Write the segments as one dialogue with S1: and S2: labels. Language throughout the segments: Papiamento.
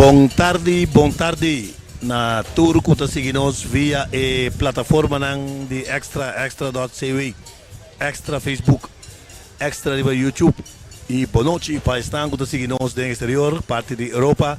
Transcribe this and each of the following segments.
S1: Bon tardi, bon tardi na tur ku ta sigui nos via e plataformanan di Extra, extra.cw, Extra Facebook, Extra riba YouTube i bonochi pa esnan ku ta sigui nos den exterior, parti di Europa.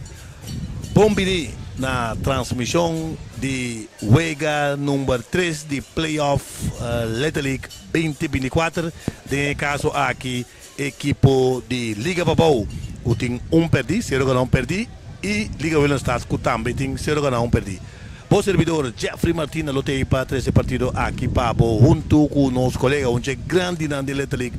S1: Bon bini na transmishon di wega number tres di playoff Little League 2024, den e kaso aki ekipo di Liga Pabou ku tin un pèrdí, sero gana un pèrdí, i Liga Willemstad ku tambe tin sero gana un pèrdí. Bo servidor Jeffrey Martina lo t'ei pa trese partido aki pa bo huntu ku nos kolega un dje grandinan di Little League,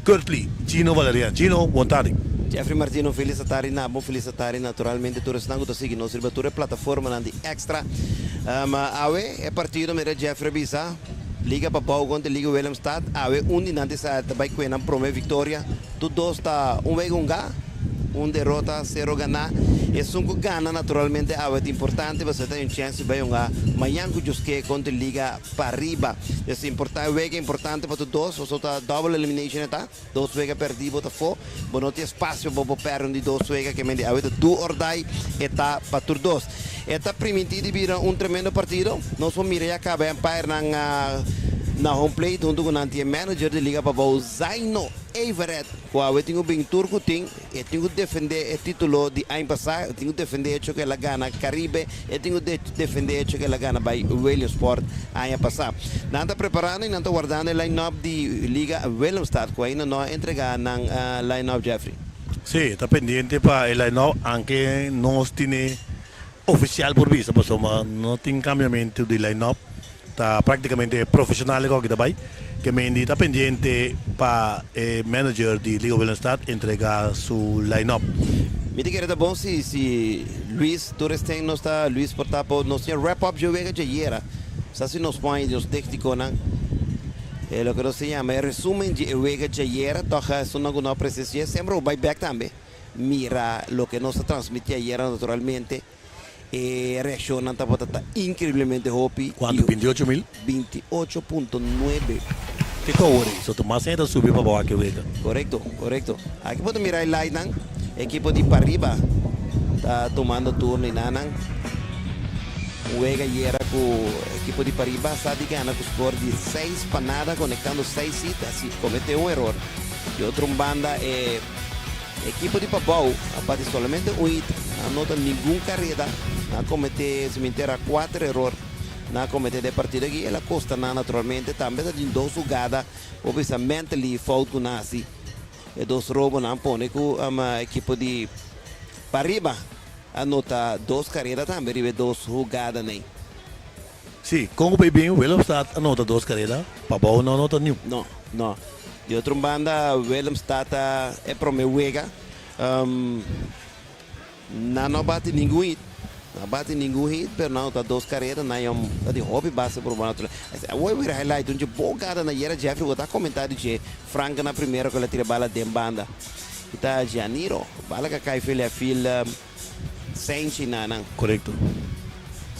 S1: Curtly Gino Valerian. Gino, bon tardi.
S2: Jeffrey Martino, felis atardi na bo, felis atardi naturalmente tur esnan ku ta sigui nos riba tur e plataformanan di Extra. Awe e partido mira Jeffrey a bisa, Liga Pabou kontra Liga Willemstad, awe un di nan ta bai kue nan prome viktoria. Tur dos ta un wega un ga, un derota, sero ganá. Esun ku gana naturalmente awe ta importante pasobra ta un chèns di bai hunga mañan ku Djoske kontra Liga Pariba. Es importa, wega importante pa tur dos pasobra ta double elimination e ta. Dos wega pèrdí bo ta afó, bo no tin espasio pa bo pèrdè un di dos wega ke men di awe ta do or die e ta pa tur dos. E ta primintí di bira un tremendo partido. Nos por mira ya kaba e umpirenan na home plate huntu ku nan tin e manager di Liga Pabou Zaino Everett ku awe tin ku bin tur ku tin. E tin ku defendé e título di aña pasá, e tin ku defendé echo ku el a gana Caribe, e tin ku defendé echo ku el a gana bai Williamsport aña pasá. Nan ta preparando i nan ta wardando e line-up di Liga Willemstad ku ainda no a entregá nan line-up, Jeffrey.
S1: Sí, ta pendiente pa e line-up anke nos tine ofisial por bisa pasobra no tin kambiamentu di line-up. Ta práktikamente profeshonal e kòki ta bai. Ke Mendy ta pendiente pa e manager di Liga Willemstad entregá su line-up.
S2: Mi ta kere ta bon si si Luis Turesten nos ta Luis por ta por nos tin wrap up dje wega dje ayera. Sa si nos pon nos técniconan e loke nos ta yama e resumen dje e wega dje ayera tòg esunnan ku no a presensi'é semper bo bai bèk tambe mira loke nos a transmití ayera naturalmente. E reaccionnan tabata ta increiblemente hopi.
S1: Cuanto? 28 mil?
S2: 28.9.
S1: Kico awor ei? So ta mas hende ta subi pa bou aki wega.
S2: Corecto, corecto. Aki bo ta mira e lightnan. Ekipo di pariba ta tumando turno y nanan. Un wega yera cu ekipo di pariba sa di gana cu score di 6 pa 0 conectando 6 hit, así comete un error. Di otro banda e ekipo di Pabou a bati solamente un hit, no a nota ningun kareda, nan a kometé simentera kuater eror, nan a kometé den partido aki, el a kosta nan naturalmente, tambe ta tin dos hugada bo bisa mentally fout ku nan hasi, e dos robo nan pone ku ekipo di Pariba a nota dos kareda tambe riba e dos hugadanan.
S1: Sí, kon ku bay bin, Willemstad a nota dos kareda, Pabou no a nota niun.
S2: No, no. Di otro banda Willemstad ta e prome wega. Nan no bati ningun hit. Nan a bati ningun hit, pero nan nota dos kareda. Nan yom ta di hopi base por bo natural. Awor wira highlight un dje bon gada na yera Jeffrey bo ta comenta di dje Franca na primero cu el a tira bala den banda. Y ta Janiro. Bala ca cay fil fil Senchi na nan.
S1: Korekto.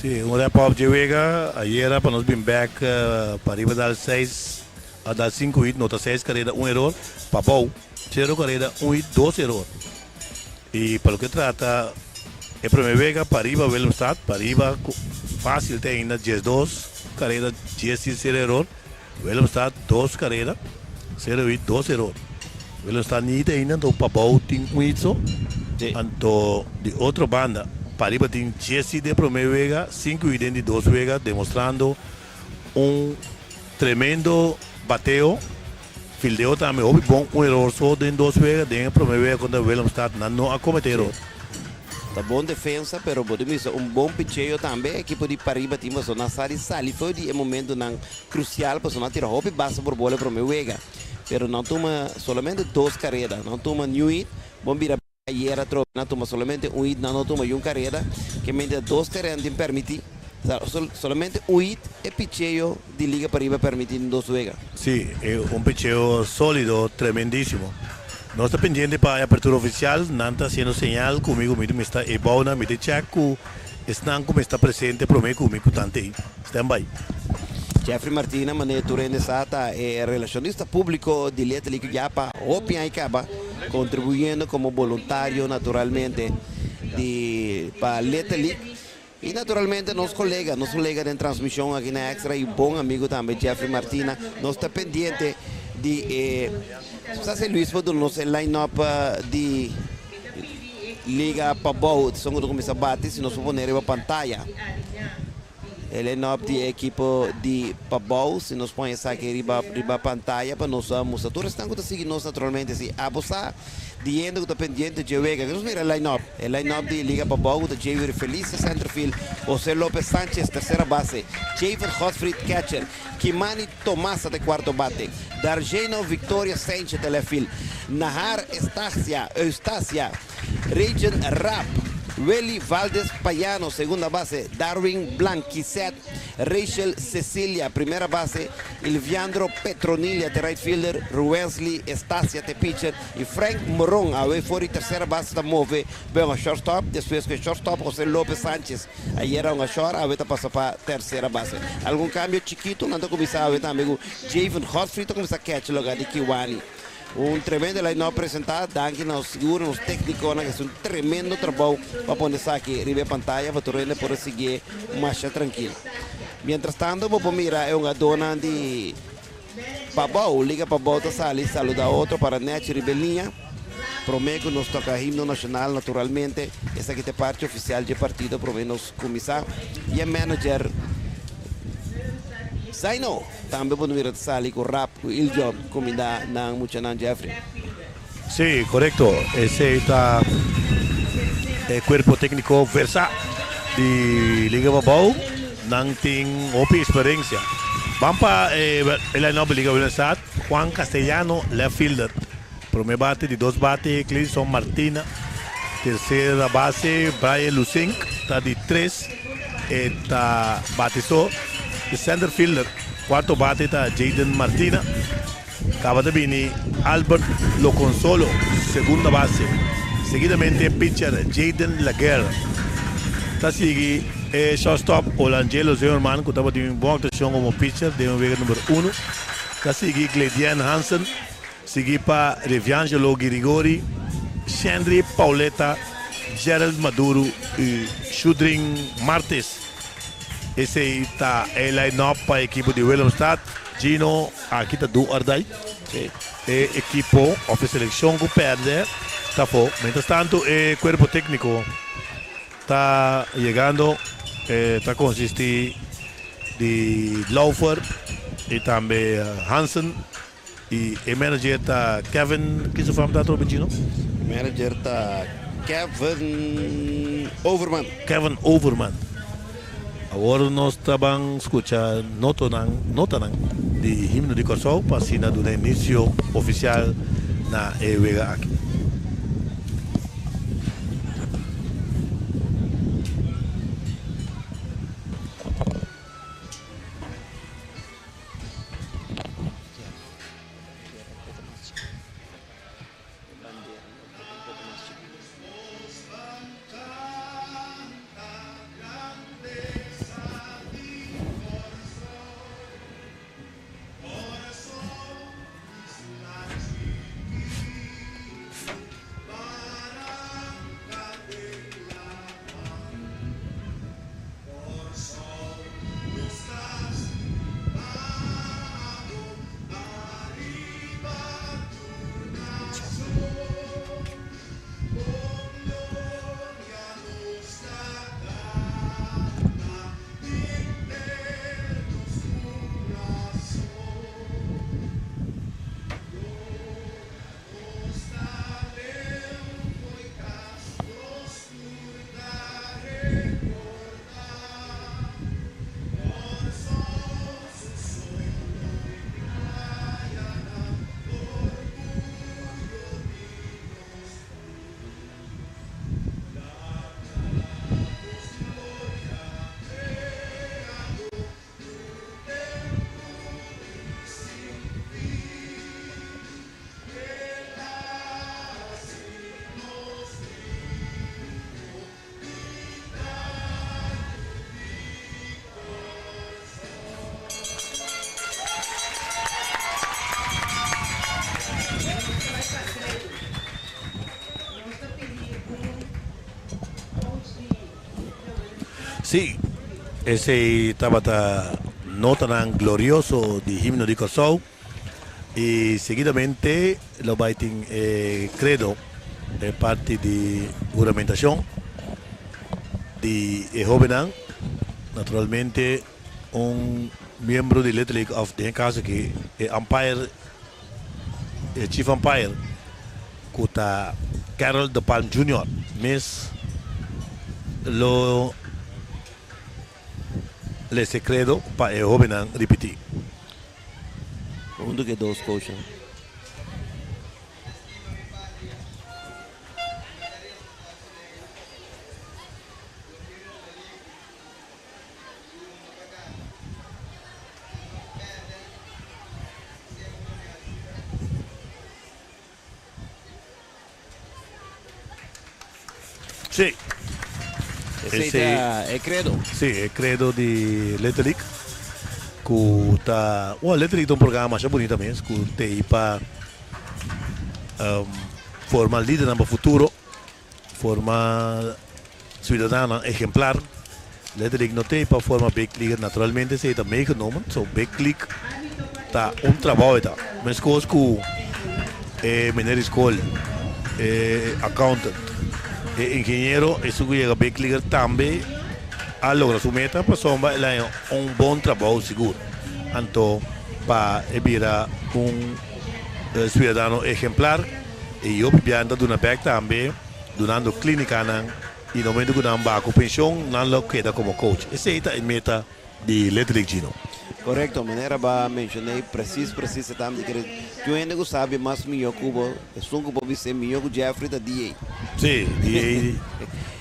S1: Si, un wrap up dje wega ayera pa nos bin bek pariba dal seis a dal sinku hit, nota seis kareda un eror, pabou sero kareda un hit dos eror. I pa loke trata e prome wega pariba Willemstad pariba ku fasil te ainda 12 kareda 10 hit sero eror, Willemstad dos kareda sero hit dos eror. Willemstad ni hit ainda anto pabou tin un hit so. Anto di otro banda pariba tin 10 hit den prome wega sinku hit den di dos wega demostrando un tremendo bateo. Fildeo tambe hopi bon, un eror so den dos wega, den e prome wega kontra Willemstad nan no a komete eror.
S2: Ta bon defensa pero bo tin bisa un bon picheo tambe ekipo di pariba tin pasobra nan sa di sali for di e momentonan crucial pasobra nan tira hopi base por bola e prome wega pero nan tuma solamente dos careda nan tuma niun hit bon bira ayera atrobe nan tuma solamente un hit nan no tuma yun careda ke mente dos careda nan tin permiti solamente un hit e picheo di liga pariba permiti den dos wega.
S1: Sí, e un picheo solido, tremendisimo. Nos ta pendiente pa e apertura oficial, nan ta haciendo señal cu mi cu mi ta e bou nan, mi ta check cu esnan cu mester ta presente prome cu mi cu tante ei. Stand by.
S2: Jeffrey Martina, manera tur hende sa, ta e relacionista publico di Little League ya pa hopi aña caba, contribuyendo como voluntario naturalmente. di pa Little League. I naturalmente nos kolega, nos kolega den transmishon aki na Extra i bon amigu tambe Jeffrey Martina. Nos ta pendiente di e sa si Luis por duna nos e line up di Liga Pabou. Esun ku ta kuminsá bati si nos por pone riba pantaya. E line-up di e ekipo di Pabou, si nos pon esaki riba riba pantaya pa nos mustra tur esnan ku ta sigui nos naturalmente. Si abo sa di hende ku ta pendiente dje wega, ke nos mira e line-up. E line-up di Liga Pabou ku ta Javier Felicia centerfield, Jose Lopez Sanchez tersera base, Javen Godfried catcher, Kimani Tomasa ta e kuarto bate, Dargeno Victoria Sanchez ta left field, Nahar Estacia Eustacia, Regen Raap, Willy Valdes Payano, segunda base, Darwin Blanquicet, Rachel Cecilia, primera base, Ilviandro Petronilia te right fielder, Ruwesley Estacia te pitcher y Frank Moron awe for di tercera base ta move bay un shortstop, despues cu e shortstop Jose Lopez Sanchez ayera un short awe ta pasa pa tercera base. Algun cambio chikito nan ta cuminsa awe tambe cu Javen Godfrey ta cuminsa catch lugar di Kiwani. Un tremendo line-up presenta, danki na nos sigur nos tecniconan que haci un tremendo trabou pa pone esaki riba e pantaya pa tur hende por a siguié masha trankil. Mientras tanto bo por mira e hungadónan di Pabou, Liga Pabou ta sali saluda otro para nechi riba e liña. Prome cu nos toca himno nacional naturalmente esaki ta e parti oficial dje partido prome nos cuminsa y e manager Zaino. Tambe bo no mira ta sali ku rap ku Iljon kuminda nan muchanan Jeffrey.
S1: Sí, korekto. Esei ta e kuerpo tékniko versá di Liga Pabou. Nan tin hopi eksperensia. Ban pa e line-up di Liga Willemstad, Juan Castellano, left fielder. Promé bate, di dos bate, Clinson Martina. Tersera base, Brian Lucink ta di tres. E ta bate so. Di center fielder, cuarto bate ta Jayden Martina. Caba ta bini Albert Loconsolo, segunda base. Seguidamente pitcher Jayden Laguerre. Ta sigui e shortstop Olangelo Zimmerman cu tabatin un bon actuacion como pitcher den e wega number uno. Ta sigui Gledian Hansen. Sigui pa Reviangelo Girigori, Shendry Pauleta, Gerald Maduro y Shudrin Martes. Esey ta e line-up pa ekipo di Willemstad. Gino, aki ta do or die. E ekipo of e seleccion cu perde ta afo. Mientras tanto e cuerpo tecnico ta yegando. E ta consisti di Laufer y tambe Hansen. Y e manager ta Kevin, ki su fam ta atrobe Gino?
S2: Manager ta Kevin Overman.
S1: Kevin Overman. Awor nos ta ban scucha notonan, notanan di himno di Corsou pa asina duna inicio oficial na e wega aki. Sí, esei tabata notanan glorioso di himno di Kòrsou i seguidamente lo bai tin e credo, e parti di huramentashon di e hóbennan. Naturalmente un miembro di Little League òf den e kaso aki e umpire, e chief umpire ku ta Carol de Palm Junior mes lo lesa e credo pa e hobennan ripití.
S2: Huntu ku e dos coachnan.
S1: Sí.
S2: Esei ta e credo.
S1: Sí, e credo di Little League ku ta, well, Little League ta un programa masha bunita mes ku t'ei pa forma lidernan pa futuro. Forma ciudadanonan ejemplar. Letterlijk no t'ey pa forma big leaguer, naturalmente esey ta meegenomen, so big league ta un trabao e ta. Mescos cu e meneer di school, e accountant, e ingeniero, esun cu yega big leaguer tambe a logra su meta pasobra el a haña un bon trabao sigur. Anto pa e bira un ciudadano ejemplar. E hopi biaha ta duna bek tambe dunando klínikanan i na momento ku nan baha ku penshon nan lo keda komo coach. Esei ta e meta di Little League Gino.
S2: Korekto, manera bo a menshoné presis presis e tambe di kere tin hende ku sabi mas mihó ku bo, esun ku bo bis'é mihó ku Jeffrey ta DA.
S1: Sí, DA,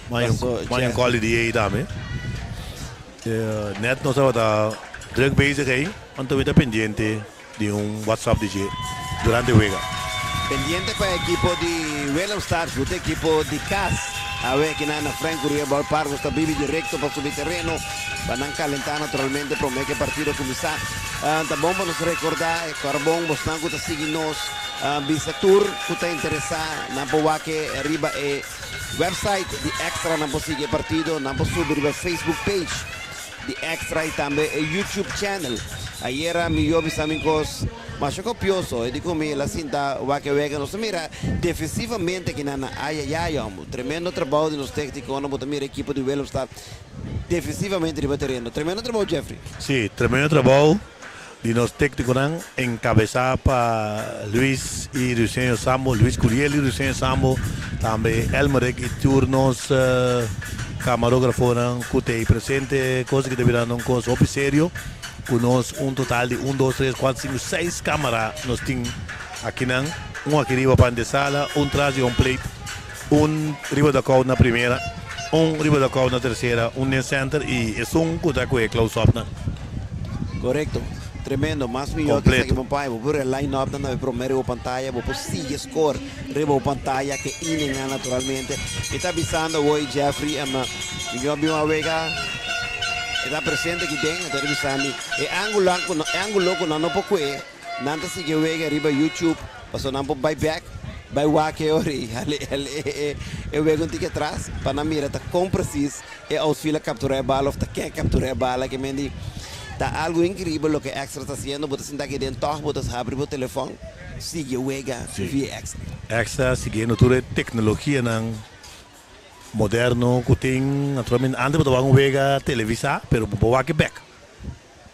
S1: mañan kòl di DA tambe. Nèt nos tabata drùk bezig ei, anto mi ta pendiente. Di un WhatsApp di dje durante wega.
S2: Pendiente pa ekipo di Willemstad ku ta ekipo di kas. Awe akinan na Frank Curiel Ballpark nos ta bibi direkto pa subi tereno pa nan kalentá naturalmente promé ku e partido kuminsá. Ta bon pa nos rekordá e kòrbon bosnan ku ta sigui nos bisa tur ku ta interesá nan por wak riba e website di Extra nan por sigui e partido nan por subi riba Facebook page di Extra y tambe e YouTube channel. Ayera mi yo bisa mi cos masha copioso e di cu mi el a sinta wak e wega nos ta mira defensivamente kinan na ayayay hombo. Tremendo trabao di nos tecniconan bo ta mira ekipo di Willemstad defensivamente riba tereno. Tremendo trabao Jeffrey.
S1: Si, tremendo trabao di nos tecniconan encabeza pa Luis y Ruiseño Sambo, Luis Curiel y Ruiseño Sambo, tambe Elmerick y tur nos camarografonan cu ta ey presente, cosa cu ta birando un cos hopi serio, cu nos un total di un, dos, tres, cuatro, cinco, seis camara nos tin akinan, un aki riba pa antesala, un tras di home plate, un riba dugout na primera, un riba dugout na tercera, un den center y esun cu ta cu e close up nan.
S2: Corecto. Tremendo. Mas mihor cu esaki
S1: Completo.
S2: bo pai. Bo por e line up nan na e prome riba bo pantaya. Bo por sigui score riba bo pantaya cu e inning nan naturalmente. Mi ta bisando awor Jeffrey em mi a bin un awega e ta presente aki den. E ta bisa mi e angulo e angulo cu nan no por cue. Nan ta sigui e wega riba YouTube pasobra nan por bai bek bai wak e ora ei hal e wega un tiki atras pa nan mira ta kon presis e outfield a kaptura e bala of ta ken a kaptura e bala ke men di ta algu inkribel loke Extra ta hasiendo bo ta sinta aki den tòg bo ta habri bo telefòn sigui e wega via Extra.
S1: Extra siguiendo tur e teknologianan moderno ku tin naturalmente antes bo ta wak un wega televisá pero bo por wak e bek.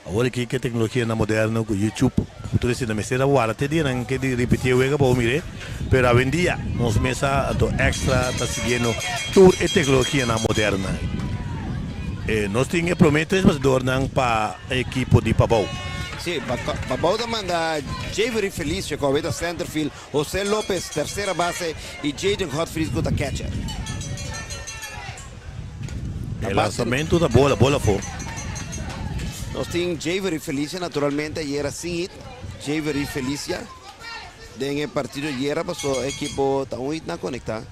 S1: Awor aki ke teknologianan moderno ku YouTube ku tur esei mester a warda te dianan ke di ripiti e wega pa bo mir'é, pero awendia nos mesa anto extra ta siguiendo tur e teknologianan moderno. E nos tin e prome tres bateadornan pa e ekipo di Pabou.
S2: Sí, Pabou ta manda Javery Felicio ku awe ta centerfield, Jose Lopez tersera base i Jayden Godfried ku ta catcher.
S1: E lansamento ta bola, bola afó.
S2: Nos tin Javery Felicia naturalmente ayera sin hit. Javery Felicia den e partido ayera paso ekipo ta un hit na conecta.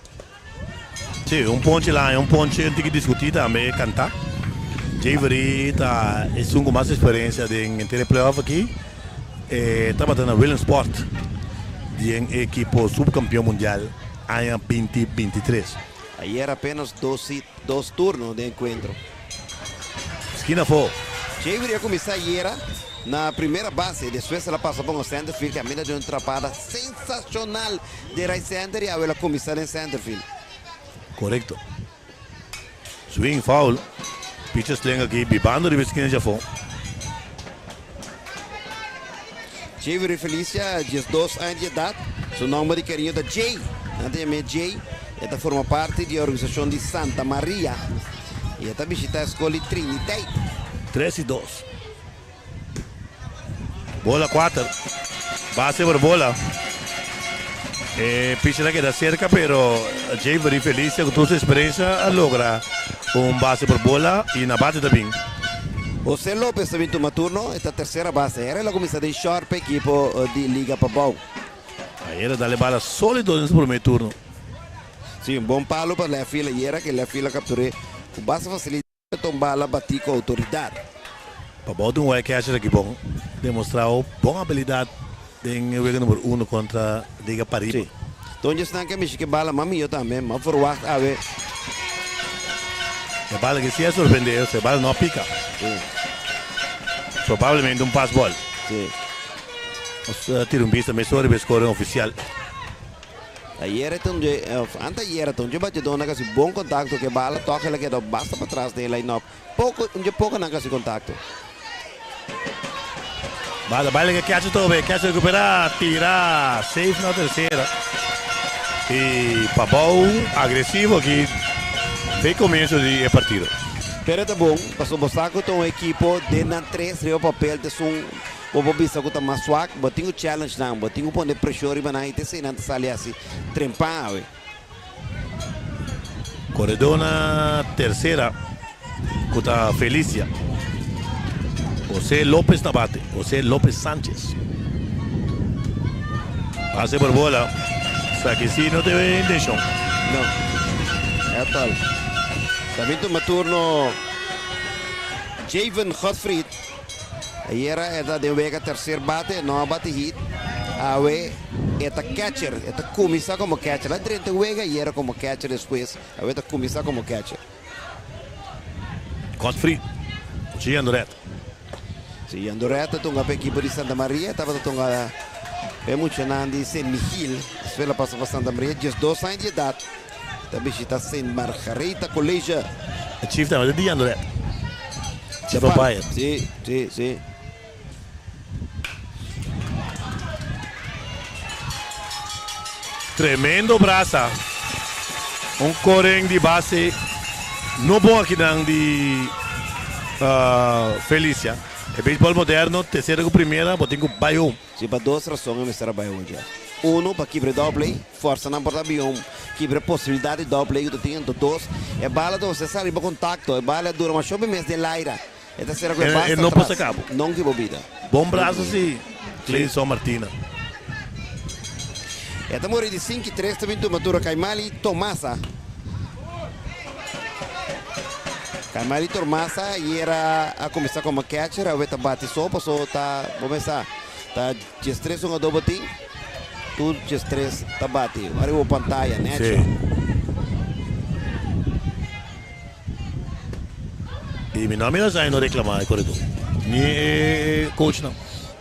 S1: Sí, un ponche la haña, un ponche tin ki discuti tambe canta. Javery ta esun cu mas experiencia den henter e playoff aki. E tabata na Williamsport den e ekipo subcampeon mundial aña 2023.
S2: Ayer apenas dos hit, dos turno den encuentro.
S1: Skina afó.
S2: Javier a kuminsá ayera na primera base, despues el a pasa pa un center field kaminda den un trapada sensashonal den right center i awe el a kuminsá den center field.
S1: Korekto. Swing foul. Pitcher slenga aki bibando riba e skina djafó.
S2: Javier Felicia, 12 aña di edat. Su nòmber di kariño ta Jay. Nan ta yam'é Jay. E ta forma parti di e organisashon di Santa Maria i e ta bishitá e skol di Triniteit.
S1: Tres i dos. Bola kuater. Base por bola. E pitcher a keda serka pero Javery Felicia ku tur su eksperensia a logra un base por bola i na bate ta bin.
S2: Jose Lopez ta bin tuma turno, e ta tersera base. Era el a kuminsá den short pa ekipo di Liga Pabou.
S1: Ayera dal e bala sólido den su promé turno.
S2: Sí, un bon palo pa left field ayera, ku e left field a kaptur'é ku basta fasilidat. Ta un bala batí ku outoridat.
S1: Pabou di un wide catcher aki bon demostrá bon abilidat den e wega number uno kontra Liga Pariba.
S2: Sí. Donde esnan ke mishi ke bala mas mihó tambe, mas verwagt awe.
S1: E bala aki si a sorprendé, e bala no a pika.
S2: Sí.
S1: Probablemente un pass ball.
S2: Sí.
S1: Nos tira un bista mesora riba e scoring oficial.
S2: Ayera e ta un dje, of anteayera ta un dje batidó nan hasi bon kontakto ku e bala, tòg el a keda basta patras den e line-up. Poko, un dje poko nan hasi kontakto.
S1: Bala bai laga catcher tobe, catcher recupera, tira, safe na tercera. Y Pabou agresivo aki fe comienzo di e partido.
S2: Pero ta bon, pasobra bo sa ku ta un ekipo den nan tres riba papel ta esun Bo por bisa ku ta mas swak, bo tin ku challenge nan, bo tin ku pone preshon riba nan i te esei nan ta sali hasi trempan awe.
S1: Koredó na tersera ku ta Felicia. Jose Lopez ta bate, Jose Lopez Sanchez. Pase por bola, esaki si no tin intenshon.
S2: No, at all. Ta bin tuma turno Javen Godfried. Ayera e ta den wega tercer bate, no a bati hit. Awe e ta catcher, e ta cuminsa como catcher. A drenta wega ayera como catcher despues awe ta cuminsa como catcher.
S1: Godfried, si Jandoret.
S2: Si Jandoret ta tunga pa ekipo di Santa Maria, tabata tunga pa e muchanan di Sint Michiel. Despues el a pasa pa Santa Maria, diesdos aña di edad. Ta bishita Sint Margaretha College.
S1: E chief tambe ta di Jandoret. Chief umpire.
S2: Si, si, si.
S1: Tremendo brasa. Un koren di base no bon akinan di Felicia. E beisbol moderno, tercera ku primera, bo tin ku bai home.
S2: Si pa dos rason e mester a bai hoy dja. Uno, pa kibra e double play, forsa nan por ta bion kibra e posibilidad di double play ku ta tin. Anto dos, e bala ta mester sa riba kontakto. E bala a dura masho be mes den laira. E ta sera ku e
S1: E
S2: basta
S1: no por
S2: tras.
S1: saka bo.
S2: Non ki bo bida.
S1: Bon braso si, Cleison Martina.
S2: E ta muri di sinku i tres ta bin tuma tur a Kaimali Tomasa. Kaimali Tomasa ayera a kuminsá komo catcher, awe ta bati so paso ta bo mester sa ta diestres hungadó bo tin, tur diestres ta bati ariba bo pantaya nechi.
S1: Sí. I mi no a mira Zaino reklamá e koredó, ni e coachnan.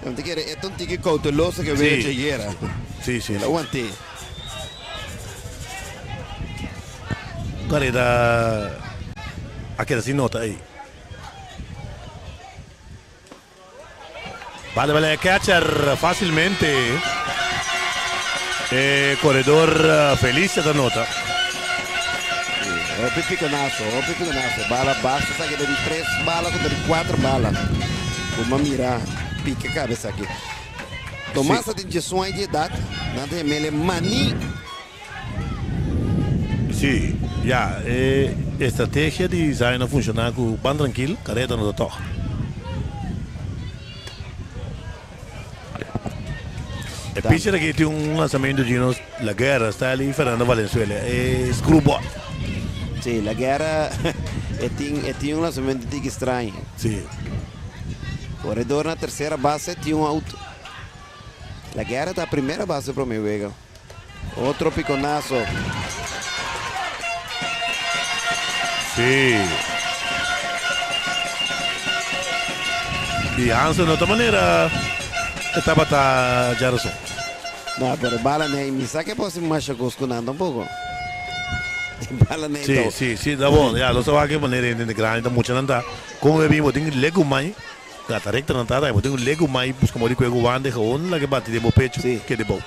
S2: Mi ta kere e ta un tiki kouteloso ke wega djayera.
S1: Sí, sí.
S2: El a want'é.
S1: Kareda a keda sin nota ei. Bala bala e catcher facilmente. E corredor Felicia ta nota.
S2: Hopi piconazo, hopi piconazo. Bala basta sa keda di tres bala contra di cuatro bala. Kuma mira pica cabeza aki. Tomas ta tin diesun aña di edad. Nan ta yam'el e Mani.
S1: Sí, ya, e estrategia di Zion a funciona cu ban trankil, careda no ta tog. E pitcher aki tin un lanzamento di nos La Guerra, style di Fernando Valenzuela, e screwball.
S2: Sí, La Guerra e tin e tin un lanzamento tiki straño.
S1: Sí.
S2: Corredor na tercera base tin un out. La Guerra ta primera base prome wega. Otro piconazo.
S1: Sí. Di Hansen no ta manera e tabata djarason.
S2: No, pero bala nei, mi sa ke por hasi masha kos ku nan tampoko. E bala nei
S1: Sí,
S2: tou.
S1: sí, sí, ta bon. Ya, nos ta wak e manera hende grandi ta muchanan ta. Kon e bin bo tin legumai, gata rekta nan ta, bo tin legumai buska mori kue ku wante gewoon laga e bati den bo pecho
S2: Sí.
S1: kede bou.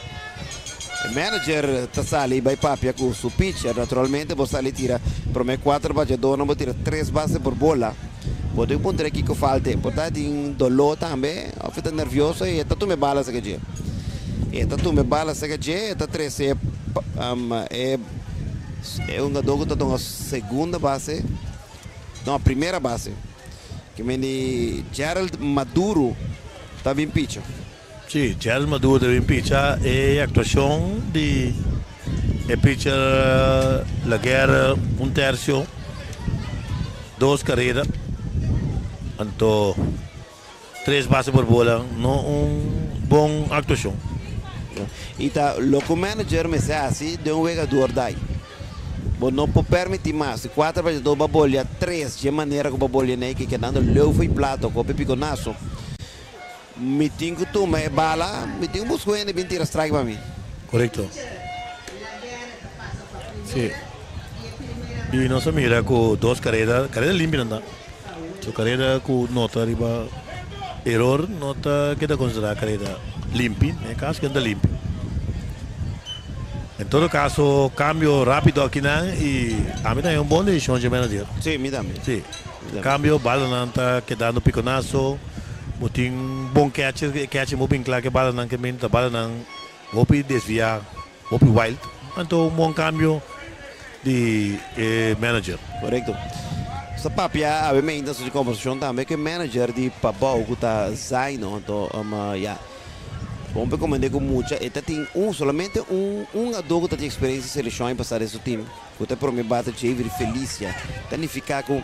S2: E manager ta sali bai papia ku su pitcher. Naturalmente bo sali tira prome kuater bateadornan, bo tira tres base por bola. Bo tin ku puntra kiko falta. Por ta tin doló tambe òf e ta nervioso i e ta tuma e bala saka dje. E ta tuma e bala saka dje, e ta trese e e hungadó ku ta tuma segunda base, no primera base, ke men di Gerald Maduro ta bin picha.
S1: Sí, Gerald Maduro ta bin picha. E aktuashon di e pitcher Laguerre un tercio, dos kareda, anto tres base por bola, no un bon aktuashon.
S2: I ta loke un manager mester hasi den un wega do or die. Bo no por permiti mas di kuater bateador ba bolea tres dje manera ku bo bolea nei ke kedando leu for e plato kopi pikonaso. Mi tin ku tuma e bala, mi tin ku busca un hende bin tira strike pa mi.
S1: Korekto. Si. I nos a mira ku dos kareda, kareda limpi nan ta. So kareda ku nota riba eror no ta keda konsiderá kareda limpi, den e kaso ke no ta limpi. En todo kaso kambio rápido akinan i ami ta haña un bon desishon dje manager.
S2: Si, mi tambe.
S1: Si. Kambio balanan ta kedando pikonaso. Bo tin bon catcher, e catcher bo bin kla ku e balanan ke min ta balanan hopi desviá, hopi wild. Anto un bon kambio di e manager.
S2: Korekto. Nos ta papia awe meinta su di kombersashon tambe ku e manager di Pabou ku ta Zaino. Anto ya, bon pa e komende ku mucha e ta tin un solamente un un adó ku ta tin eksperensia selekshon i pasa den su tim. Ku ta prome bate Javier Felicia ta nifiká ku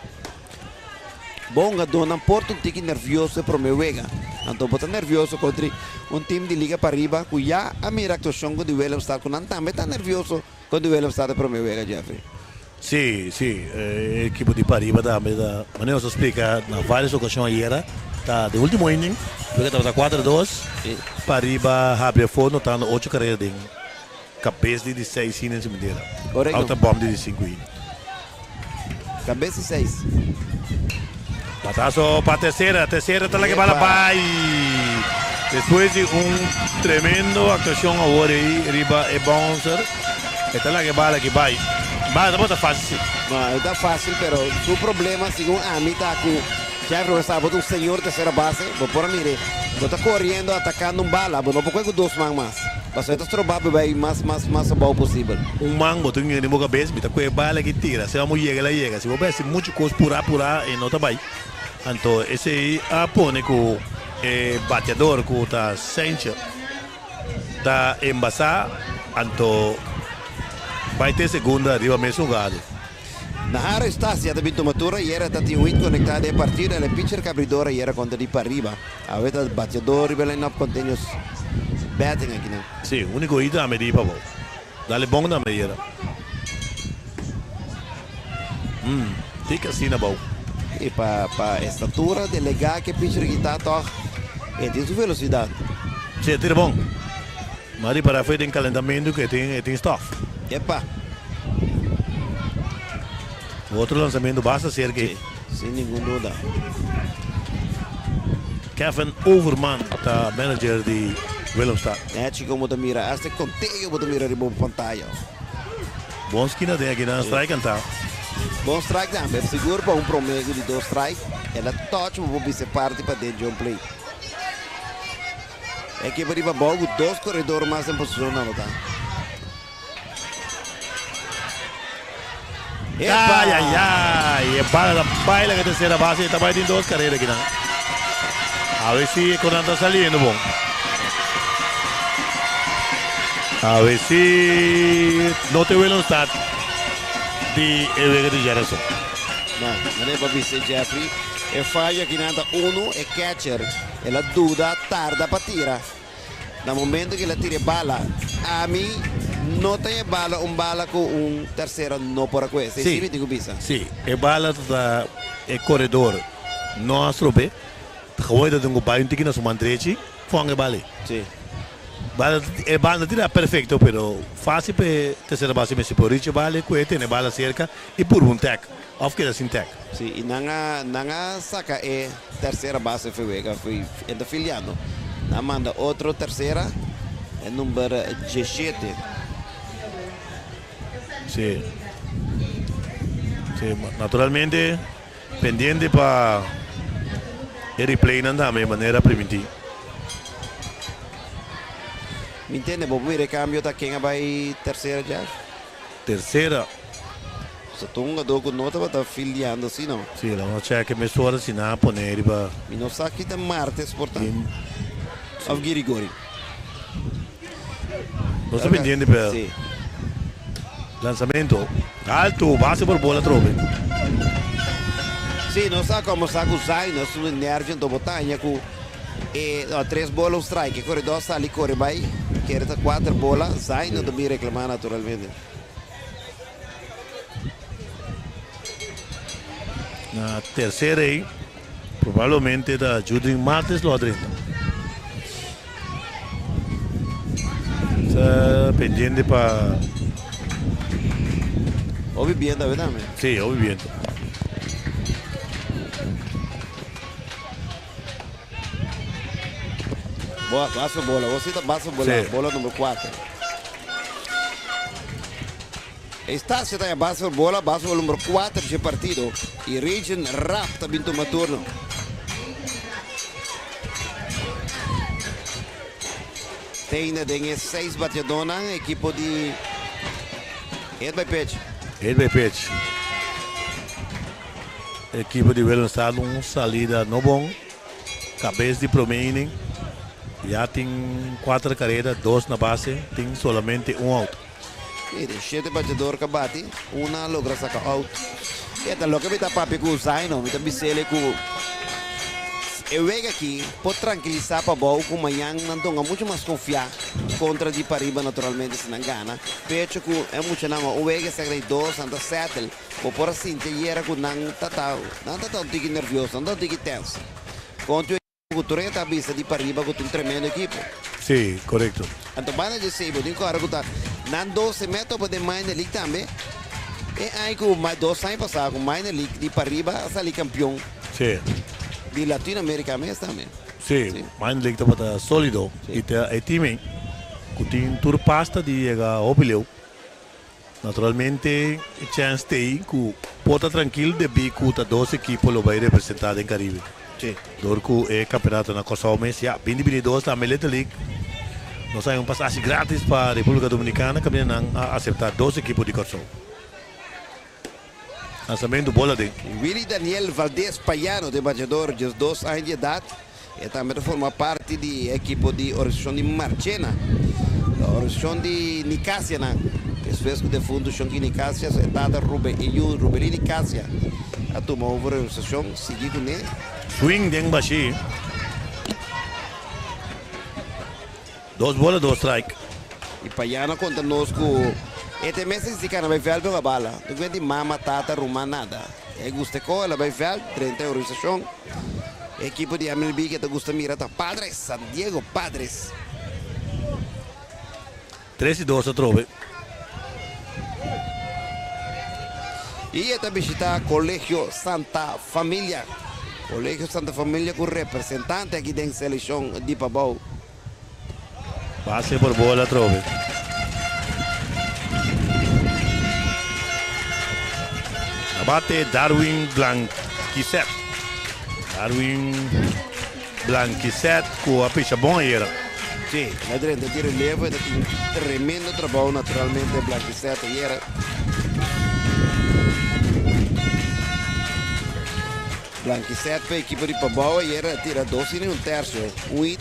S2: bo hungadónan por ta un tiki nervioso e prome wega. Anto bo ta nervioso kontra un tim di liga pariba ku ya a mira aktuashon ku di Willemstad ku nan tambe ta nervioso kontra Willemstad e prome wega, Jeffrey.
S1: Sí, sí, e ekipo di pariba tambe ta, manera nos a splika na vários okashon ayera, ta den último inning, wega tabata kuater dos, pariba habri afó notando ocho karera den. Kabes di di seis hini en su midera.
S2: Korekto.
S1: Outa bòm di di sinku hini.
S2: Kabes di seis.
S1: Bataso pa tersera. Tersera ta laga e bala
S2: Epa.
S1: bai. Despues di un tremendo aktuashon awor ei riba e bouncer, e ta laga e bala aki bai. Bala tabata fásil si.
S2: No, e ta fásil, pero su problema segun ami ta ku Jeffrey bo sa bo ta un señor tersera base, bo por a mira e bo ta koriendo atakando un bala, bo no por kohe ku dos man mas. Pasobra e ta stroba bo bai mas mas mas abou posibel.
S1: Un man bo tin den bo kabes, mi ta kohe bala aki tira, si amo yega el a yega, si bo bai hasi muchu kos purá purá e no ta bai. Anto esei a pone ku e bateador ku ta Sanchez ta embasá, anto bai te segunda riba mes hugado.
S2: Nahara Eustacia ta bin tuma tur ayera ta tin wit konektá den e partido el e pitcher kabridor ayera kontra di pariba. Awe ta bateador riba e line-up continuous batting akinan.
S1: Sí, úniko hit tambe di pabou. Dale bon tambe ayera. Mm, dik asina bou.
S2: I pa pa estatura delegá ke pitcher aki ta tòg e tin su velosidat.
S1: Sí, e tira bon. Ma ripará fue den kalentamentu ku e tin e tin stòf.
S2: Epa!
S1: Otro lansamentu basta serka ei.
S2: Sí, sin ningun duda.
S1: Kevin Overman ta manager di Willemstad.
S2: Nechi kon bo ta mira, hasta e konteo bo ta mira riba bo pantaya.
S1: Bon skina den akinan, strike kantá.
S2: Bon strike tambe, sigur pa un promedio di dos strike, el a touch bo por bisa e parti paden dje un play. Ekipo di Pabou ku dos koredor mas den posishon na anotá.
S1: Epa! Ay, ay, ay! E bala ta bai laga tercera base y ta bai tin dos carrera aki nan. A ver si e conan ta saliendo bon. A ver si no te Willemstad di e wega di Jerason.
S2: No, manera pa bisa Jeffrey, e fallo aki nan ta uno, e catcher. El a duda, tarda pa tira. Na momento ku el a tira e bala, ami no ta e bala un bala ku un tersera no por a kohe. Esei sí mi tin ku bisa.
S1: Sí, e bala ta e koredor no a strob'é. Gewoon e ta tin ku bai un tiki na su man drechi, fong e bal ei.
S2: Sí.
S1: Bal e bal no tira perfecto pero fácil pa e tercera base mester por richi e bal ei ku e tene e bal acerca y purba un tag of keda sin tag.
S2: Sí, y nan a nan a saca e tercera base fi wega fi e ta filiando. Nan a manda otro tercera e number diesshete.
S1: Sí. Sí, naturalmente Pendiente pa e replaynan tambe manera primintí.
S2: Mi ntende bo mira e cambio ta ken a bay tercera Jeff?
S1: Tercera.
S2: So ta un hungador cu no tabata fildeando así no.
S1: Sí, lo nos check mesora si nan a pone riba.
S2: Mi no sa ki ta martes por ta. Of Girigori.
S1: Nos ta pendiente pa lansamento alto, base por bola atrobe.
S2: Sí, nos a comenzá cu Zaino, su nervio anto bo ta haña cu e no, tres bola un strike, e corredor sali corre bay, kere ta cuater bola, Zaino ta bin reclama naturalmente.
S1: Na tercer ey, probablemente ta Judrin Martes lo a drenta. Ta pendiente pa.
S2: Hopi biento awe tambe.
S1: Sí, hopi biento.
S2: Boa, base bola. Bo si ta base bola.
S1: Sí.
S2: Bola number 4. Estacio ta e base por bola, base por number 4 dje partido y Regen Rapp ta bin tuma turno. Teina den e 6 bateadornan, ekipo di Hit by pitch.
S1: Hit by pitch. Ekipo di Willemstad un salida no bon. Kabes di prome inning. Ya tin 4 kareda, 2 na base, tin solamente un out.
S2: I den shete bachador ka bati, un a logra saka out. E ta loke mi ta papia ku Zaino, mi ta bis'el ku e wega aki por trankilisá Pabou ku mañan nan tonga muchu mas konfiá kontra di pariba naturalmente si nan gana. Pecho ku e muchanan un wega esaki ta di dos, nan ta settle. Bo por a sinti ayera ku nan ta ta nan ta ta un tiki nervioso, nan ta un tiki tense. Kontra Ku Tureta a bisa di pariba ku ta un tremendo ekipo.
S1: Sí, korekto.
S2: Anto banda dje esei bo tin ku ora ku ta nan dos e meta pa den minor league tambe. E aña ku dos aña pasá ku minor league di pariba a sali kampion
S1: Sí.
S2: di Latino America mes tambe.
S1: Sí, minor league tabata sólido i ta e team ei ku tin tur pasta di yega hopi leu. Naturalmente e chèns t'ei ku por ta trankil debí ku ta dos ekipo lo bai representá den Karibe. Dor ku e kampeonato na Kòrsou mes ya binti 22 tambe Little League nos haña un pasashi gratis pa Repúblika Dominikana kaminda nan a aseptá dos ekipo di Kòrsou. Lansamentu bola den.
S2: Willy Daniel Valdez Payano ta e bachador 12 aña di edat. E tambe ta forma parti di e ekipo di organisashon di Marchena, organisashon di Nicasianan. Despues ku defuntu Shonki Nicasia, e tata Ruben, e yu Rubelí Nicasia a tuma over e organisashon, sigui kuné.
S1: Swing den bashí. Dos bola, dos strike.
S2: I Payano a konta nos ku e ta e mes sinti kana bai vèlt hunga bala. No kuenta di mama, tata, ruman, nada. E gusta e ko, el a bai vèlt, drenta e organisashon. E ekipo di MLB ke ta gusta mira ta Padres, San Diego Padres.
S1: 3 i 2 atrobe.
S2: I e ta bishita Colegio Santa Familia. Colegio Santa Familia ku representante aki den selekshon di Pabou.
S1: Base por bola atrobe. Na bate Darwin Blanquiset. Darwin Blanquiset ku a picha bon ayera.
S2: Sí, el a drenta di relevo, e ta tin tremendo trabou naturalmente Blanquiset ayera. Blanquiset pa ekipo di Pabou ayera a tira dos inning un tercio, un hit,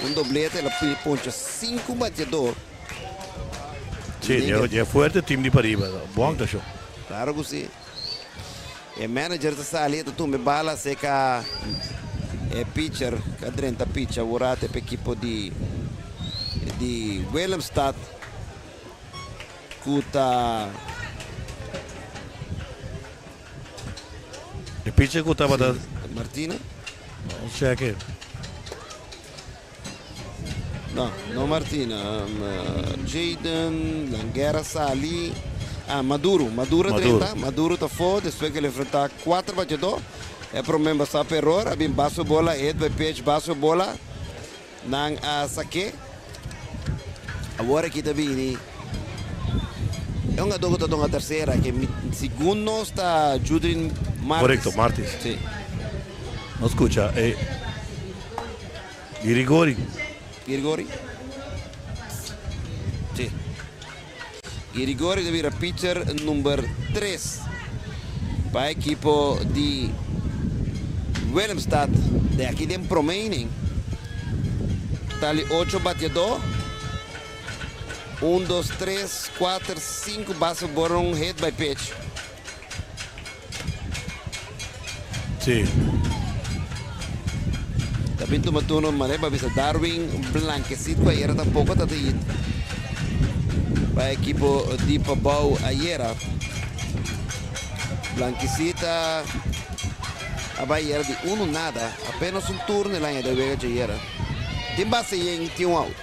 S2: un doblete, el a poncha sinku bateador.
S1: Sí, dje fuerte team di pariba, bon actuacion.
S2: Claro cu si. E manager ta sali, e ta tumba e bala acerca e pitcher cu a drenta pitch awor pa ekipo di di Willemstad cu ta.
S1: E pitcher cu tabata.
S2: Martina.
S1: Nos check.
S2: No, no Martina. Jaden, Languera sali. Ah, Maduro. Maduro
S1: Maduro.
S2: 30. Maduro ta afó, despues ku el a enfrentá kuater bateadó. E promé basá pa eror, a bin bas bola, hit by pitch, bas bola. Nan a sak'é. Awor aki ta bini e hungadó ku ta duna tersera, ke segun nos ta Judrin Martis.
S1: Korekto, Martis.
S2: Sí.
S1: Nos skucha e Girigori.
S2: Girigori? Sí. Girigori ta bira pitcher number 3 pa ekipo di Willemstad de aki den prome inning. Total di 8 bateadó. 1, 2, 3, 4, 5 base por un hit by pitch.
S1: Sí.
S2: Ta bin tuma turno manera pa bisa Darwin Blanquecito ku ayera tampoko ta hit pa ekipo di Pabou ayera. Blanquecita a bai ayera di uno nada, apenas un turno el aña de wega dje ayera. Tin base yen, tin un out.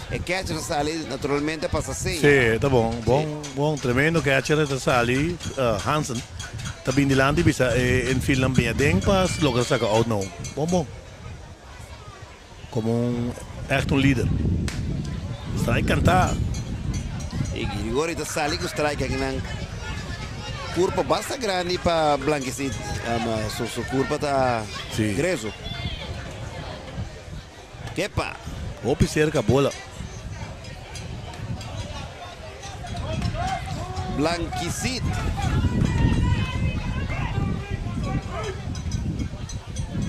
S2: E catcher a sali naturalmente a pasa seña.
S1: Sí, ta bon. Bon, bon. Tremendo catcher ta sali. Hansen ta bin dilanti bisa e infieldnan bin aden pa logra saca out nou. Bon, bon. Como un echt un lider. Strike canta.
S2: E Grigori ta sali cu strike akinan. Curpa basta grandi pa Blanquecit. Su curpa ta greso. Kepa.
S1: Hopi cerca bola.
S2: Blanquisit.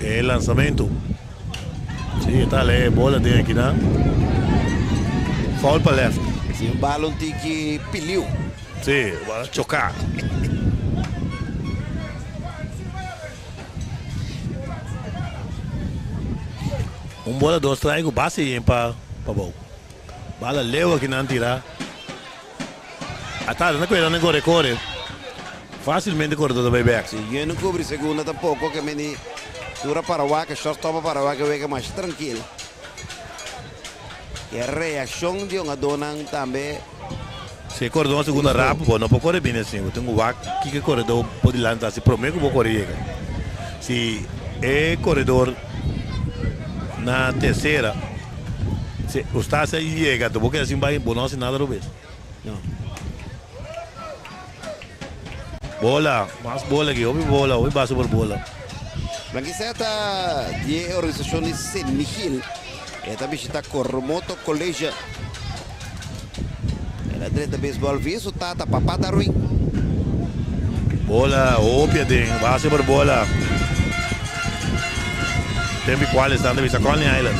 S1: E lanzamento. Si, ta le bola den aki nan. Foul pa left.
S2: Si, un bala un tiki piliu.
S1: Si, bala choca. Un bola dos strike ku base yen pa pabou. Bala leu aki nan tira. Ata nan ta kueda nan kore kore. Fasilmente koredor ta bai bek.
S2: Si yen no kubri segunda tampoko ke meni tur a para wak e shortstop a para wak e wega masha trankil. E reakshon di hungadónan tambe.
S1: Si e koredó na segunda rap, bo no por kore bini asin. Bo tin ku wak kiko e koredó por dilanti hasi promé ku bo kore yega. Si e koredor na tersera, si Eustacia yega, anto bo keda sin bai, bo no hasi nada robes.
S2: No.
S1: Bola, mas bola aki, hopi bola, hopi base por bola.
S2: Blanquiseta di e organisashon di Sint Michiel e ta bishita Coromoto College. El a drenta beisbòl via su tata, Papa Darwin.
S1: Bola hopi aden, base por bola. Tempi cual esnan ta bisa Coney Island.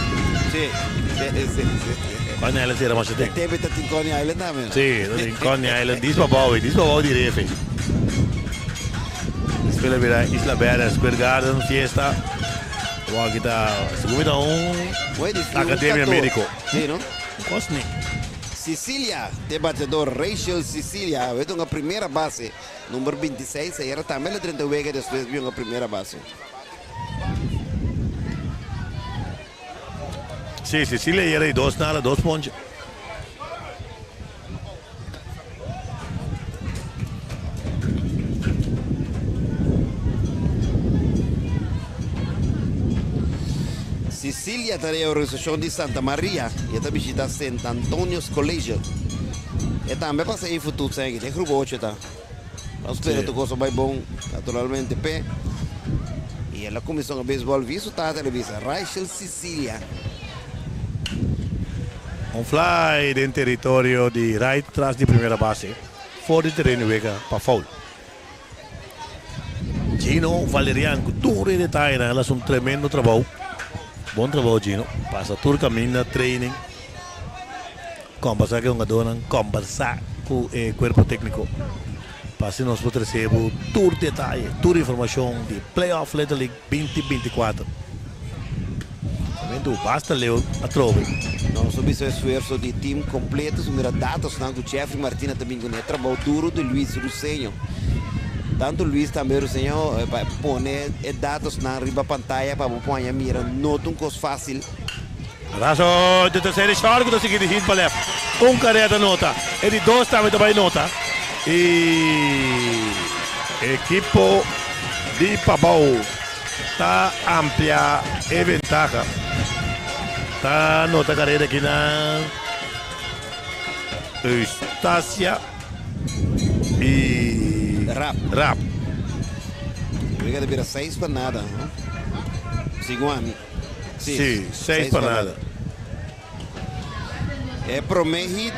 S2: Sí, sí, sí, sí.
S1: Coney Island sera masha ten.
S2: Tempi ta tin Coney Island tambe.
S1: Sí, ta tin Coney Island. Dis pabou, dis pabou di refe. Despues la bira Isla Bella, Square Garden, fiesta. Awor aki ta, segun mi ta un academia medico.
S2: Sí, no?
S1: Cos ni.
S2: Sicilia, t'e bateador Rachel Sicilia, a wet un primera base, number 26, ayera tambe la drenta wega despues di un primera base.
S1: Sí, Cecilia ayera y dos nada, dos ponche.
S2: Cecilia ta den e organisashon di Santa Maria i e ta bishita Sint Antonius College. E tambe pasa ei futut sèn aki den grupo ocho e ta. Nos spera tur kos a bai bon naturalmente p'e. I el a kuminsá un beisbòl via su tata el a bisa Rachel Cecilia.
S1: Un fly den teritorio di right tras di primera base for di tereno wega pa foul. Gino Valerian ku tur e detayenan el a hasi un tremendo trabou. Bon trabou Gino. Pasa tur kaminda training. Kombersá ku e hungadónan, kombersá ku e kuerpo tékniko pa asina nos por trese bo tur detaye, tur informashon di Playoff Little League 2024. Momento basta leu atrobe.
S2: Nos a bisa esfuerso di team kompleto, su mira datosnan ku Jeffrey Martina ta bin kuné, trabou duro di Luis Ruseño. Tantu Luis tambe Ruseño pa pone e datosnan riba pantaya pa bo por haña mira no ta un kos fásil.
S1: Razo di tercer short cu ta sigui di hit pa left. Un carrera ta nota. E di dos tambe ta bay nota. Y ekipo di Pabao ta amplia e ventaha. Ta nota carrera aki na Eustacia y
S2: Rap.
S1: Rap.
S2: Wega ta bira seis pa nada. Segun ami.
S1: Sí, seis pa nada.
S2: E promé hit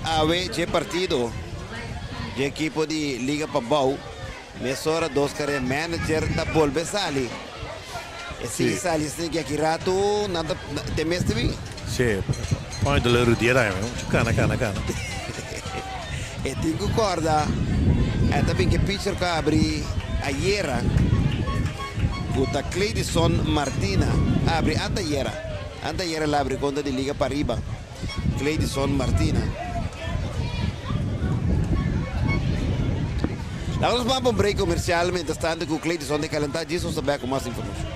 S2: awe dje partido dje ekipo di Liga Pabou. Mesora dos kare manager ta bolbe sali. E sigui sali esaki aki ratu nan ta te mes ta bin.
S1: Sí, point de Rudier ahí, kana kana kana.
S2: E tin ku kòrda e ta bin ke pitcher ku a abri ayera ku ta Cleidison Martina a abri antayera. Antayera el a abri kontra di Liga Pariba. Cleidison Martina. Laga nos ban pa un break komersial mientras tanto ku Cleidison ta kalentá djis nos ta bek ku mas informashon.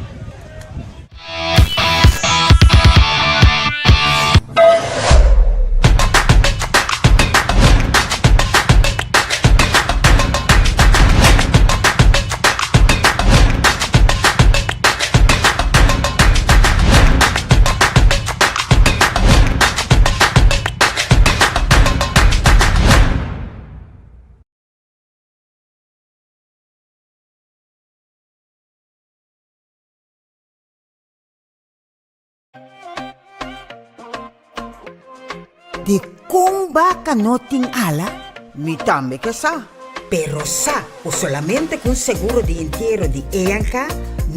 S3: Dikon baka no tin ala? Mi tambe ke sa. Pero sa ku solamente ku un seguro di entiero di ENK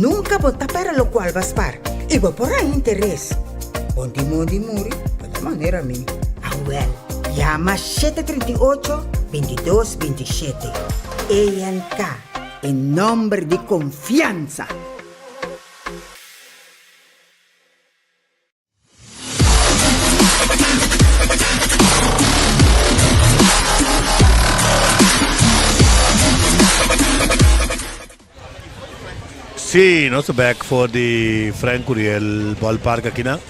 S3: nunka bo ta pèrdè lokual bo a spar i bo por haña interes. Bon di mondi muri bo ta manera mi. Awèl, yama 738, 22 27. ENK, e nòmber di konfiansa!
S1: Sí, nos ta bek for di Frank Curiel Ballpark akinan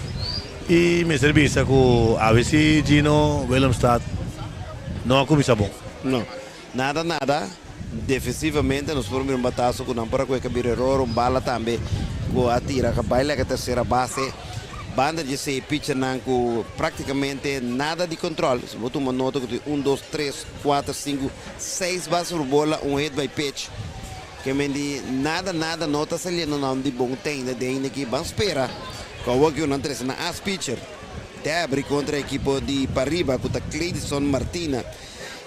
S1: y mester bisa cu awe si Gino Willemstad no a cuminsa bon.
S2: No, nada nada. Defensivamente nos por mira un batazo cu nan por a coge cabira error, un bala tambe cu a tira ca bay leka tercera base. Banda di esey pitchernan cu practicamente nada di control. Si bo tuma nota cu tin un, dos, tres, cuater, cinco, seis base por bola, un hit by pitch. Ke men di nada nada no ta saliendo nan di bon tende den aki. Ban spera cu awor cu nan trece nan as pitcher. Debri contra ekipo di pariba cu ta Cleidson Martina.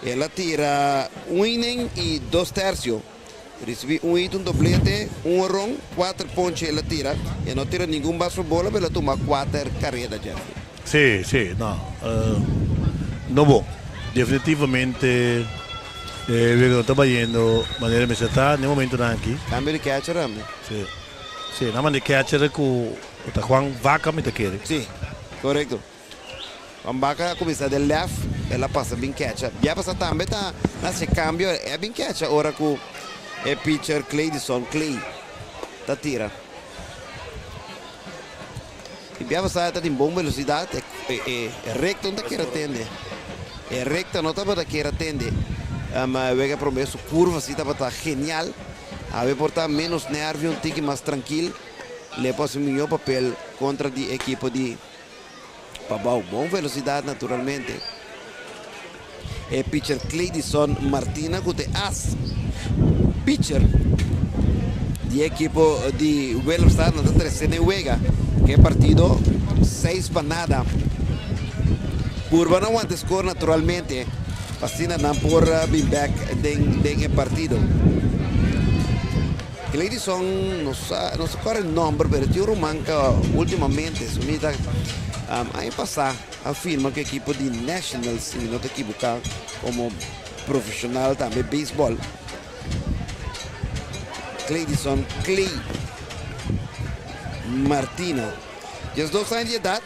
S2: El a tira un inning y dos tercio. Ricibi un hit, un doblete, un horon, cuater ponche el a tira. E no tira ningun bas por bola, pero el a tuma cuater careda, Jeffrey.
S1: Sí, sí, no. No bon. Definitivamente e wega no ta bayendo manera mester ta n'e momentonan aki.
S2: Cambio di catcher tambe.
S1: Sí, sí, nan manda e catcher cu ta Juan Vaca mi ta kere.
S2: Sí, corecto. Juan Baca a cuminsa den left, el a pasa bin catcha. Bia pasa tambe ta haci cambio, e a bin catcha ora cu e pitcher Cleidison Clay ta tira. Y bia pasa ta tin bon velocidad, e recta no ta kier atende. E recta no tabata kier atende. Wega prome su curva si tabata genial. Awe por ta menos nervio, un tiki mas trankil. Le por haci miho papel contra di ekipo di. Pabou bon velocidad naturalmente. E pitcher Cleidison Martina cu ta e as pitcher di e ekipo di Willemstad nan ta trece den wega cu e partido seis pa nada. Purba nan wanta e score naturalmente pa asina nan por bin bek den e partido. Gladison no sa no sa kor e nomber pero tin un ruman ka ultimamente su mi ta aña pasa a firma ku ekipo di Nationals si mi no ta ekiboka komo profesional tambe beisbòl. Gladison Clay Martina diesdos aña di edat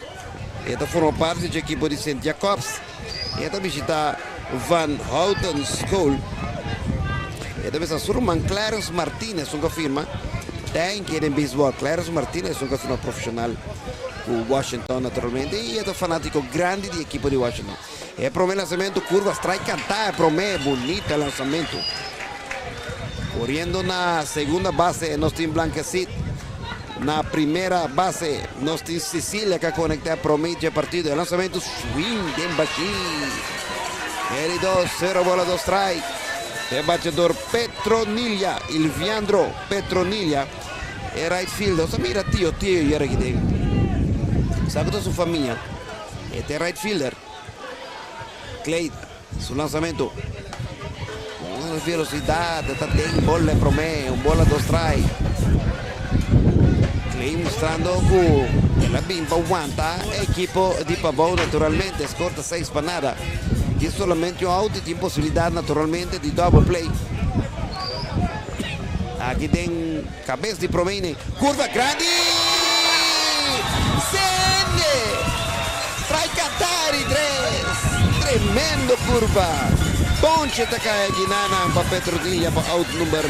S2: e ta forma parti dje ekipo di Sint Jacobs. E ta bishita Van Houten School. E ta bisa su ruman Clarence Martinez un ka firma tanki den baseball. Clarence Martinez un ka firma profesional ku Washington naturalmente y e ta fanatico grandi di ekipo di Washington. E prome lanzamento curva strike canta e prome bunita lanzamento. Coriendo na segunda base nos tin Blankesit. Na primera base nos tin Cecilia que conecta prome dje partido. E lanzamento swing den bashi. Eri 2, 0 bola 2 strike. E bateador Petronilia, Ilviandro Petronilia. E right fielder. Sa mira tio tio yera aquí den. Sa ku su famia. E right fielder. Clay, su lanzamento. Con velocidad, ta den bola prome, un bola dos strike. Clay mostrando ku el a bin pa wanta ekipo di Pabou naturalmente, score ta 6 pa 0. Tin solamente un out y tin posibilidad naturalmente di double play. Aki tin cabes di prome, curva grandi! Sende! Strike canta di tres! Tremendo curva! Ponche ta cay aki nana pa Petrodilla pa out number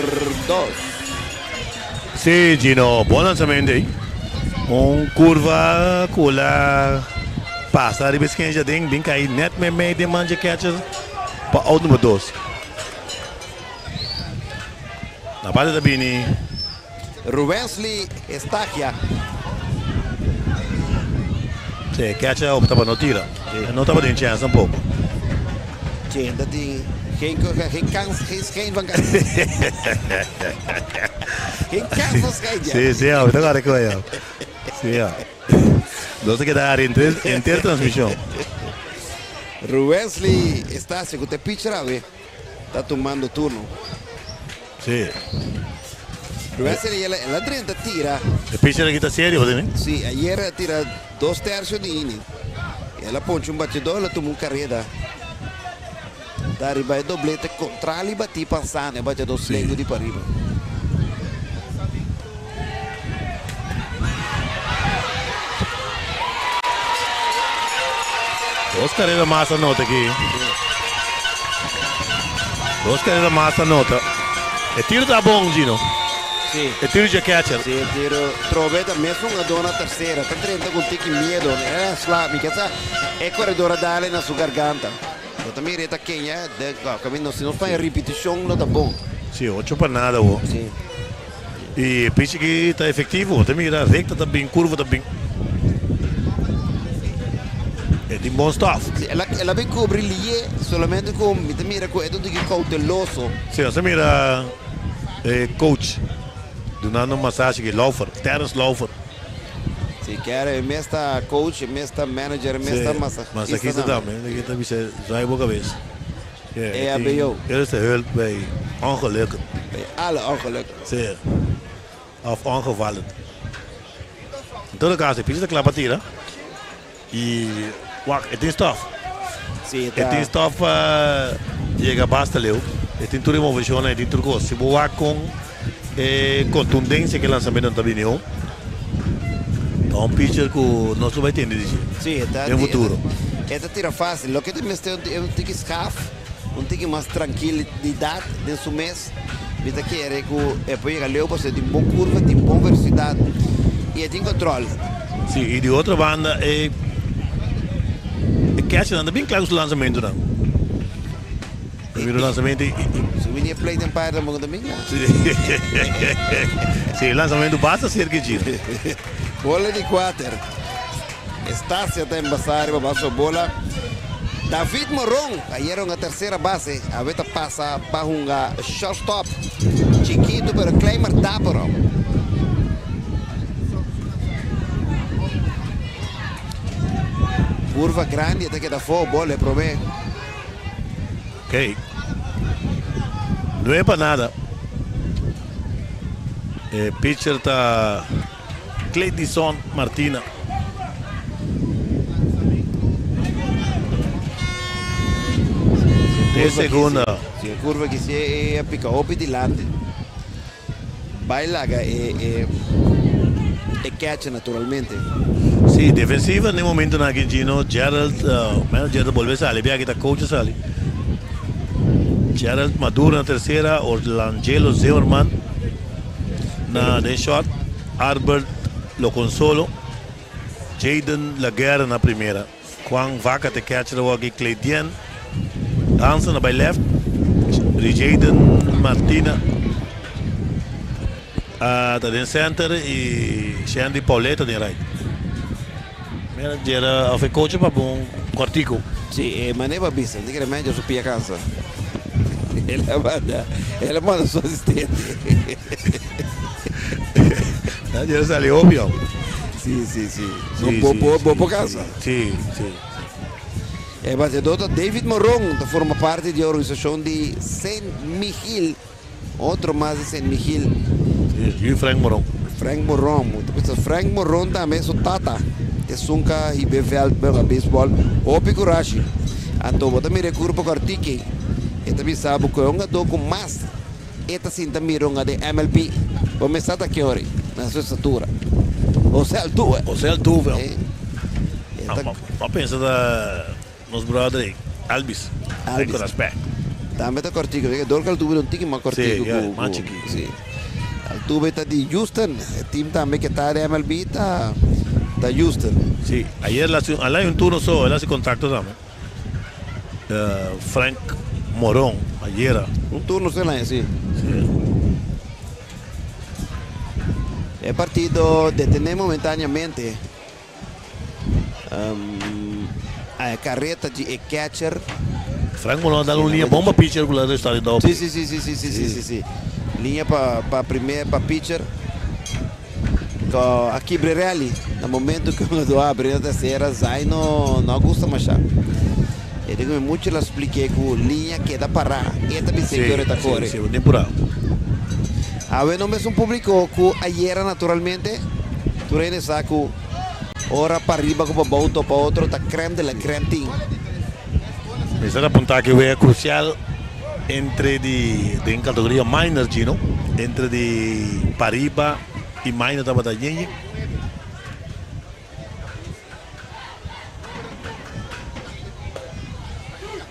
S2: 2.
S1: Si, Gino, bon lanzamento ey. Un curva cu el a pasa riba esquina den, bin cay net mey den man di catcher pa out number 2. Na parte ta bini
S2: Rubensley Estagia.
S1: Si, catcher opta pa no tira. No tabata den chance tampoco.
S2: Si, dat die geen, geen kans, geen schijn van kans. Geen kans van schijn, ja.
S1: Si, ja, ta awor cu ja. Si, ja. Nos a keda henter transmision.
S2: Rubensley Estacia, cu ta pitcher awe, ta tumando turno. Rubensley, el a 30 tira.
S1: E pitcher aki ta serio, no?
S2: Si, ayera a tira 2/3 di inning. El a poncha un batidor, el a tuma un careda. Dariba e doblete contrali bati pasando, batidor slengo di pariba.
S1: Dos careda mas a nota aki. Dos careda mas a nota. E tiro ta bon, Gino. E tiro di catcher.
S2: Si, tiro. Trobe ta mesun hungador na tercera. Ta 30 cu tiki miedo. Eh, sla, mi kier sa e coredor a dal na su garganta. No ta mira ta Kenya, de, no, si no ta repeticion, no ta bon.
S1: Si, 8 pa 0, oh. E pitch aki ta efectivo. Ta mira, recta ta bin, curva ta bin. E tin bon stuff.
S2: Si, el a bin cubri lihe solamente cu mi ta mira cu e ta cauteloso.
S1: Si, bo mira coach dunando un masahe aki, Laufer, Terence Laufer.
S2: Si, kier mes ta coach, mes ta manager, mes ta masahista.
S1: Masahista tambe, aki ta bisa zwaai bo cabes.
S2: EHBO.
S1: Eerste hulp bij ongelukken.
S2: Bij alle ongelukken.
S1: Si. Of ongevallen. En todo caso, e pitcher ta cla pa tira. Y, wak, e tin stuff. E tin stuff pa yega basta leu. E tin tur movecion, e tin tur cos. Si bo wak cu contundencia cu e lanzamento ta bini, ta un pitcher cu nos lo bay tende di den futuro.
S2: E ta tira facil. Loke tin e un tiki schaaf, un tiki mas trankilidad den su mes. Mi ta kere cu e por yega leu pasobra tin bon curva, tin bon velocidad y e tin control.
S1: Si, y di otro banda e catcher ta bin cla cu su lanzamento nan. Mira lanzamento y
S2: Si mini plate umpire tampoco tambe cla.
S1: Si, lanzamento basta cerca di giro.
S2: Bola di 4. Estacia ta embasa riba su bola. David Moron, ayera na tercera base, awe ta pasa pa hunga shortstop. Chikito, pero Kleimer dapper. Curva grandi, ta keda foul ball, prome.
S1: Ok. 9 pa 0. Pitcher ta Clayton Martina. De segunda.
S2: Si, curva cu si e pica hopi dilanti. Bay laga e catch naturalmente.
S1: Si, defensiva na momento na Gino, Gerald, uh, Gerald bolbe sali, bia aki ta coach sali. Gerald Maduro na tercera, Orlangelo Zimmerman na den short, Arbert Loconsolo, Jaden Laguerre na primera. Juan Vaca te catcher awor aki, Cleidien Hansen a bay left, Rijaden Martina a ta den center y Shandy Paulet ta den right. Manager of e coach pa bon kòrtiku.
S2: Sí, e manera pa bisa, ni kere manager su pia kansa. El a manda, el a manda su asistente.
S1: Manager a sali hopi awe.
S2: Sí, sí, sí. Sí, bo, bo, bo por kansa.
S1: Sí, sí.
S2: E bateador ta David Moron, ta forma parti di e organisashon di Saint Michiel. Otro mas di Saint Michiel.
S1: Sí, yu Frank Moron.
S2: Frank Moron. Bo ta pensa Frank Moron tambe su tata esun ka hibe veld bega baseball. Hopi kurashi. Anto bo ta mira e kurpa kòrtiki. E ta bisa bo ku e un gadó ku mas e ta sinta mira un den MLB. Bo mester ta kiori na su estatura. Jose Altuve.
S1: Jose Altuve. E ta. Bo a pensa ta. Nos brother Alvis.
S2: Alvis.
S1: Ku respect.
S2: Tambe ta kortiku. Dor ku Altuve ta un tiki mas kortiku
S1: Sí, ya, mas chikito.
S2: Sí. Altuve ta di Houston. E team tambe ke ta den MLB ta ta Houston.
S1: Sí, ayer el hasi, el hay un turno so, el hasi kontakto tambe. Frank Moron, ayera.
S2: Un turno so el haña, sí.
S1: Sí.
S2: E partido detené momentáneamente. A e careta di e catcher.
S1: Frank Molon a dal un liña bon pa pitcher cu la resta di dope.
S2: Si, si, si, si, si, si, si, si. Liña pa pa primer pa pitcher. Cu a kibra rally na momento cu e do abri na tercera Zay no no a gusta masha. E di cu mi mucho la spliké cu liña keda para e ta bis'é
S1: Si,
S2: cu ora e ta
S1: si,
S2: core.
S1: si, bo tin purá.
S2: Awe no mesun publico cu ayera naturalmente. Tur hende sa cu ora pariba cu pabou topa otro ta crème de la crème tin.
S1: Mester apunta ki wega crucial entre di den categoria minor Gino, entre di pariba y minor tabata Yenye.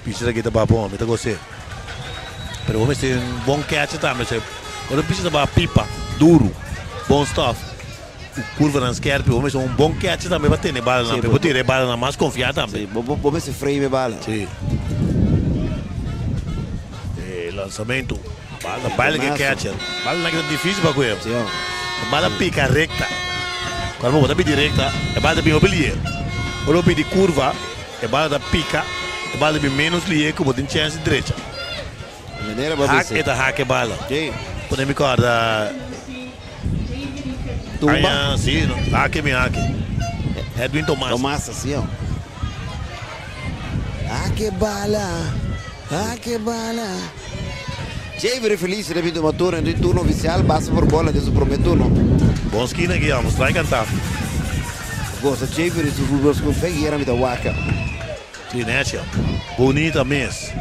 S1: Pitcher aki ta baha bon, mi ta gos'é. Pero bo mester un bon catcher tambe. Se ora pitcher ta baha pipa, duru, bon stuff, ku kurvanan skerpi, bo mester un bon catcher tambe pa tene balanan, pa e por tira e balanan mas konfiá tambe.
S2: Sí, bo bo mester frame e bala.
S1: Sí. E lansamentu, bala ta baila ku e catcher. Balanan aki ta difisil pa ku'e.
S2: Sí, oh.
S1: E bala pika rekta. Cuando bo ta pidi rekta, e bala ta bin hopi lier. Ora bo pidi kurva, E bala ta pika, e bala ta bin menos lié ku bo tin chèns di drecha.
S2: Manera bo
S1: Hak
S2: bisa.
S1: e ta hak e bala.
S2: Sí.
S1: Pone mi kòrda
S2: Tumba.
S1: aña, sí, no, hake mi hake. Edwin Tomasa.
S2: Tomasa, sí oh. Hak e bala, hak e bala. Javery Feliz riba e tuma turno, den turno ofisial, basa por bola den su promé turno.
S1: Bon skina aki, amo strike kantá.
S2: Gosa Javery su futbol school fe guera mi ta waka.
S1: Si necia. Bunita mes.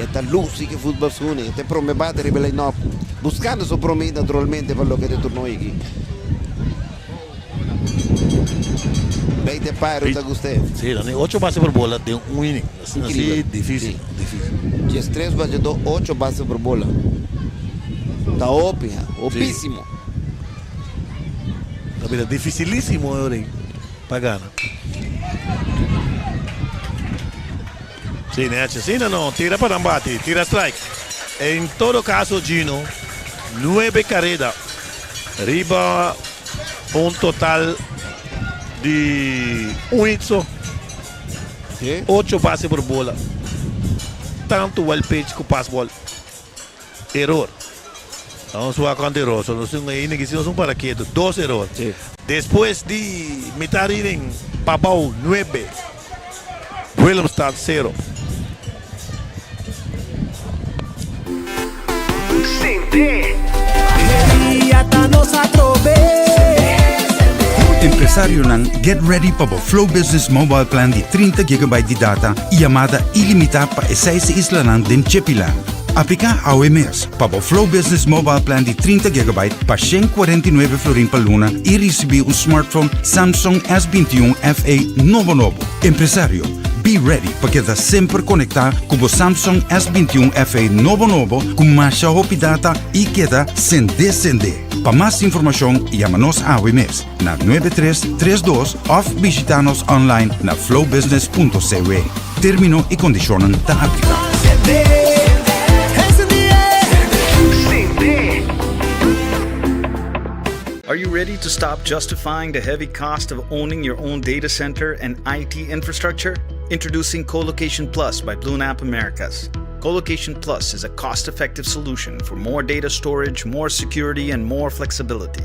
S2: E ta luci ki futbol school e ta e prome bate riba e line up buscando su prome naturalmente pa loke ta e turno aki. Beite Pyro ta gust'é.
S1: Si, nan tin ocho base por bola den un inning. Asina si dificil, dificil.
S2: 13 bateador, ocho base por bola. Ta hopi, ha, hopisimo.
S1: Ta bira dificilísimo e ora ei pa gana. Sí, Neche. Sí, no, no. Tira pa nan bati. Tira strike. En todo caso, Gino, nuebe careda riba un total di un hit so.
S2: Sí.
S1: Ocho base por bola. Tanto wild pitch ku pass ball. Error. Vamos wak cuanto error. So nos tin un inning nos un para keto. Dos error.
S2: Sí.
S1: Despues di mitar inning, Pabao nuebe, Willemstad sero.
S4: Empresarionan, get ready pa bo Flow Business Mobile Plan di 30 gigabyte di data y yamada ilimita pa e seis islanan den Chepiland. Aplica awe mes pa bo Flow Business Mobile Plan di 30 gigabyte pa 149 florin pa luna y ricibi un smartphone Samsung S21 FE nobo nobo. Empresario, Be ready pa keda semper konektá ku bo Samsung S 21 FE nobo nobo ku masha hopi data i keda sendé sendé. Pa mas informashon yama nos awe mes na 9332 òf bishitá nos online na flowbusiness.cw. Término i kondishonnan ta apliká.
S5: Are you ready to stop justifying the heavy cost of owning your own data center and IT infrastructure? Introducing Colocation Plus by BlueNap Americas. Colocation Plus is a cost effective solution for more data storage, more security, and more flexibility.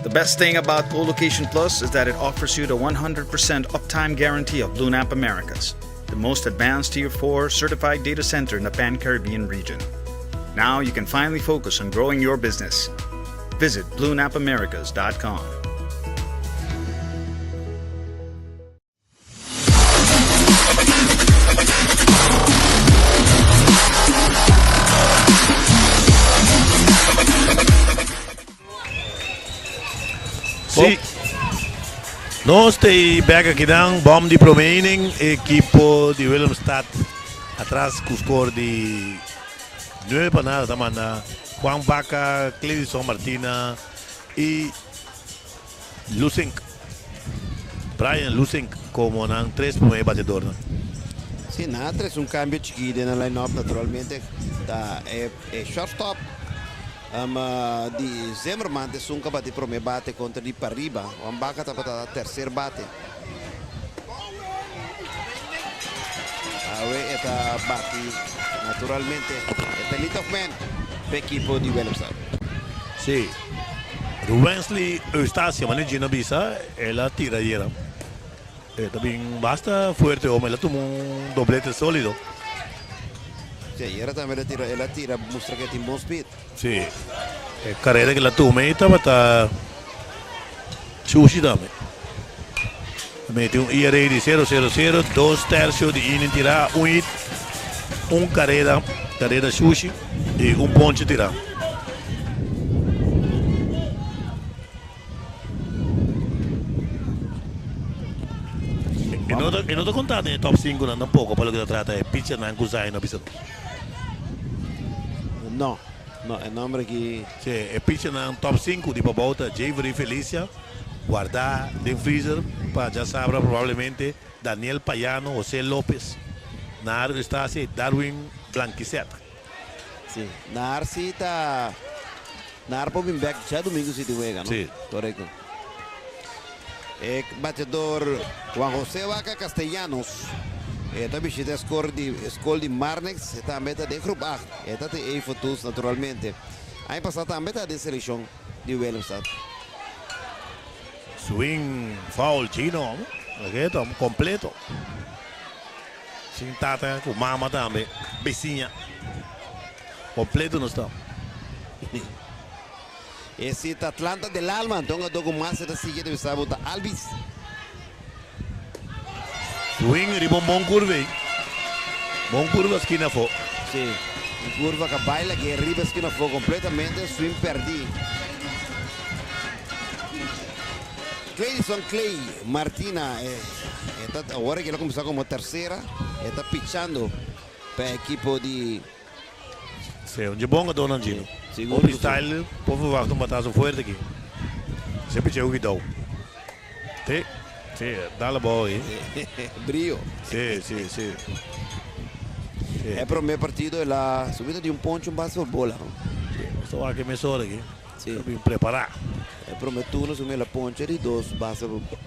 S5: The best thing about Colocation Plus is that it offers you the 100% uptime guarantee of BlueNap Americas, the most advanced Tier 4 certified data center in the Pan Caribbean region. Now you can finally focus on growing your business. Visit bluenapamericas.com.
S1: Sí. Nos ta bek aki dan, bom di promé inning, ekipo di Willemstad atras ku score di 9-0 ta manda Juan Vaca, Cledison Martina i Lusink. Brian Lusink komo nan tres promé batedornan.
S2: Sí, nan a trese un kambio chikí den e line-up naturalmente. Ta e e shortstop um, di Zimmerman ta esun ku a bati promé bate kontra di Pariba. Juan Baca tabata terser bate. Awe e ta bati naturalmente. E ta lead-off man pa ekipo di Willemstad.
S1: Sí. Ruwensley Eustacia, manera Gino a bisa, el a tira ayera. E ta bin basta fuerte hom, el a tuma un doblete solido.
S2: Sí, ayera tambe el a tira, el a tira mustra ke tin bon speed.
S1: Sí, e karera ke el a tuma ei tabata shushi tambe. A mete un ERA di sero sero sero, dos tercio di inning tirá, un hit, un karera, karera shushi i un ponche tirá. E no ta, e no ta kontá den e top sinkunan tampoko pa loke ta trata e pitchernan ku Zaino a bisa nos.
S2: No, no, e nomber aki.
S1: Sí, e pitchernan top sinku di pabou ta Javery Felicia, Guardá den freezer pa djasabra probablemente Daniel Payano, Jose Lopez, Nahar Eustacia y Darwin Blanquicet.
S2: Sí, Nahar sí ta, Nahar por bin bek djadumingu si tin wega, no?
S1: Sí.
S2: Korekto. E bateador Juan Jose Vaca Castellanos e ta bishita e skor di e skol di Marnix, e tambe ta den groep acht, e ta tin e foto's naturalmente. Aña pasá tambe ta den selekshon. di Willemstad.
S1: Swing foul chino Oke completo. Sin tata ku mama tambe. Bisiña. Completo nos ta.
S2: Esi ta Atlanta del Alma, anto un ku mas e ta sigui ta bisa bo ta Albies.
S1: Swing riba un bon curva ei. Bon curva skina afó.
S2: Sí, un curva ka bai lag'é riba skina afó completamente, swing perdí. Clayson Clay Martina e ta awor aki el a kuminsá komo tersera, e ta pichando pa e ekipo di.
S1: Sí, un dje bon gadónan Gino.
S2: Sigur
S1: Hopi
S2: ku sí.
S1: style, por verwacht un batazo fuerte aki. Esei picheo Guidou. Sí, sí, dal abou ahí.
S2: Brio.
S1: Sí, sí, sí. Sí.
S2: E promé partido el a subida di un poncho un base por bola.
S1: Sí, nos ta wak e mesora aki.
S2: Sí.
S1: Ta bin prepará.
S2: E promé turno sumi el a poncha di dos base por bola.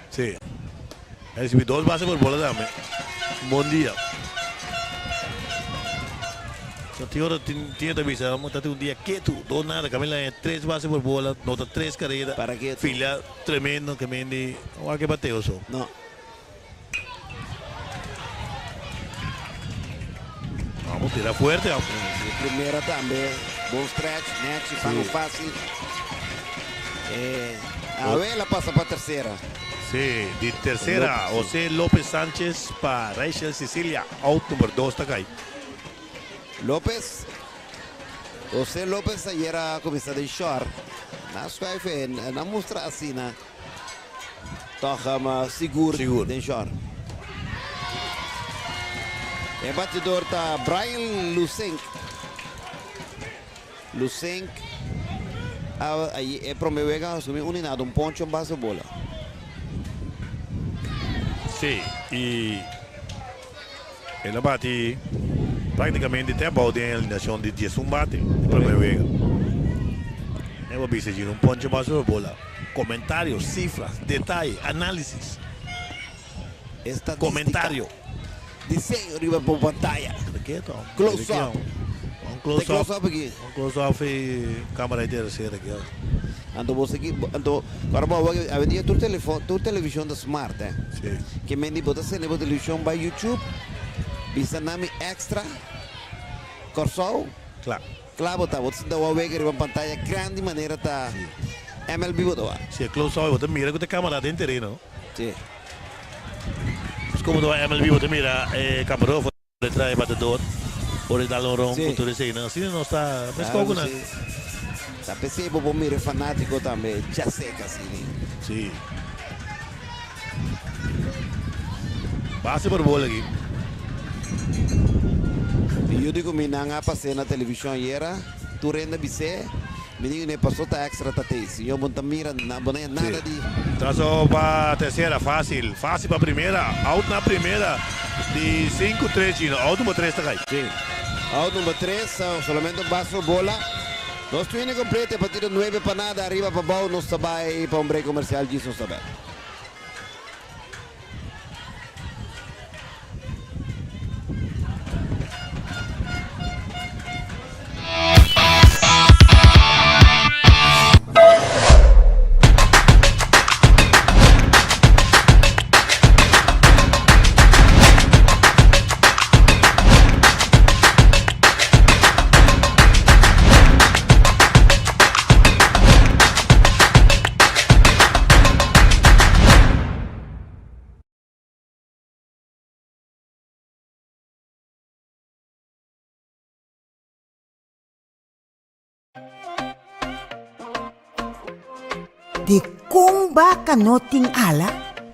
S1: Sí. El a ricibi dos base por bola tambe. Un bon dia. So tin ora tin tin ta bisa ta tin un dia ketu, dos nada, Camila haña tres base por bola, nota tres careda.
S2: Para ketu.
S1: Filia tremendo ke men di wak e bateo so.
S2: No.
S1: Vamos tira fuerte.
S2: Sí, primera tambe, bon stretch, nechi, fango fácil. Eh, a ver, la pasa pa tercera.
S1: Sí, di tercera, José López Sánchez pa Rachel Cecilia, out number 2 ta kai.
S2: López, José López ayer a kuminsá den short. Na schuif en na mustra asina. Toch sigur
S1: Sigur.
S2: den short. E batidor ta Brian Lusink. Lusink a e prome wega a asumi un y nada, un poncho, un base bola.
S1: Sí, y el a bati prácticamente te abou den e alineacion di diesun bate e prome wega. E bo bisa djin un poncho, un base bola. Comentario, cifras, detaye, análisis.
S2: Estadística.
S1: Comentario.
S2: Diseño riba bo pantaya. Close up.
S1: Un close
S2: Te
S1: up.
S2: close up aki.
S1: Un close up y cámara di tercera aki.
S2: Anto bo seki, anto ora bo awor awendia tur telefon, tur television ta smart eh.
S1: Sí.
S2: Ke men di bo ta sende bo television bai YouTube, bisa nami extra Kòrsou.
S1: Kla.
S2: Kla bo ta, bo ta sinta wou wega riba un pantaya grandi manera ta MLB bo ta wak.
S1: Si e close up bo ta mira ku ta camera den tereno.
S2: Sí.
S1: Pues como ta wak MLB bo ta mira e camarógrafo detrás e batedor ora e dal un ron
S2: Sí.
S1: ku tur eseinan. Asina nos ta mes
S2: Claro
S1: koku
S2: ku
S1: nan.
S2: sí. Ta p'esei bo por mira e fanátiko tambe djasek asina.
S1: Sí. Base por bola aki.
S2: Mi yu di ku mi nan a pas'é na televishon ayera, tur hende a bis'é, mi di ku pasó ta extra ta tei, señor bo no ta mira bo no haña nada di.
S1: Traso pa tercera, fácil, fácil pa primera, out na primera di sinku tres Gino, out number tres ta kai.
S2: Sí, out number tres, solamente un base por bola. Nos twinning completo e partido nuebe pa nada ariba pa bou nos ta bai pa un break comercial djis nos ta bek.
S3: Dikon baka no tin ala?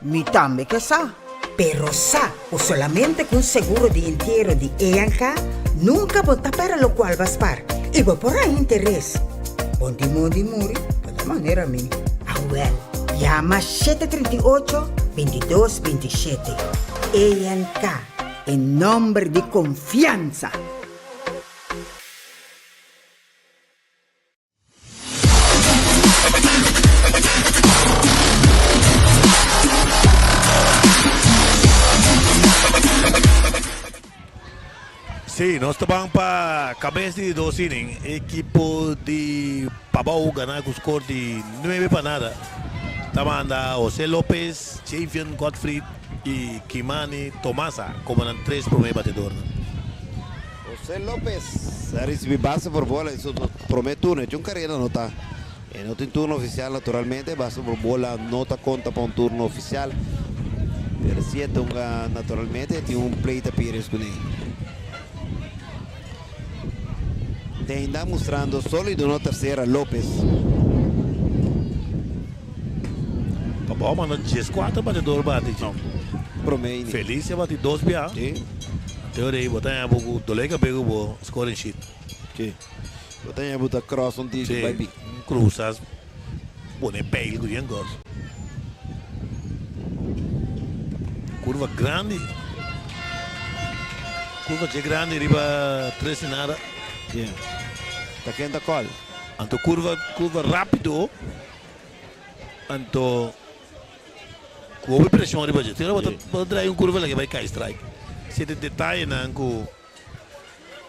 S3: Mi tambe ke sa. Pero sa ku solamente ku un seguro di entiero di ENK nunka bo ta pera lokual ba spar i bo por haña interes. Bon di mondi muri bo ta manera mi. Awel, yama 738, 22, 27. ENK, e nomber di konfiansa!
S1: Sí, nos ta ban pa kabes di dos inning. Ekipo di Pabou gana ku skor di nuebe pa nada. Ta manda Jose Lopez, Javion Godfried i Kimani Tomasa komo nan tres promé batedornan.
S2: Jose Lopez a ricibi base por bola en su prome turno. Hecho un carrera no ta. E no tin turno oficial naturalmente. Base por bola no ta conta pa un turno oficial. Pero si e tunga naturalmente e tin un plate appearance cune. Te ainda mustrando solido na tercera Lopez.
S1: Pabao manda 14 batedor bati.
S2: Prome inning.
S1: Felicia bati dos bia.
S2: Sí.
S1: Te ora ei bo ta haña bo ku dolé kabé ku bo scoring sheet.
S2: Sí. Bo ta haña bo ta cross un tiki
S1: Sí,
S2: bai bi.
S1: un cruzas pone peil ku bien gos. Curva grandi. Curva dje grandi riba tres y nada.
S2: Sí. Ta ken ta call?
S1: Anto curva curva rapido. Anto Ku hopi preshon riba dje. Tin ora bo ta bo ta drai un kurva laki bai kai strike. Si e detayenan ku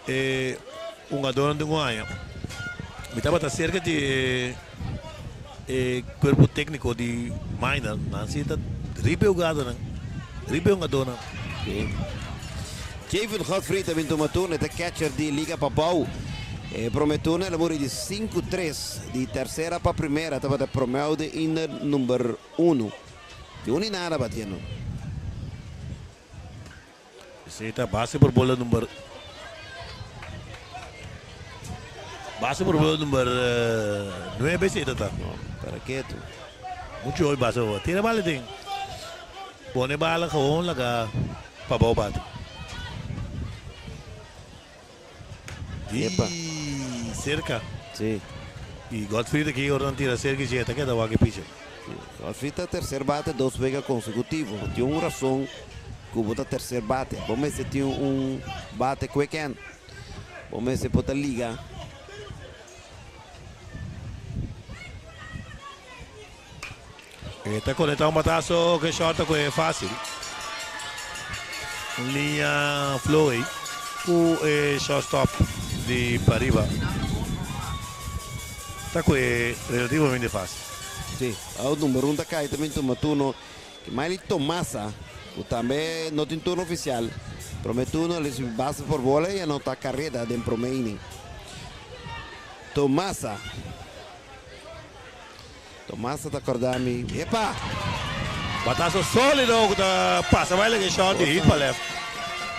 S1: e hungadornan tin ku haña. Mi tabata serka di e e kuerpo tekniko di Minor. Nan si ta riba e hugadonan, riba e hungadornan.
S2: Javen Godfrey ta bin tuma turno, e ta catcher di Liga Pabou. E prome turno el a muri di sinku tres, di tersera pa primera tabata promeu den inner number Unu. Di unu i nada batiendo.
S1: Esei ta base por bola number Base por bola number nuebe esei ta ta.
S2: No, para ketu.
S1: Mucho hopi base por bola. Tira bala den. Pone bala gewoon laga pabou bati.
S2: Epa.
S1: I serka.
S2: Si.
S1: I Godfried aki ora nan tira serka dje ta keda wak e picher.
S2: Godfried ta tercer bate dos wega consecutivo. Tin un rason cu bo ta tercer bate. Bo mester tin un bate quick end. Bo mester por ta liga.
S1: E ta conecta un batazo cu e short ta coge facil. Un liña flow ey cu e shortstop di pariba ta coge relativamente facil.
S2: Si, out number un ta cay tambe tuma turno ki Miley Tomasa cu tambe no tin turno oficial. Prome turno a ricibi base por bola y a nota carrera den prome inning. Tomasa. Tomasa ta corda mi. Epa!
S1: Batazo solido cu ta pasa bai laga e shot di hit pa left.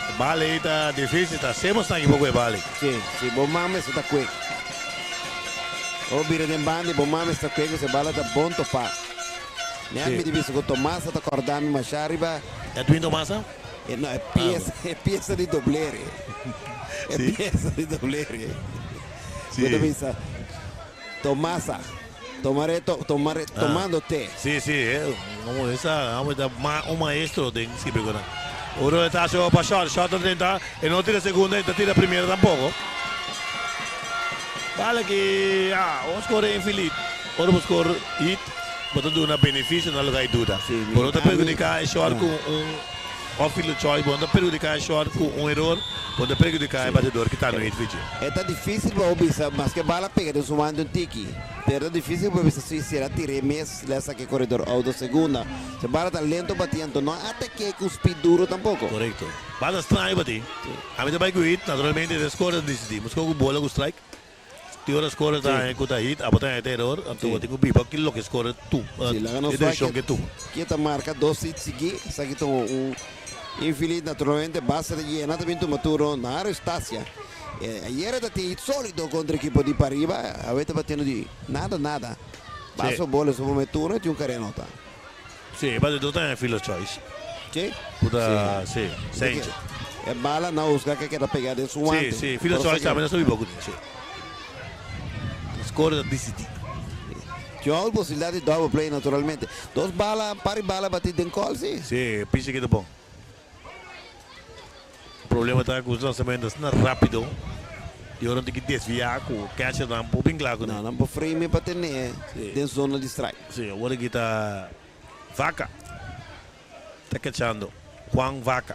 S1: E bal ey ta dificil, ta hacemos nan equipo cu e bal ey.
S2: Si, si, bo mama esta ta cuek. O bira den banda y bo mama esta cuek, e bala ta bon topa. Mi a
S1: Si.
S2: midi bisa cu Tomasa ta corda mi masha riba.
S1: Edwin Tomasa?
S2: E no, e pieza, e pieza di doblere. E
S1: Si.
S2: pieza di doblere.
S1: Si.
S2: Bo ta bisa. Tomasa. Tomaré to, tomaré, tomando té.
S1: Sí, sí, eh, como esa, amo ta ma, un maestro den skibri con nan. Oro e ta haci pa short, short ta drenta, e no tira segunda, e ta tira primera tampoco. Bala ki, ah, un score infilit. Ora bo score hit, bo ta duna beneficio na loke hay duda.
S2: Sí, mi,
S1: Bo no ta
S2: ami,
S1: perjudica e short
S2: ah.
S1: cu un outfielder choice, bo no ta perjudica e short cu un error, bo no ta perjudica e batedor ki ta no hit fichi.
S2: E ta dificil pa bo bisa, maske bala pega den su man di un tiki. Pero ta dificil pa bisa si sera tir'é mes lesa ke koredor outo segunda. Se bala ta lento bati anto no a atak'é ku speed duro tampoko.
S1: Korekto. Bala straño bati. Ami ta bai ku hit, naturalmente e score ta disidí. Meskos ku bola ku strike. Tin ora score ta haña ku ta hit, abo ta haña ta eror, anto bo tin ku biba ki loke score tu,
S2: Si, laga nos
S1: e
S2: wak
S1: desishon ke tuma.
S2: Ke ta marka dos hit sigui, esaki ta un infilit naturalmente base ta yena ta bin tuma turno na Eustacia. Ayera ta tin hit solido kontra ekipo di pariba, awe ta batiendo di nada nada. Base o bola su prome turno y tin un kare anota.
S1: Si, e batidor ta haña fielder's choice.
S2: Si?
S1: Ku ta, si, Sanchez.
S2: E bala na Oscar ke keda pega den su wante.
S1: Si, si, fielder's choice tambe na subi boku den, si. Score ta disidí.
S2: Tin otro posibilidad di double play naturalmente. Dos bala, par di bala bati den kòl, si.
S1: Si, e pichi keda bon. Problema ta ku su lansamento asina rápido i ora nan tin ki desviá ku catchernan por bin kla kuné.
S2: No, nan por frame pa ten'é den zona di strike.
S1: Si, awor aki ta Vaca ta catchando, Juan Vaca.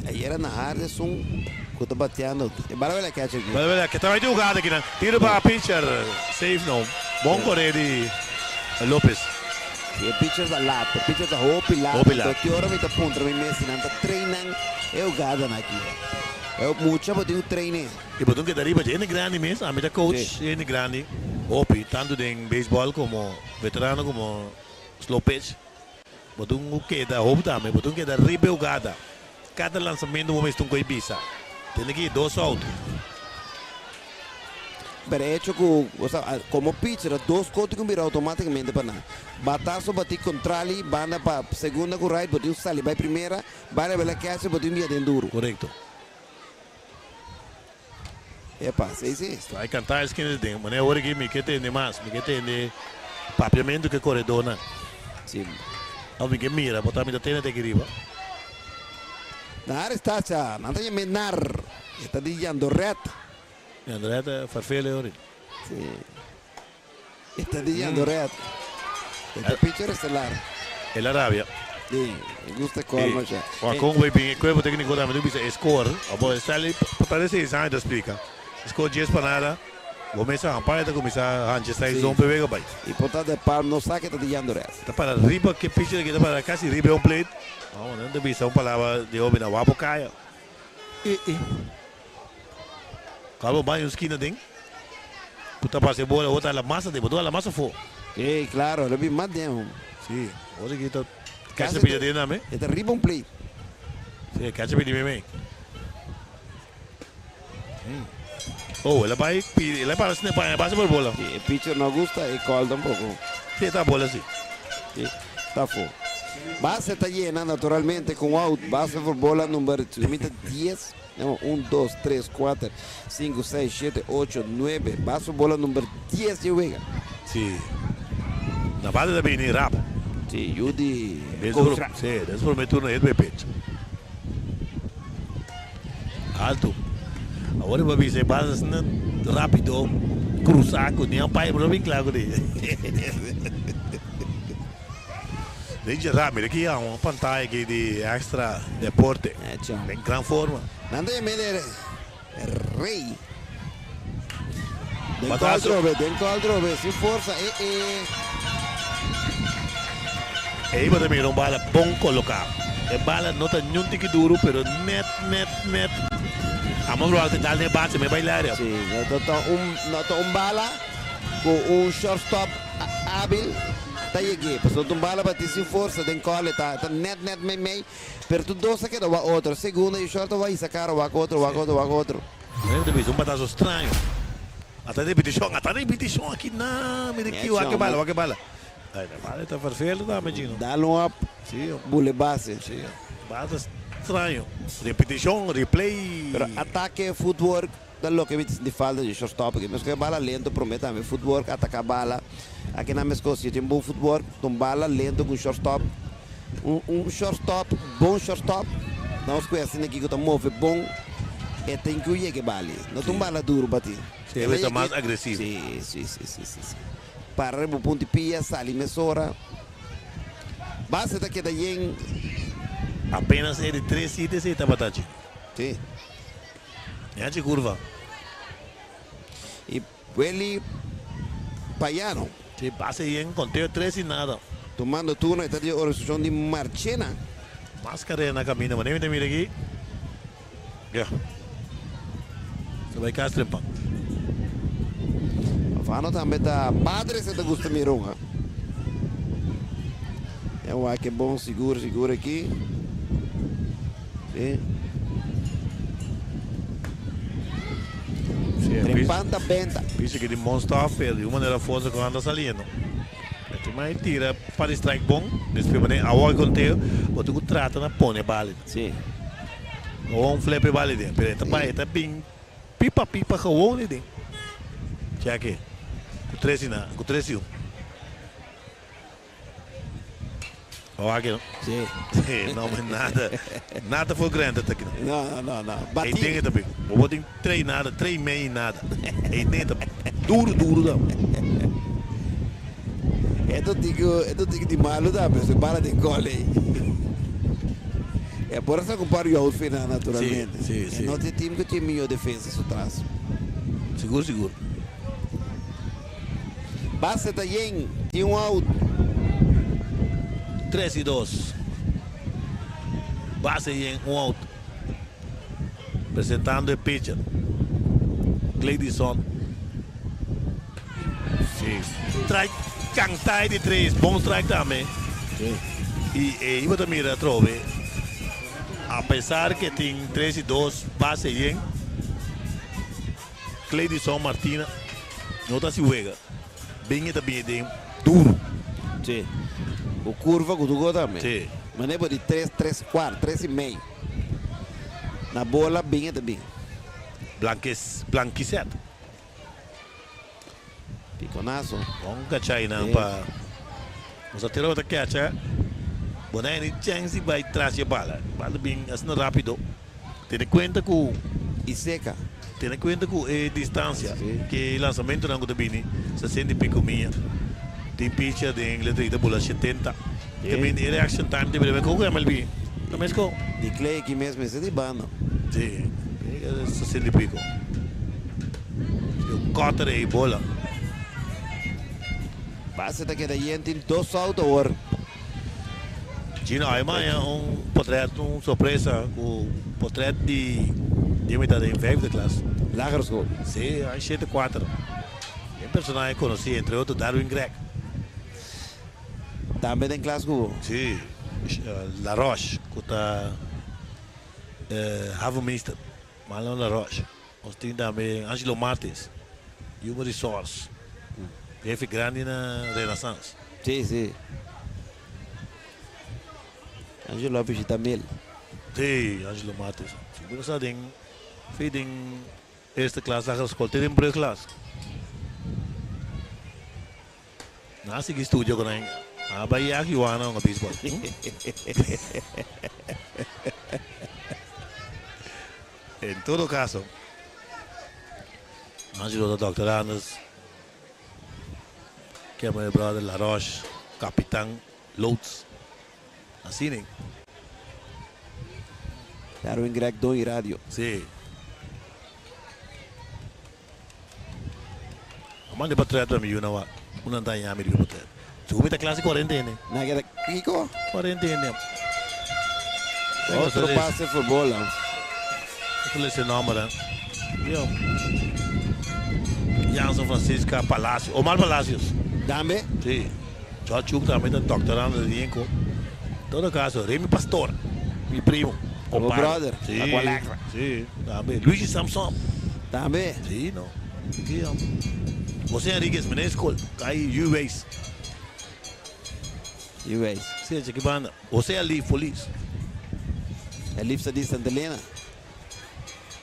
S2: Ayera na hard esun ku ta bateando. E bala bela catcher aki.
S1: Bala bela catcher. Ta bai tin hugada aki nan. Tiro pa pitcher. Safe no. Bon kore di Lopez.
S2: Si e pitcher ta lat. E pitcher ta hopi lat.
S1: Hopi lat.
S2: Anto ki ora mi ta puntra mi mes si nan ta train nan e hugadanan aki. E mucha bo tin ku train e.
S1: I bo tin keda riba dje. Hende grandi mes. Ami ta coach hende grandi hopi. Tantu den baseball komo veterano komo slow pitch. Bo tin ku keda hopi tambe. Bo tin ku keda riba e hugada. Kada lansamentu bo mester un koe bisa. Tene ki dos out.
S2: Pero e hecho ku bo sa komo pitcher a dos kos tin ku bira automaticamente pa nan. Bataso bati kontrali banda pa segunda ku right bo tin ku sali bai primera, bai rebela catcher bo tin bia den duru.
S1: Korekto.
S2: Epa, si si.
S1: Strike kanta esquina di den. Manera ora aki mi ke tende mas, mi ke tende papiamentu ke koredónan.
S2: Si.
S1: Of mi ke mira, por ta mi ta tende te aki riba.
S2: Nar esta cha, nan ta yam'é Nar. E ta di Jandoret.
S1: Jandoret ta farfele ori.
S2: Si. E ta di Jandoret. E ta pitcher estelar.
S1: El a rabia.
S2: Si, e gusta call masha.
S1: Ora con bay bin e cuerpo tecnico tambe ta bisa e score. Abo e sali pa tal e seis aña ta splica. E score dies pa nada. Bo mesa umpire ta cuminsa hancha strike zone pe wega bay.
S2: Y por ta de palm no sa ke ta di Jandoret.
S1: Ta para riba ke pitcher aki ta para casi riba e home plate. Amo nan ta bisa un palabra di hopi na wapo caya. E e. Caba bay un skina den. Cu ta pasa e bola awor ta hala mas aden, bo ta hala mas afo.
S2: Si, claro, lo bin mas den.
S1: Si, awor aki ta catcher pidi aden tambe.
S2: E ta riba un plate.
S1: Si, e catcher pidi meimei. Oh, el a bay pidi, el a para asina paña base por bola.
S2: Si, e pitcher no gusta e call tampoco.
S1: Si, e ta bola si.
S2: Si, ta afo. Base ta yena naturalmente ku un out. Base for bola number 10. No, 1, 2, 3, 4, 5, 6, 7, 8, 9. Base for bola number 10 di wega.
S1: Si. Na base ta bini rap.
S2: Si, yu di
S1: Koostra. Si, den su prome turno hit by pitch. Alto. Awor bo a bisa e base asina rapido cruza cu ni umpire no bin cla cu di. Ranger Rap, mira ki un pantaya aki di Extra Deporte. Den gran forma.
S2: Nan ta yama el e rey. Den call trobe, den call trobe, sin forsa e e.
S1: Ey bo ta mira un bala bon coloca. E bala no ta niun tiki duro pero net net net. Amo probable ta dal den e base me bay laria.
S2: Si, no ta un no ta un bala cu un shortstop habil ta yeg'e. Pasobra ta un bala bati sin forsa den call e ta ta net net mey mey pero tur dos a keda wak otro. Segunda y short a wak hisa cara wak otro wak otro wak otro.
S1: Mira ta bisa un batazo straño. Ata repeticion, ata repeticion aki na mira aki wak e bala wak e bala. Ay na bala ta vervelend tambe Gino.
S2: Dal un up
S1: Si
S2: bule base.
S1: Si bala ta straño. Repeticion, replay.
S2: Pero atake footwork ta loke mi ta sinti falta di shortstop aki. Meskos e bala lento prome tambe footwork ataka bala. Aki nan meskos si tin bon footwork ta un bala lento ku un shortstop. Un un shortstop bon shortstop nos ku asina aki ku ta move bon e tin ku yega e bali. No ta un bala duro bati.
S1: Si e ta mas agresivo.
S2: Si si si si si. Para riba un punto di pia, sali mesora. Base ta keda yen.
S1: Apenas e di tres hit esei tabata dje.
S2: Si.
S1: E haci curva.
S2: Y Welly Payano.
S1: Si, base yen, conteo tres y nada.
S2: Tumando turno e ta di organisacion di Marchena.
S1: Mas carera na caminda, manera mi ta mira aki. Ya. Ta bai cas trempan.
S2: Pavano tambe ta Padres e ta gusta mira un ha. E wak e bon sigur sigur aki. Si. Trempan ta benta.
S1: Bisa ki di Monstaf pero di un manera forsa cu anda saliendo. E tin mai tira pa di strike bon. Despues manera awor conteo bo tin cu trata na pone bali.
S2: Si.
S1: Gewoon flip e bali den. Pero e ta bai, e ta bin pipa pipa gewoon ei den. Chèke. Ku tres i na, ku tres i un. Oa aki no.
S2: Si.
S1: No, maar nada, nada for granted aki no.
S2: No, no, no, no. Bati.
S1: Ei den e ta bin. Bo por tin tres nada, tres i mei nada. Ei den e ta duru duru ta.
S2: E ta tiki, e ta tiki di malu tambe, su bala den gol ei. E por a sa ku un par yòut final naturalmente.
S1: Si, si, si.
S2: E no ta e team ku tin mihó defensa su tras.
S1: Sigur, sigur.
S2: Base ta yen, tin un out.
S1: Tres i dos. Base yen, un out. Presentando e pitcher, Gladison. Si, strike cantá e di tres, bon strike tambe. Y e iba ta mira atrobe, a pesar que tin tres y dos base yen, Gladison Martina no ta haci wega. Bin e ta bini den duro.
S2: Si, cu curva cu tu go tambe.
S1: Si.
S2: Manera bo di tres, tres cuart, tres y mei. Na bola bin e ta bin.
S1: Blankes, Blankiset.
S2: Piconazo.
S1: Bon kachay nan pa nos a tira ota kecha. Bo na hende chens di bai tras di e bala. Bala bin asina rapido. Tene kuenta ku.
S2: I seka.
S1: Tene kuenta ku e distansia ke e lansamentunan ku ta bini sesenta i piko mia. Tin picha den letra i ta bula shetenta. Ta bini e reaction time ta bira meskos ku MLB. Ta meskos.
S2: Di klei aki mes mester di banda.
S1: Si, sesenta i piko. E un cutter ei bola.
S2: Base ta keda yen tin dos out awor.
S1: Gino awe maña un potret un sorpresa ku potret di di mi ta den vijfde klas.
S2: Lagere school.
S1: Si, aña shete kuater. E personahe konosí entre otro Darwin Gregg.
S2: Tambe den klas ku bo?
S1: Si, La Roche ku ta havenmeester, Marlon La Roche. Nos tin tambe Angelo Martins, Human Resource, jefe grandi na Renaissance.
S2: Si, si. Angelo a bishita Mel.
S1: Sí, Angelo Mates. Sigur sa den fi den eerste klas lagere school te den brugklas. Nan a sigui studia ku nan a bai yag Juana hunga baseball. En todo caso, Angelo ta Dòkter Anders, Kemmer Brother, La Roche, Capitan, Loods. Asina.
S2: Darwin Greg Don Radio.
S1: Sí. A manda e portret pa mi yu na wak. Un nan ta haña mi riba e portret. Segun mi ta klase cuarenta hende.
S2: Na keda kiko?
S1: Cuarenta hende.
S2: Otro pase for bola.
S1: Otro lesa e nomber hè. Yo. Jansen Francisca Palacio. Omar Palacios.
S2: Tambe?
S1: Sí. George Chuk tambe ta doctorando di Dienco. Todo caso, Remy Pastor, mi primo,
S2: Bo
S1: compadre.
S2: brother,
S1: Sí,
S2: la cual extra.
S1: sí, tambe. Luigi Samson.
S2: Tambe.
S1: Sí, no. Sí, hombre. José Enriquez, meneer school, kai UWays.
S2: UWays.
S1: Sí, cheque banda. José Ali Feliz.
S2: E liefste di Santa Elena.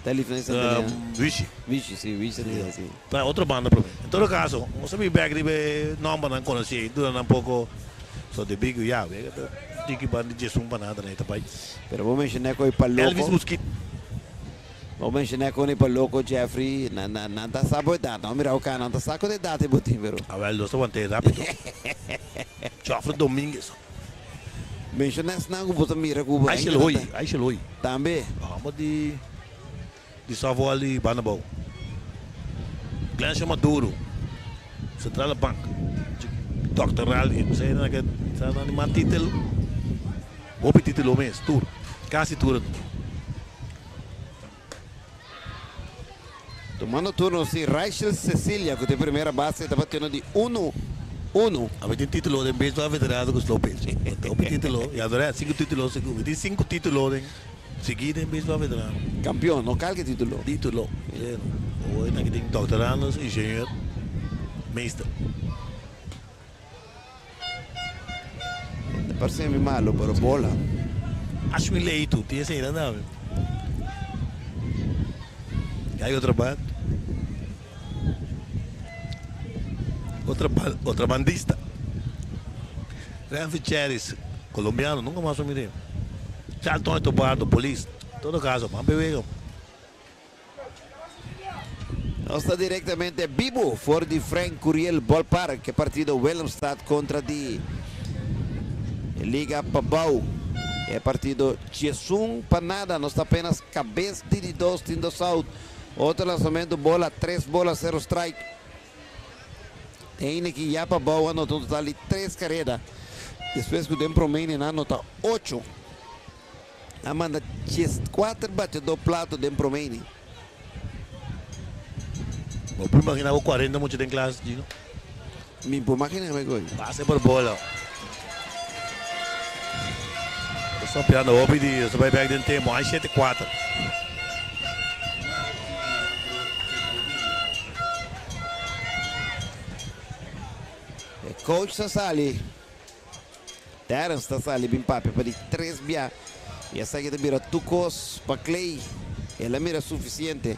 S2: Ta lief na Santa Elena.
S1: Wishi.
S2: Wishi, si, Wishi Santa Elena, si.
S1: Ta otro banda prome. En todo caso, nos a bin bek riba e nombernan conoci, dura nan poco. So de big ya, wega ta tiki banda di djesun pa nada nan e ta bai.
S2: Pero bo menciona cu e pa loco.
S1: Elvis Busquit.
S2: Bo menciona cu e pa loco Jeffrey, nan nan nan ta sa bo edad, no mira oca nan ta sa cu edad e bo tin pero.
S1: Awel nos ta want'e rapido. Joffre Dominguez.
S2: Menciona esnan cu bo ta mira cu bo
S1: Aishel Hoy, Aishel Hoy.
S2: Tambe.
S1: Homber di di softball di Bandabou. Glencio Maduro, Centrale Bank. Doctoral, no sé na ke sa nan di man titel. Hopi titulo mes, tur. Casi tur.
S2: Tumando turno si Raichel Cecilia cu ta e primera base ta batiendo di uno uno.
S1: Ami tin titulo den beisbal veterano cu slow pitch. Hopi titulo, y Andrea cinco titulo sigur. Mi tin cinco titulo den sigui den beisbal veterano.
S2: Campeon, no calke titulo.
S1: Titulo, si. Awor nan ki tin doctorandos, ingenieur, meester.
S2: Ta parse mi malo, pero bola.
S1: Ashwin Leito, tin esei nan tambe. Hay otra band. Otra otra bandista. Renfri Cherries, colombiano, nunca mas a mir'é. Charlton Etobardo, polis. Todo caso, ban bewega.
S2: Nos ta directamente bibo for di Frank Curiel Ballpark, e partido Willemstad contra di Liga Pabao. E partido diesun pa nada, nos ta apenas cabes di di dos tin dos out. Otro lanzamento bola, tres bola, cero strike. Heineken ya Pabao a nota un total di tres careda, despues cu den prome inning a nota ocho. A manda dieskuater bateadó plato den promé inning.
S1: Bo por imaginá bo 40 mucha den klas, Gino?
S2: Mi por imaginá mi koe.
S1: Pase por bola. Nos ta piando hopi di nos ta bai bek den tempo. Ai 7-4.
S2: E coach ta sali. Terrence ta sali bin papia pa di tres bia y esaki ta bira tur cos pa Clay. El a mira suficiente.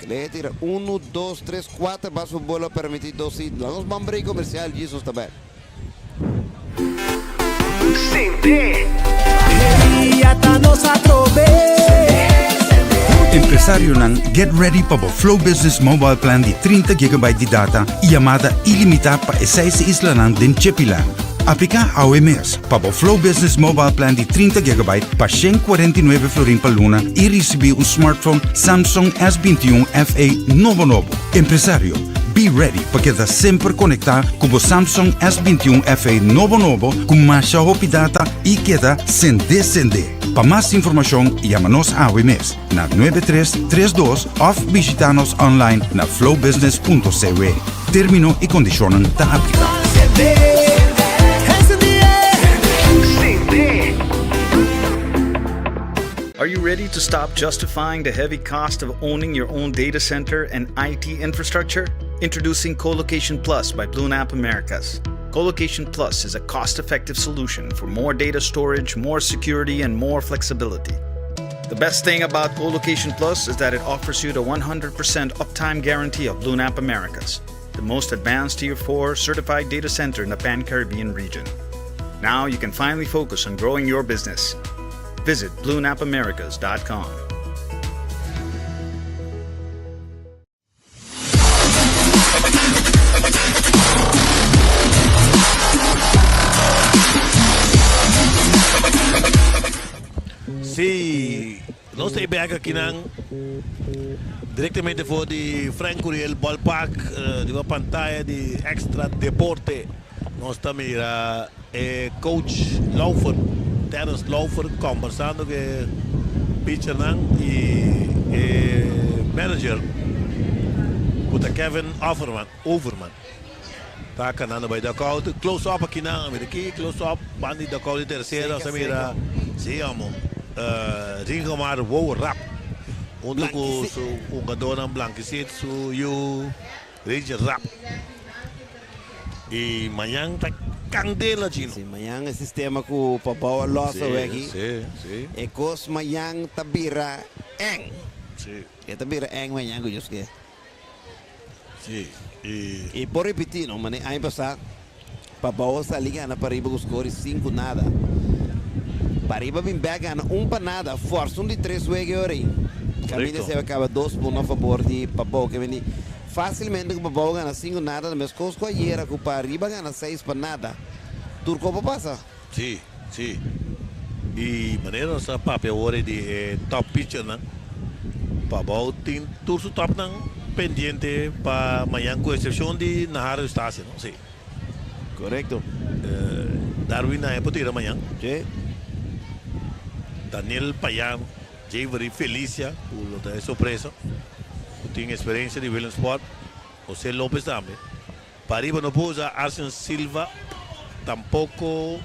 S2: Clay a tira uno, dos, tres, cuater bas por bola permiti dos hit. Laga nos ban break comercial, Jesus ta bek.
S4: Empresarionan, get ready pa bo Flow Business Mobile Plan di 30 gigabyte di data y yamada ilimita pa e seis islanan den Chepilan. Aplica awe mes pa bo Flow Business Mobile Plan di 30 gigabyte pa 149 florin pa luna y ricibi un smartphone Samsung S21 FE nobo nobo. Empresario, be ready pa keda semper conecta cu bo Samsung S21 FE nobo nobo cu masha hopi data y keda sende sende. Pa mas informacion yama nos awe mes na 9332 of bishita nos online na flowbusiness.cw. Termino y condicionnan ta aplica.
S5: Are you ready to stop justifying the heavy cost of owning your own data center and IT infrastructure? Introducing Colocation Plus by Blue Nap Americas. Colocation Plus is a cost effective solution for more data storage, more security, and more flexibility. The best thing about Colocation Plus is that it offers you the 100% uptime guarantee of BlueNap Americas, the most advanced Tier 4 certified data center in the Pan Caribbean region. Now you can finally focus on growing your business. Visit bluenapamericas.com.
S1: Sí, nos ta bek akinan directamente for di Frank Curiel Ballpark riba pantaya di Extra Deporte. Nos ta mira e coach Laufer, Terrence Laufer combersando cu e pitchernan y e manager cu ta Kevin Offerman, Overman. Ta canando bay dugout. Close up akinan, mira aki close up banda di dugout di tercera nos ta mira si amo Ringomar Wow Rap hunto cu su hungadornan Blanquicit su yu Ranger Rap. Y mañan ta candela Gino.
S2: Si, mañan e sistema cu Pabao a los awe aki.
S1: Si, si.
S2: E cos mañan ta bira eng.
S1: Si.
S2: E ta bira eng mañan cu Dios ke.
S1: Si, y.
S2: Y por ripiti no, mane aña pasa Pabao a sali gana pariba cu score di cinco nada. Pariba bin bek gana un pa nada, forsa un di tres wega e ora ey. Caminda
S1: Correcto.
S2: se a caba dos pa uno a fabor di Pabao ke bini. Fácilmente ku Pabao gana sinku nada ta meskos ku ayera ku Pariba gana seis pa nada. Tur kopo pasa.
S1: Sí, sí. I manera nos a papia awor di e top pitchernan, Pabao tin tur su topnan pendiente pa mañan ku eksepshon di Nahar Eustacia, no? Sí.
S2: Korekto.
S1: Darwin Naya por tira mañan.
S2: Sí.
S1: Daniel Payano. Javery Felicia ku lo ta e sorpresa ku tin eksperensia di Williamsport, Jose Lopez tambe. Pariba no por usa Arsen Silva tampoko.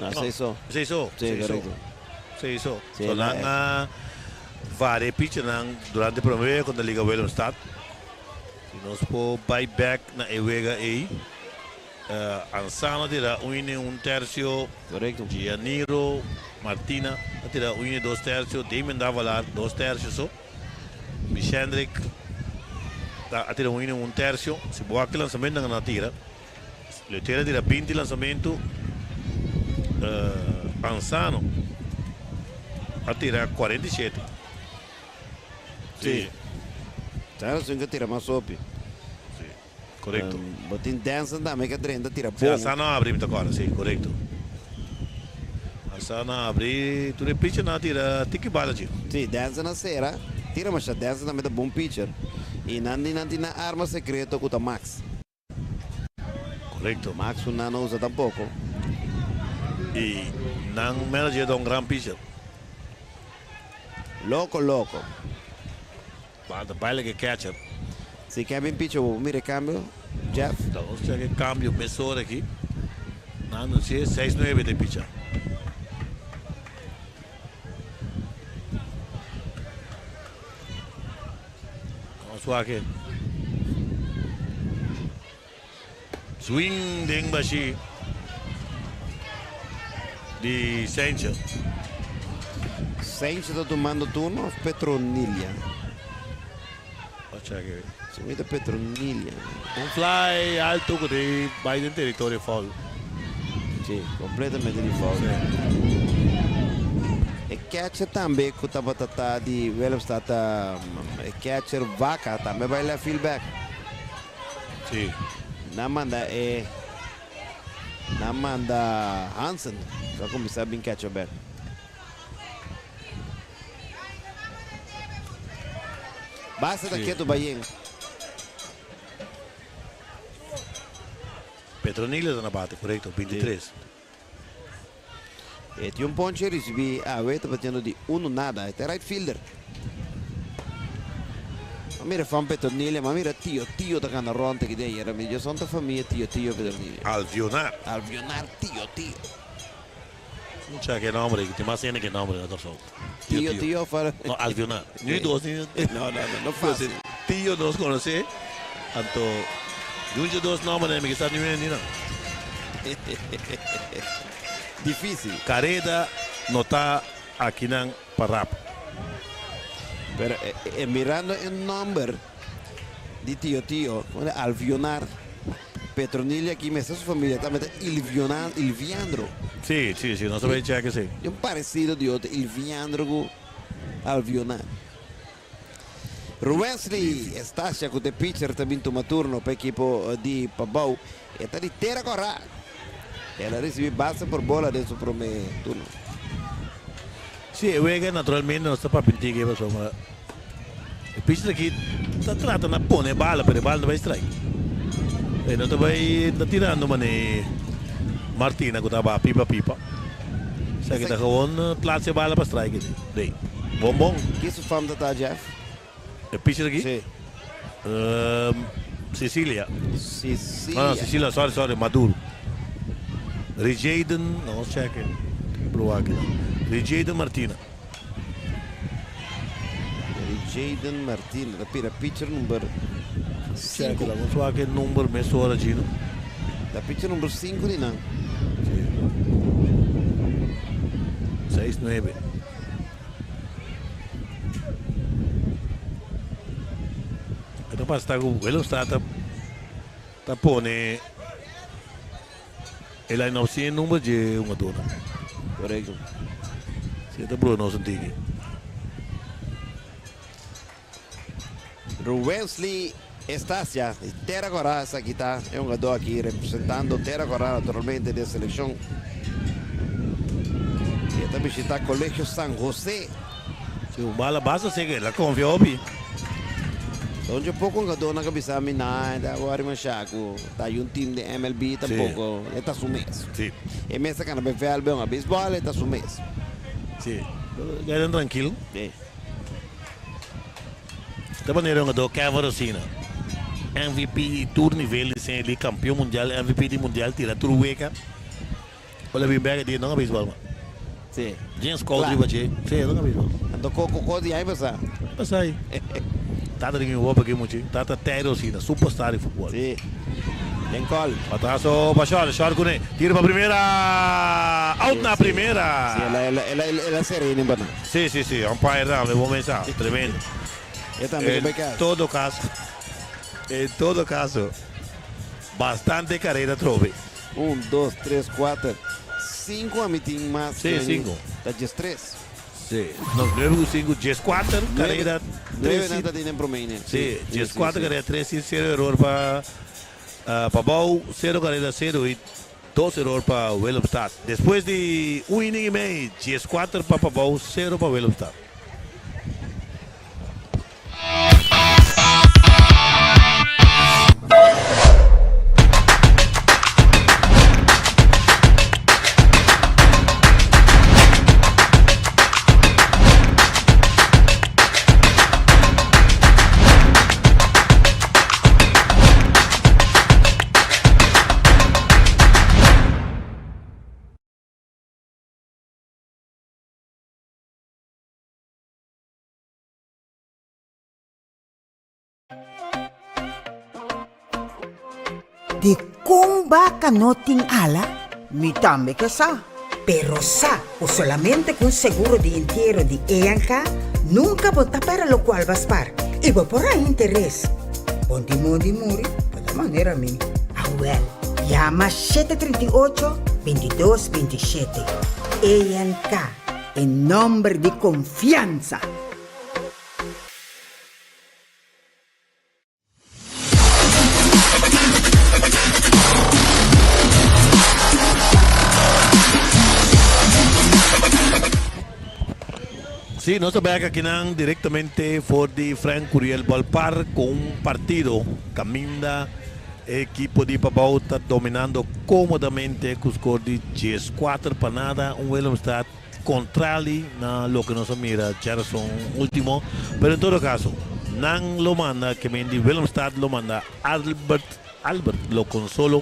S2: No, esei so.
S1: Esei so,
S2: Sí,
S1: esei so.
S2: korekto.
S1: Esei so.
S2: Sí,
S1: So
S2: la
S1: nan a varia e pichernan durante prome wega kontra Liga Willemstad. Si nos por bai bek na e wega ei. Ansano a tira un i un tercio.
S2: Correcto.
S1: Gianiro Martina a tira un i dos tercio. Damien Davalar dos tercio so. Michendrick a tira un i un tercio. Si bo wak e lanzamento nan a tira. Leuterio a tira 20 lanzamento. Ansano a tira 47.
S2: Sí. Sa esun ke tira mas hopi.
S1: Sí. Korekto.
S2: Bo tin Denson tambe ke drenta tira
S1: Si
S2: bon.
S1: Asano a abri mi ta kòrda, si, korekto. Asano a abri tur e pitchernan a tira tiki bala dje.
S2: Si, Denson a sera, tira masha. Denson tambe ta bon pitcher. I nan di nan tin nan arma sekreto ku ta Max.
S1: Korekto.
S2: Max ku nan no usa tampoko.
S1: I nan manager ta un gran pitcher.
S2: Loko loko.
S1: Bal ta baila ke catcher.
S2: Si Kevin picha bo mira e cambio Jeff.
S1: Ta nos check e cambio mesora aki. Nan anuncia seis nuebe ta e picha. Nos wak e. Swing den bashi di Sanchez.
S2: Sanchez ta tumando turno of Petronilia?
S1: Ocha ke.
S2: Si mi ta Petronilia.
S1: Un fly alto ku ta bai den teritorio foul.
S2: Si, completamente di foul. E catcher tambe ku tabata ta di Willemstad ta e catcher Vaca tambe bai left field back.
S1: Sí.
S2: Nan manda e nan manda Hansen ku a kuminsá bin catcher bek. Basta ta ketu bayen.
S1: Petronilo ta na bate, korekto, 23.
S2: E tin un ponche ricibi awe ta batiendo di uno nada. E ta right fielder. Ma mira Van Petronilia, ma mira Tio Tio ta gana rond aki den ayera. Mi dje son ta famia Tio Tio Petronilia.
S1: Alvionar.
S2: Alvionar Tio Tio.
S1: Mucha ke nomber aki, tin mas hende ke nomber na Kòrsou.
S2: Tio Tio of
S1: No, Alvionar. Ni dos ni.
S2: No, no, no, no fácil.
S1: Tio nos konosé, anto. Di un dje dos nombernan mi kisas niun hende nan.
S2: Difícil.
S1: Kareda no ta akinan pa rap.
S2: Pero e mirando e nomber di Tio Tio, Alvionar Petronilla aki mester su familia tambe ta Ilvionan, Ilviandro.
S1: Sí, sí, sí, nos a bay check esey.
S2: Tin un parecido di otro Ilviandro cu Alvionar. Ruwesley Estacia cu ta e pitcher ta bin tuma turno pa ekipo di Pabao. E ta di tera cora. El a ricibi base por bola den su prome turno.
S1: Sí, e wega naturalmente nos ta papia un tiki pasobra e pitcher aki ta trata na pone e bala pero e bala no ta bay strike. E no ta bay ta tirando mane Martina cu ta baha pipa pipa. Esaki ta gewoon plaats e bala pa strike. Dey. Bon bon.
S2: Ki su fam ta ta Jeff?
S1: E pitcher aki?
S2: Sí.
S1: Cecilia.
S2: Cecilia.
S1: No, no, Cecilia, sorry, sorry, Maduro. Rijaden, no, nos check e. Proba aki. Rijaden Martina.
S2: Rijaden Martina, ta pira pitcher number
S1: Check
S2: 5.
S1: la, nos wak e number mesora, Gino.
S2: Ta pitcher number 5 di nan.
S1: Sí. Seis, nuebe. E ta pasa ku Willemstad ta ta pone e line up sin e number dje hungadornan.
S2: Korekto.
S1: Si e ta brua nos un tiki.
S2: Ruwensley Estacia di Tera Kora esaki ta e hungador aki representando Tera Kora naturalmente den selekshon. E ta bishita Colegio San Jose.
S1: Si un bala basta seke el a konfia hopi.
S2: Don dje poko hungadornan ka bisa mi na e ta wòri masha ku ta hay un team di MLB tampoko e ta su mes. E mes ta kana be vèld be hunga beisbòl e ta su mes.
S1: Si, keda trankil. Ta manera hungador Kevin Rosina, MVP di tur nivel di Senior League, kampion mundial, MVP di mundial, tira tur weka. Ora bin bek e dia no a beisbòl mas.
S2: Sí.
S1: James Cole
S2: Kla.
S1: riba dje. Sí, no a beisbòl.
S2: Anto ko ko di aña pasá?
S1: Aña pasá ei. Tata tin un hopi aki muchi. Tata Terry Rosina, superstar di futbòl.
S2: Sí. Den kòl.
S1: Bataso pa Short, Short kuné. Tira pa primera. Out na primera.
S2: Sí, el a el a el a serena pa nan.
S1: Sí, sí, sí, umpire tambe, bo mesa, tremendo.
S2: E tambe ke
S1: En
S2: bai kas.
S1: todo caso, en todo caso, bastante carera trobe.
S2: Un, dos, tres, kuater, sinku ami tin mas.
S1: Sí, sinku.
S2: Ta diestres.
S1: Sí, no, nuebe ku sinku, dieskuater carera,
S2: Nuebe
S1: tres
S2: nan ta tin den promé ine.
S1: Sí, dieskuater carera, tres sin sero eror pa Pabou, sero carera, sero hit. Dos eror pa Willemstad. Despues di un inning y mei, dieskuater pa Pabou, sero pa Willemstad.
S3: Di kon baka no tin ala? Mi tambe ke sa. Pero sa ku solamente ku un seguro di entiero di ENK nunka bo ta pèrdè lokual bo a spar i bo por haña interes. Bon di mondi muri bo ta manera mi. Awel, yama 738, 22, 27. ENK, e nomber di konfiansa!
S1: Sí, nos ta bek akinan directamente for di Frank Curiel Ballpark cu un partido caminda e equipo di Pabao ta dominando comodamente cu score di 14 pa nada. Un Willemstad Contrali na loke nos a mira djarason ultimo, pero en todo caso nan lo manda ke men di Willemstad lo manda Albert Albert lo Consolo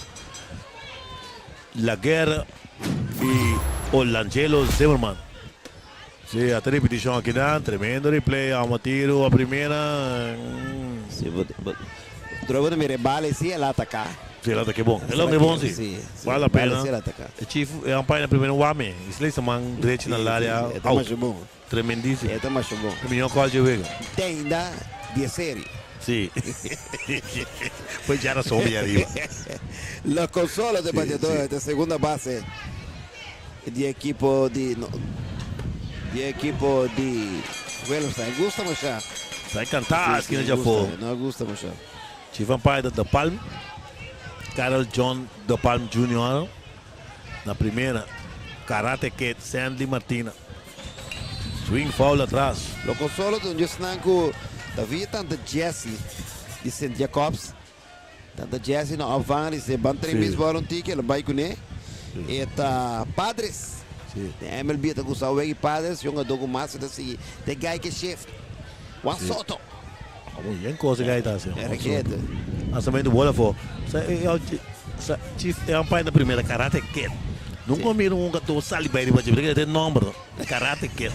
S1: Laguerre y Olangelo Zimmerman. Si, a ta repeticion akinan, tremendo replay, amo tiro a primera.
S2: Si, bo, bo. Drogo de mire bale si el ataca.
S1: Si, el ataca bon. El hombre bon, si.
S2: Si, si.
S1: Vale la
S2: Bale
S1: pena.
S2: si el ataca.
S1: E chief e umpire na primera wame. Isla man derecho na área.
S2: Esta
S1: Out.
S2: mas bom.
S1: Tremendísimo.
S2: Esta mas bom.
S1: E mihó call dje wega.
S2: Tenda di serie.
S1: Si. Pues ya razón de arriba.
S2: Los consolos de
S1: Si,
S2: bateadores
S1: si.
S2: de segunda base di ekipo di no, di ekipo di Willemstad. Gusta masha.
S1: Sai cantá, esquina de afó.
S2: No gusta masha.
S1: Chief umpire de Palm, Carol John De Palm Jr. Na primera, Karate Kid Sandy Martina. Swing foul atras.
S2: Lo consolo ta un djesnan ku David tanta Jesse di Sint Jacobs. Tanta Jesse na opvang di se ban train baseball un tiki, el a bai kuné. E ta Padres. Den MLB ta gusta wega i Padres, yongadó ku mas ta sigui den guy ke shift. Juan Soto.
S1: Muy bien cosa que ta haciendo.
S2: Ergete.
S1: Lanzamiento bola afó. Sa sa chief e umpire na primera Karate Kid. Nunca mira un gato sali bai riba dje, porque tin nomber, no? Karate Kid.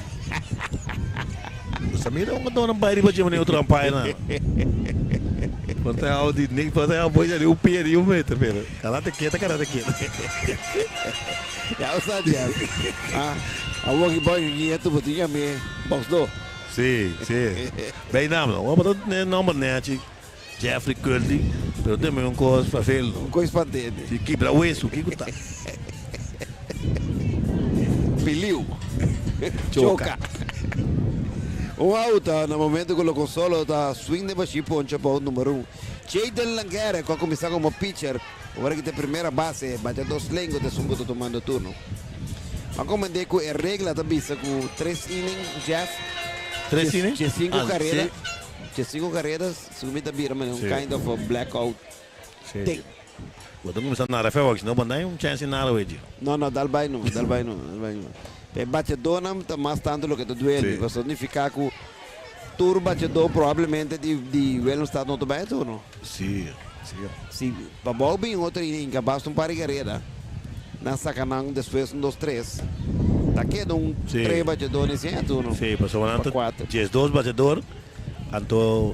S1: Sa mira un gato bai riba dje, otro umpire na. Por ta hou di nik, por ta hou boy di un pie di un meter, pero Karate Kid ta Karate Kid.
S2: Ya o sa Jeff. Ah, awor ki boy ki tu botinha mi box do.
S1: Si, si. Bij naam no. Wat dat nomber nechi. Jeffrey Curly, pero tem un cos vervelend.
S2: Un cos spantende.
S1: Si kibra hueso, kiko ta?
S2: Piliu. Choca. Un out na momento cu lo consolo ta swing de bashi poncha pa un numero 1. Jaden Langere cu a cuminsa como pitcher, ora ki ta primera base, bate dos lengo ta esun cu ta tomando turno. A comprende cu e regla ta bisa cu tres inning, Jeff.
S1: Tres inning?
S2: Dje cinco
S1: Ah,
S2: carrera.
S1: si.
S2: Dje cinco carreras, segun mi ta bira manera un
S1: Si.
S2: kind of a blackout
S1: Si.
S2: thing.
S1: Bo ta cuminsa nara feo aki, si no bo no un chance nara wey.
S2: No, no, dal bay no, dal bay no, dal bay no. E bateadornan ta mas tanto loke ta duele,
S1: Si.
S2: pasobra significa cu tur bateador probablemente di di Willemstad no ta bay e turno.
S1: Si, si.
S2: Si pabou bin otro inning, basta un par di carrera. Nan saca nan despues un dos tres. Ta keda un
S1: Sí.
S2: tres bateador ni cien turno.
S1: Sí, pasobra nan
S2: Pa
S1: ta
S2: cuater.
S1: 12 bateador. Anto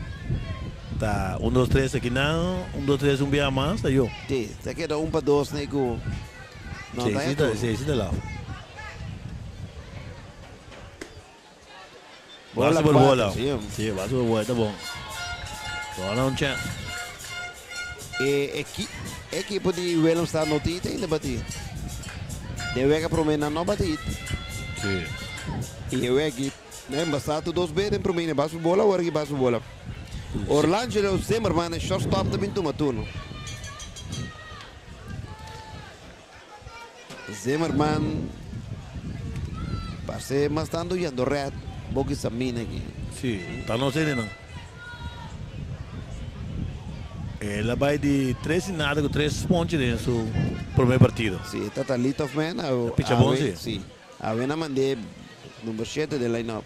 S1: ta un dos tres aki nan, un dos tres un bia mas ta yo.
S2: Sí, ta keda un pa dos ni cu no
S1: Sí,
S2: ta
S1: sí,
S2: e
S1: ta,
S2: turno.
S1: sí, sí ta laf.
S2: Bola
S1: Base por
S2: cuatro,
S1: bola.
S2: sí.
S1: Sí, base por bola, ta bon. Dona un chance.
S2: E eki ekipo di Willemstad no tin ainda bati. Den wega prome nan no bati.
S1: Sí.
S2: I e wegi nan basta tur dos be den prome nan bas por bola awor aki bas por bola. Orlangelo Zimmerman e shortstop ta bin tuma turno. Zimmerman parse mas tanto yendo red boki Samina aki.
S1: Sí, ta no sede nan. El a bai di tres y nada cu tres ponche den su primer partido.
S2: Sí, e tata lead off man. A,
S1: E picha bon, sí.
S2: Sí. Awe na mand'é number shete den line up.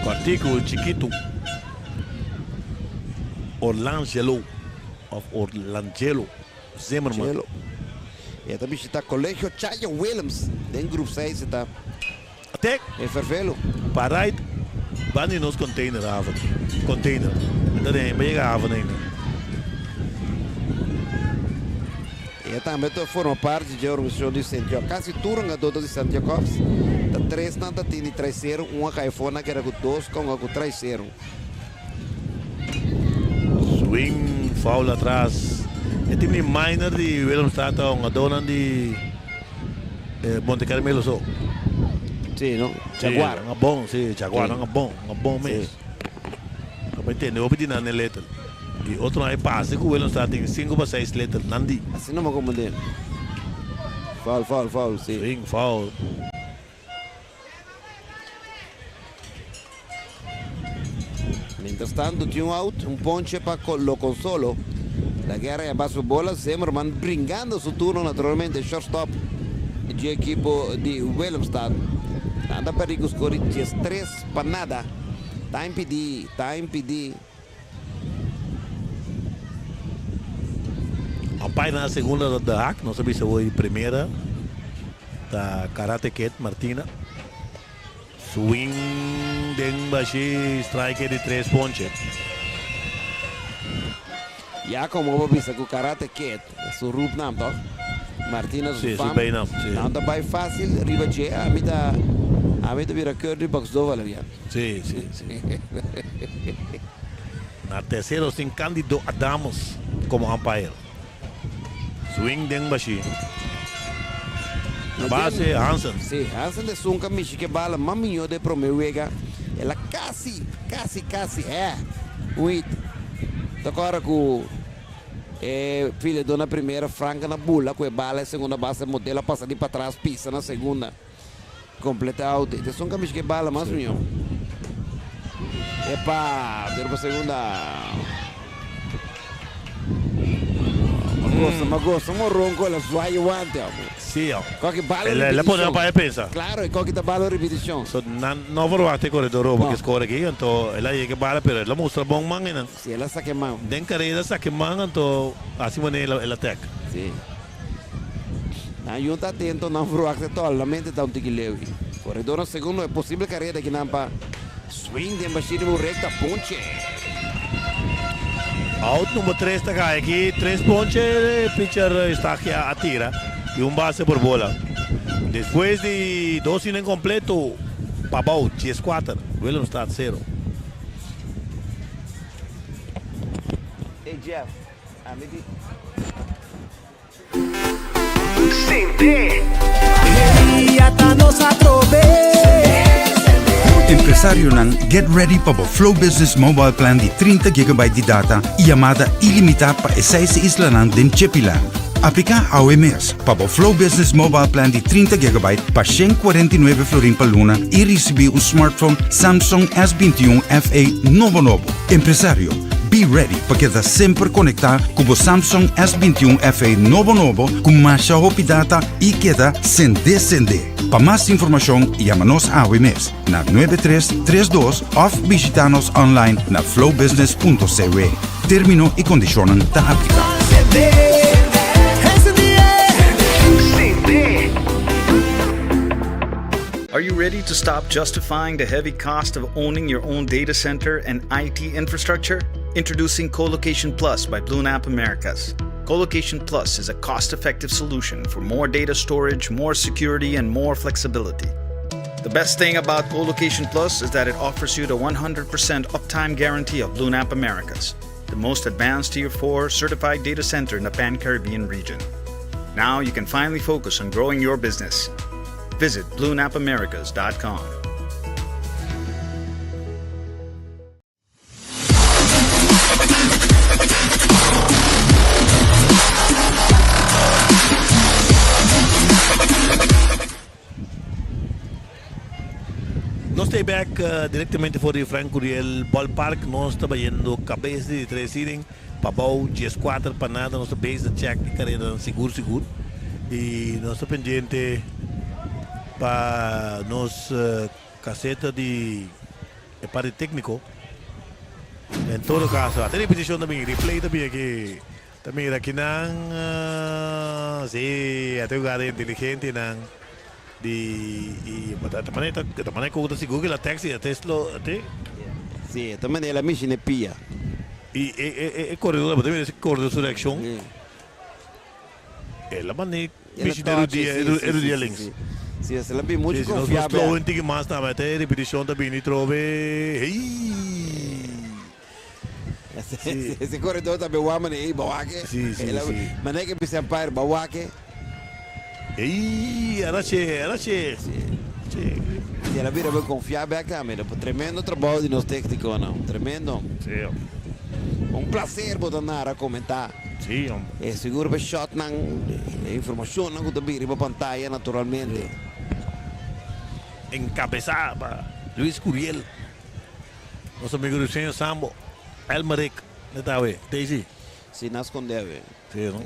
S1: Cuartico chiquito. Orlangelo of Orlangelo Zimmerman.
S2: Chelo. E ta bishita Colegio Chayo Willems den Groep 6 e ta.
S1: Tek.
S2: E fervelo.
S1: Pa right ban di nos container haven. Container. E ta den, yega haven ainda.
S2: E tambe ta forma parti dje organisashon di Sint Jacobs. Kasi tur hungadó ta di Sint Jacobs. Ta tres nan ta tin di traisero, un a kai afó, nan keda ku dos konga ku traisero.
S1: Swing foul atras. E team di minor di Willemstad ta hungadónan di Monte Carmelo so.
S2: Sí, no?
S1: Sí,
S2: Jaguar.
S1: nan a bon, sí, Jaguar,
S2: Sí.
S1: nan a bon, nan a bon mes.
S2: Sí.
S1: Nan por tende hopi di nan e letter. Y otro nan e pase cu Willemstad tin 5 pa 6 letter, nan di.
S2: Asina no como de. Foul, foul, foul, sí.
S1: Swing, foul.
S2: Mientras tanto, tin un out, un ponche pa Lo Consolo. La guerra ya va su bola, Zimmerman bringando su turno naturalmente, shortstop di equipo di Willemstad. Nada pa Rico score 13 pa nada. Time PD, time PD.
S1: Umpire na segunda da De Haak, nos a bisa hoy primera. Ta Karate Kid Martina. Swing den bashi strike di tres ponche.
S2: Ya komo bo bisa ku Karate Kid su roepnaam toch? Martina su
S1: Sí, su
S2: fam.
S1: bijnaam, sí.
S2: Nan ta bai fácil riba dje. Ami ta ami ta bira Curdy Boxdo Valerian.
S1: Sí, sí, sí. Na tercero tin Candido Adamos como umpire. Swing den bashi. Na base Hansen.
S2: Sí, Hansen de Sunka mishi ke bala mas mihó de promé wega. El a kasi, kasi, kasi hè. Un hit. Ta kòrda ku e filedó na primera Frank na bula ku e bala e segunda base Modelo a pasa di patras pisa na segunda. Completa out. E esun kamishi ke bala mas mihó. Epa, tiro pa segunda. Ma gosta, ma gosta Moron ku el a zwaai e wante, hombre.
S1: Sí, hombre.
S2: Koki bala
S1: El el a pone
S2: ripitishon.
S1: pa e pensa.
S2: Claro, e koki ta bala ripitishon.
S1: So nan no verwacht e koredor roba
S2: No.
S1: ke score aki, anto el a yega e bala pero el a mustra bon man einan.
S2: Sí, el a saka e man.
S1: Den kareda saka e man anto hasi manera el a el a tek.
S2: Sí. Nan yun ta atento, nan verwacht e tòl, nan mente ta un tiki leu. Koredor na segundo, e posibel kareda kinan pa swing den bashí riba un rekta, ponche.
S1: Out number tres ta kai aki, tres ponche e pitcher Eustaquia a tira y un base por bola. Despues di dos inning completo, Pabao dieskuater, Willemstad sero.
S2: Hey Jeff, ami di.
S4: Empresarionan, get ready pa bo Flow Business Mobile Plan di 30 gigabyte di data y yamada ilimita pa e seis islanan den Chepiland. Aplica awe mes pa bo Flow Business Mobile Plan di 30 gigabyte pa 149 florin pa luna y ricibi un smartphone Samsung S21 FE nobo nobo. Empresario, Be ready pa keda semper konektá ku bo Samsung S 21 FE nobo nobo ku masha hopi data i keda sendé sendé. Pa mas informashon yama nos awe mes na 9332 òf bishitá nos online na flowbusiness.cw. Término i kondishonnan ta apliká.
S5: Are you ready to stop justifying the heavy cost of owning your own data center and IT infrastructure? Introducing Colocation Plus by BlueNap Americas. Colocation Plus is a cost effective solution for more data storage, more security, and more flexibility. The best thing about Colocation Plus is that it offers you the 100% uptime guarantee of BlueNap Americas, the most advanced Tier 4 certified data center in the Pan Caribbean region. Now you can finally focus on growing your business. Visit bluenapamericas.com.
S1: Nos ta back directamente for di Frank Curiel Ballpark. Nos ta bayendo cabes di tres inning. Pabou dieskuater pa nada nos ta bezig ta check e karedanan sigur sigur y nos ta pendiente pa nos kaseta di e parti tekniko. En todo kaso ata repetishon ta bin replay ta bin aki ta mira kinan si ata e hugada inteligentenan di y ta manera ta manera ku ta sigur ku el a taxi ata es lo ate.
S2: Si ta manera el a mishi na e pia.
S1: Y e corredor, bo ta mira ese corredor su reaccion. El a manda mishi na e rudia, e rudia links.
S2: Si, el a bin mucho
S1: confiabel. Si, nos slow un tiki mas tambe, te repeticion ta bini trobe. Hey!
S2: Ese corredor tambe wak mane, hey, bawake.
S1: Si, si, si.
S2: Mane ke bisa umpire, bawake.
S1: Ey, arache, arache.
S2: Si. Si, el a bira bo confia bek tambe. Tremendo trabou di nos tecniconan. Tremendo.
S1: Si.
S2: Un placer bo ta nara comenta.
S1: Si.
S2: E sigur pa shotnan, e informacionnan cu ta bira riba pantaya naturalmente.
S1: Encabeza pa Luis Curiel, nos amigo Ruseño Sambo, Elmerick, neta awe, Daisy.
S2: Si, na sconde awe.
S1: Sí, no?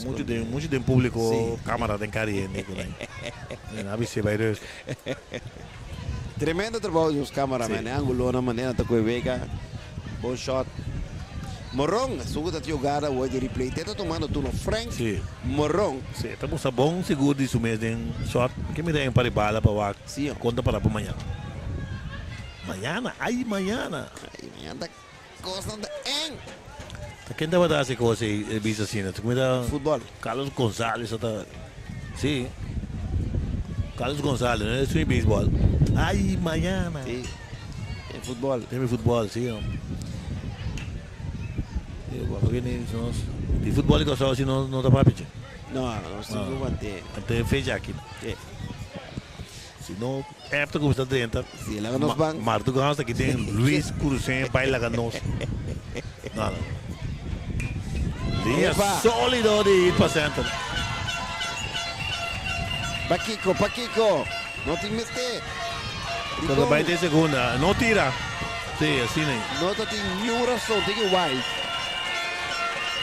S1: Mucho den, mucho den público, cámara den cariente por ahí. Na bise bay rust.
S2: Tremendo trabou di nos cameraman, ángulonan, manera ta koe wega. Bon shot. Moron, esun ku ta tin hogada awor di replay. Te ta tumando turno Frank
S1: Sí.
S2: Moron.
S1: Sí, ta mustra bon sigur di su mes den shot. Ke mira en par di bala pa wak.
S2: Sí.
S1: Konta para pa mañana. Mañana, ay mañana.
S2: Ay mañana ta kosnan ta eng.
S1: Ta ken tabata hasi kos ei e bisa asina? Ta kumida
S2: Futbol.
S1: Carlos Gonzalez a ta si Carlos Gonzalez no e swing baseball ay mañana.
S2: Si den futbol.
S1: Den mi futbol si nos di futbol di Kòrsou si nos no ta papia dje.
S2: No nos tin ku want'é.
S1: Want'é fecha aki.
S2: Si.
S1: Si no F ta kuminsá drenta.
S2: Si laga nos ban.
S1: Martu Gans aki den Luis Cruzen bai laga nos. No no. Liña solido di hit pa center.
S2: Pakiko pakiko no tin mester.
S1: Dikon? Bai den segunda. No tira. Si asina.
S2: No ta tin niun rason tin ki wide.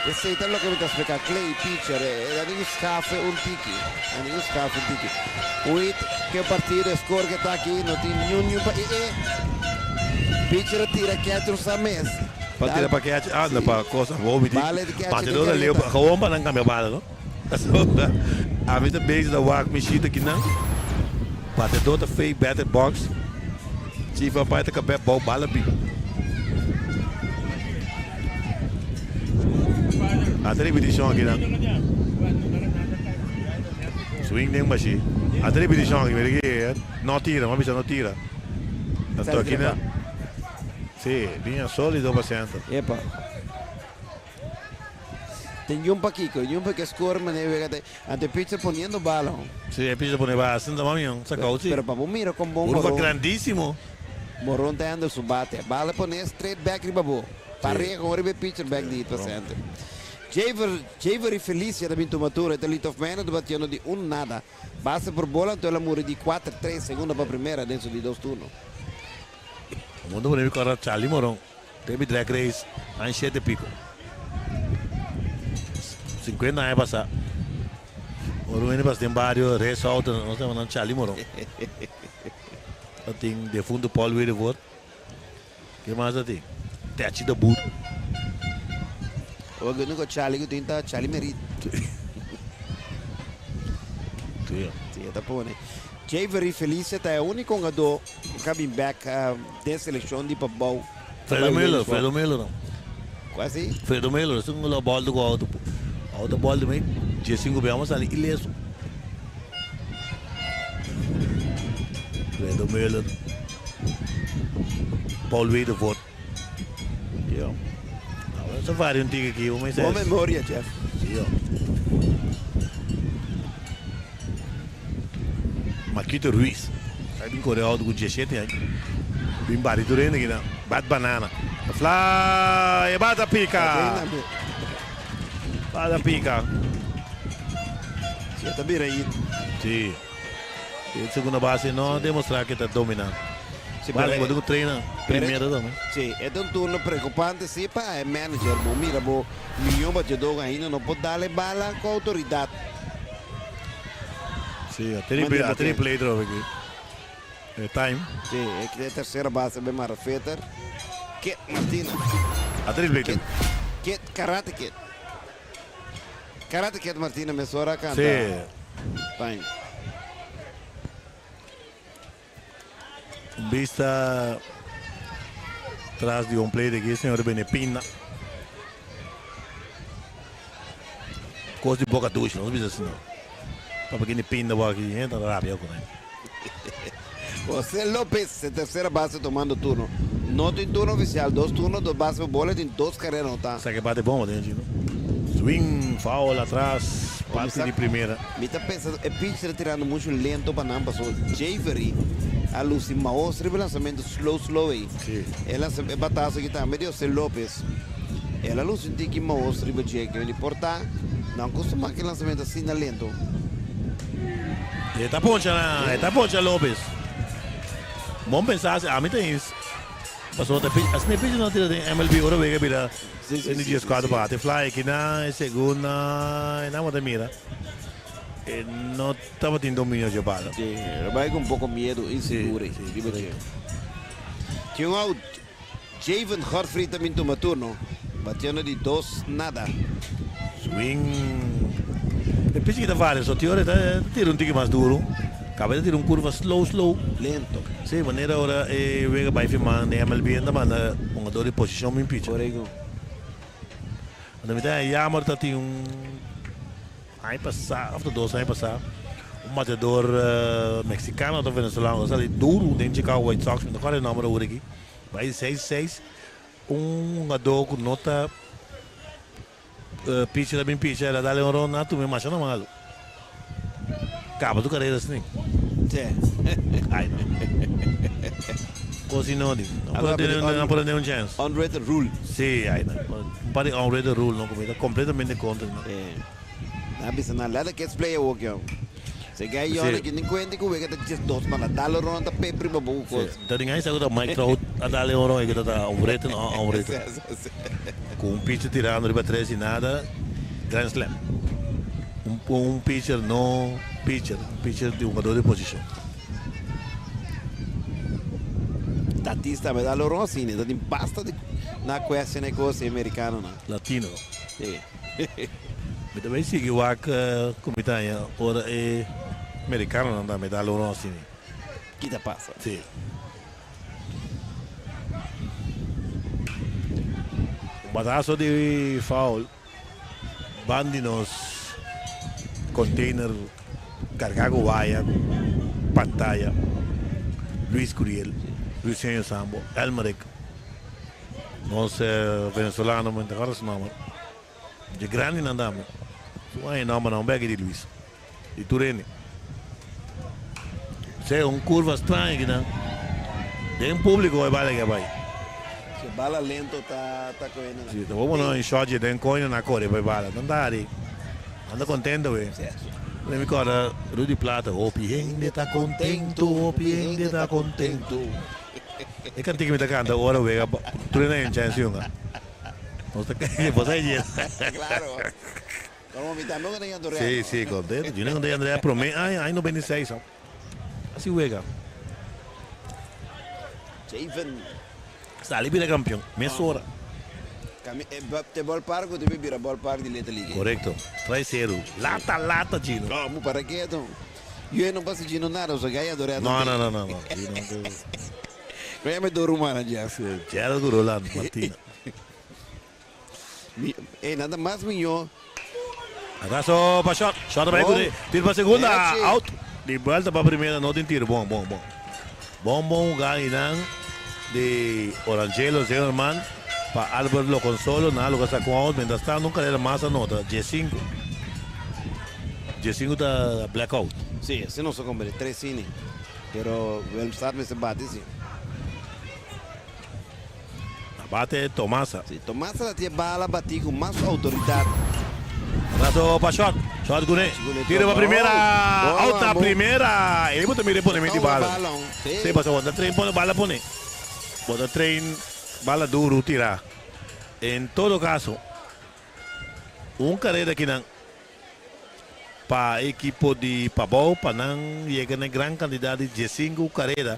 S2: Esey ta loke mi ta splica Clay pitcher e ta tin schafe un tiki a tin schafe un tiki Uit ke partido e score ke ta aki no tin niun niun pa e e pitcher a tira catcher sa mes
S1: Pa tira pa catcher anda pa cosa bo mi di batedor a leu gewoon pa nan cambia bala no ami ta bezig ta wak mi shit akinan batedor ta fake batted box chief umpire ta kab'e bou bala bin. Ata ripitishon akinan. Swing den bashi. Ata ripitishon aki mira ki no tira, mi a bisa no tira. Anto akinan si liña solido pa center.
S2: Epa. Tin yun pa kiko, yun pa ke score mane wega te ante pitcher poniendo bala.
S1: Si e pitcher pone bala asin ta mami sa kau si.
S2: Pero pa bo mira kon bon
S1: Curva Moron. grandisimo.
S2: Moron ta handle su bate. Bala pone straight back riba bo. Pa riba kon riba e pitcher back di hit pa center. Javer Javery Felicia ta bin tuma tur. E ta lead off man ta batiendo di un nada. Base por bola anto el a muri di kuater tres segunda pa primera den su di dos turno.
S1: Mundo pone mi kòrda Charlie Moron. Baby Drag Race aña shete pico. Cincuenta aña pasa. Ora un hende pasa den bario race auto nos ta yama nan Charlie Moron. Ta tin defunto Paul Wedervoort. Ke mas ta tin? Techi de Boer.
S2: Awor ke unico Charlie ku tin ta Charlie Merit.
S1: Sí.
S2: Sí, e ta pone. Javery Felicia ta e unico hungador ku a bin bek den seleccion di pabou.
S1: Fredo Miller, Fredo Miller no.
S2: Cual si?
S1: Fredo Miller, esun ku lo boldo ku auto. Auto boldo mei diesinku bia amo sali ileso. Fredo Miller. Paul Wedervoort. Yo. Nou, esa varia un tiki aki, bo
S2: Boa memoria, Jeff.
S1: Sí, yo. Marquito Ruiz. Sai bin kore auto ku diesshete aña. Bin bari tur hende kinan. Bat banana. Fly! E bata pika! Bata pika.
S2: Si, e ta bira hit.
S1: Si. E segunda base no a demostra ke ta domina.
S2: Si,
S1: pero e. Bo traina primero tambe.
S2: Si, e ta un turno preocupante si pa e manager. Bo mira bo miyo bateador ainda no por dal e bala cu autoridad.
S1: Si, a tene a tene play trobe aki. E time.
S2: Si, e tercera base be mara Feter. Kit Martina.
S1: A tene play.
S2: Kit, Kit Karate Kid. Karate Kid Martina mesora a canta.
S1: Si.
S2: Time.
S1: Un bista tras di home plate aki señor Benepina. Cos di boca dushi, nos bisa asina. Papia kende pinda bo aki, hende ta rabia cu nan.
S2: Jose Lopez, e tercera base tomando turno. No tin turno oficial, dos turno, dos base por bola, tin dos carrera anota.
S1: Sa ke bate bon bo den chino. Swing, foul atras, parti di primera.
S2: Mi ta pensa e pitcher ta tirando mucho lento pa nan paso Javery a luci maos riba e lansamento slow slow ey. E lansa e batazo aki tambe di Jose Lopez. El a luci un tiki maos riba dje ke di por ta nan costuma ki lansamento asina lento.
S1: E ta poncha nan, e ta poncha Lopez. Bon pensa si ami ta ins pasobra ta asina e pitcher nan tira den MLB ora wega bira den di dieskuater bate fly kinan e segunda e nan bo ta mira e no tabatin dominio dje bala.
S2: Sí, lo bai ku un poko miedu inseguro riba dje. Tin un out, Javen Godfrey ta bin tuma turno, batiendo di dos nada.
S1: Swing. E pitcher ki ta varia so tin ora e ta tira un tiki mas duru. Caba e ta tira un curva slow slow.
S2: Lento.
S1: Sí, manera ora e wega bai firma den MLB nan ta manda hungador di posicion bin pitcher.
S2: Correcto.
S1: Anto mi ta jammer ta tin un aña pasá of ta dos aña pasá un bateador mexicano of ta venezolano a sali duru den Chicago White Sox, mi no kòrda e nòmber awor aki, bai seis seis, un hungadó ku no ta Pichi ta bin picha, el a dal e un ronda, a tuma e masha normal. Caba tu carera asina. Ay no. Cos di no di. No por tene, no por tene un chance.
S2: Unwritten rule.
S1: Si, ay no. Un par di unwritten rule no, cu mi ta completamente contra di nan.
S2: Nan a bisa nan, let the kids play awor ki hombre. Se guy yòn aki tin kuenta ku wega ta 12 man a dal un ronda ta pep riba bo ku kos.
S1: Ta tin aña sa ku ta Mike Trout a dal e un ronda ku ta ta unwritten o unwritten. Ku un pitcher tirando riba tres i nada, grand slam. Un pitcher no pitcher, un pitcher di hungador di posishon.
S2: Tatis tambe a dal un ronda asina, ta tin basta di na question e kos e merikanonan.
S1: Latino.
S2: Si.
S1: Mi ta bay sigui wak ku mi ta haña ora e merikanonan tambe ta hala un asina.
S2: Ki ta pasa?
S1: Si. Un bataso di foul ban di nos container karga ku waya ku pantaya. Luis Curiel, Luiseño Sambo, Elmerick. Nos venezolano mi ta acorda su nomber. Dje grandi nan tambe. Su aña nomber nan beki di Luis. Di tur hende. Sea un curva straño aki nan. Den publico e bala aki a bay.
S2: Si bala lento ta ta coge nan.
S1: Si ta bo pone un shot dje den coño nan a core pa e bala. Nan ta hari. Nan ta contento we. Mi corda Rudy Plata hopi hende ta contento hopi hende ta contento. E kantika mi ta kanta ora wega tur hende a hincha esun. Nos ta bo sa dje.
S2: Claro. Como mi tambe con Andrea.
S1: Si, si, contento. Junior con Andrea prome aña, aña 96. Así wega.
S2: Javen.
S1: Sali bira campeón. Mesora.
S2: Cami eh, te ballpark o te bira ballpark di Little League.
S1: Correcto. Trae cero. Lata, lata, Gino.
S2: Como para qué to? Yo no pasa Gino nada, o sea, gaya Andrea.
S1: No, no, no, no, no. Gino.
S2: Kaya me do rumana Jeff.
S1: Gerald Roland Martina.
S2: Mi, eh, nada mas miñó.
S1: Atraso pa short. Short pa
S2: Bon.
S1: Tiro pa segunda.
S2: Echi.
S1: Out. Di vuelta pa primera. No tin tiro. Bon, bon, bon. Bon, bon jugada einan di Orangelo Zimmerman pa Albert Loconsolo. Nan a logra saca un out. Mientras tanto un carrera mas a nota. 15. 15 ta blackout.
S2: Sí, así nos a comprende. Tres inning. Pero Willemstad mester bati si.
S1: A bate Tomasa.
S2: Si, Tomasa ta tin e bala bati ku mas outoridat.
S1: Rato pa short. Short kuné. Tira pa primera. Out na primera. E bo ta mira e ponemento di bala. Si, pasobra bo ta train pone bala pone. Bo ta train bala duru tira. En todo kaso, un karera kinan. Pa ekipo di Pabou pa nan yega na e gran kantidat di diesinku kareda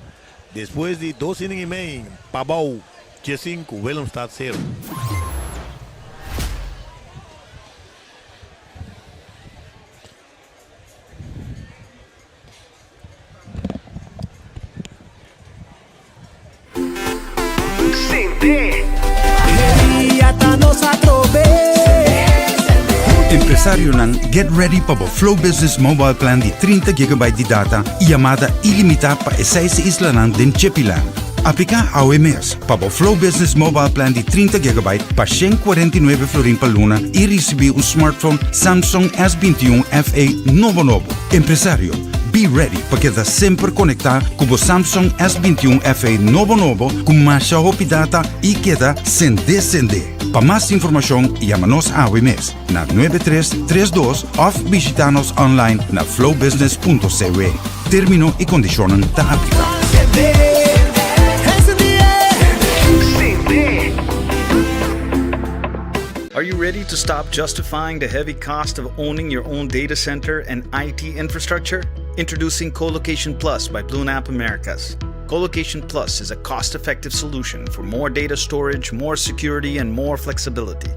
S1: despues di dos inning i mei, Pabou diesinku, Willemstad sero.
S4: Empresarionan, get ready pa bo Flow Business Mobile Plan di 30 gigabyte di data y yamada ilimita pa e seis islanan den Chepiland. Aplica awe mes pa bo Flow Business Mobile Plan di 30 gigabyte pa 149 florin pa luna y ricibi un smartphone Samsung S21 FE nobo nobo. Empresario, be ready pa keda semper konektá ku bo Samsung S 21 FE nobo nobo ku masha hopi data i keda sendé sendé. Pa mas informashon yama nos awe mes na 9332 òf bishitá nos online na flowbusiness.cw. Término i kondishonnan ta apliká.
S5: Are you ready to stop justifying the heavy cost of owning your own data center and IT infrastructure? Introducing Colocation Plus by BlueNap Americas. Colocation Plus is a cost effective solution for more data storage, more security, and more flexibility.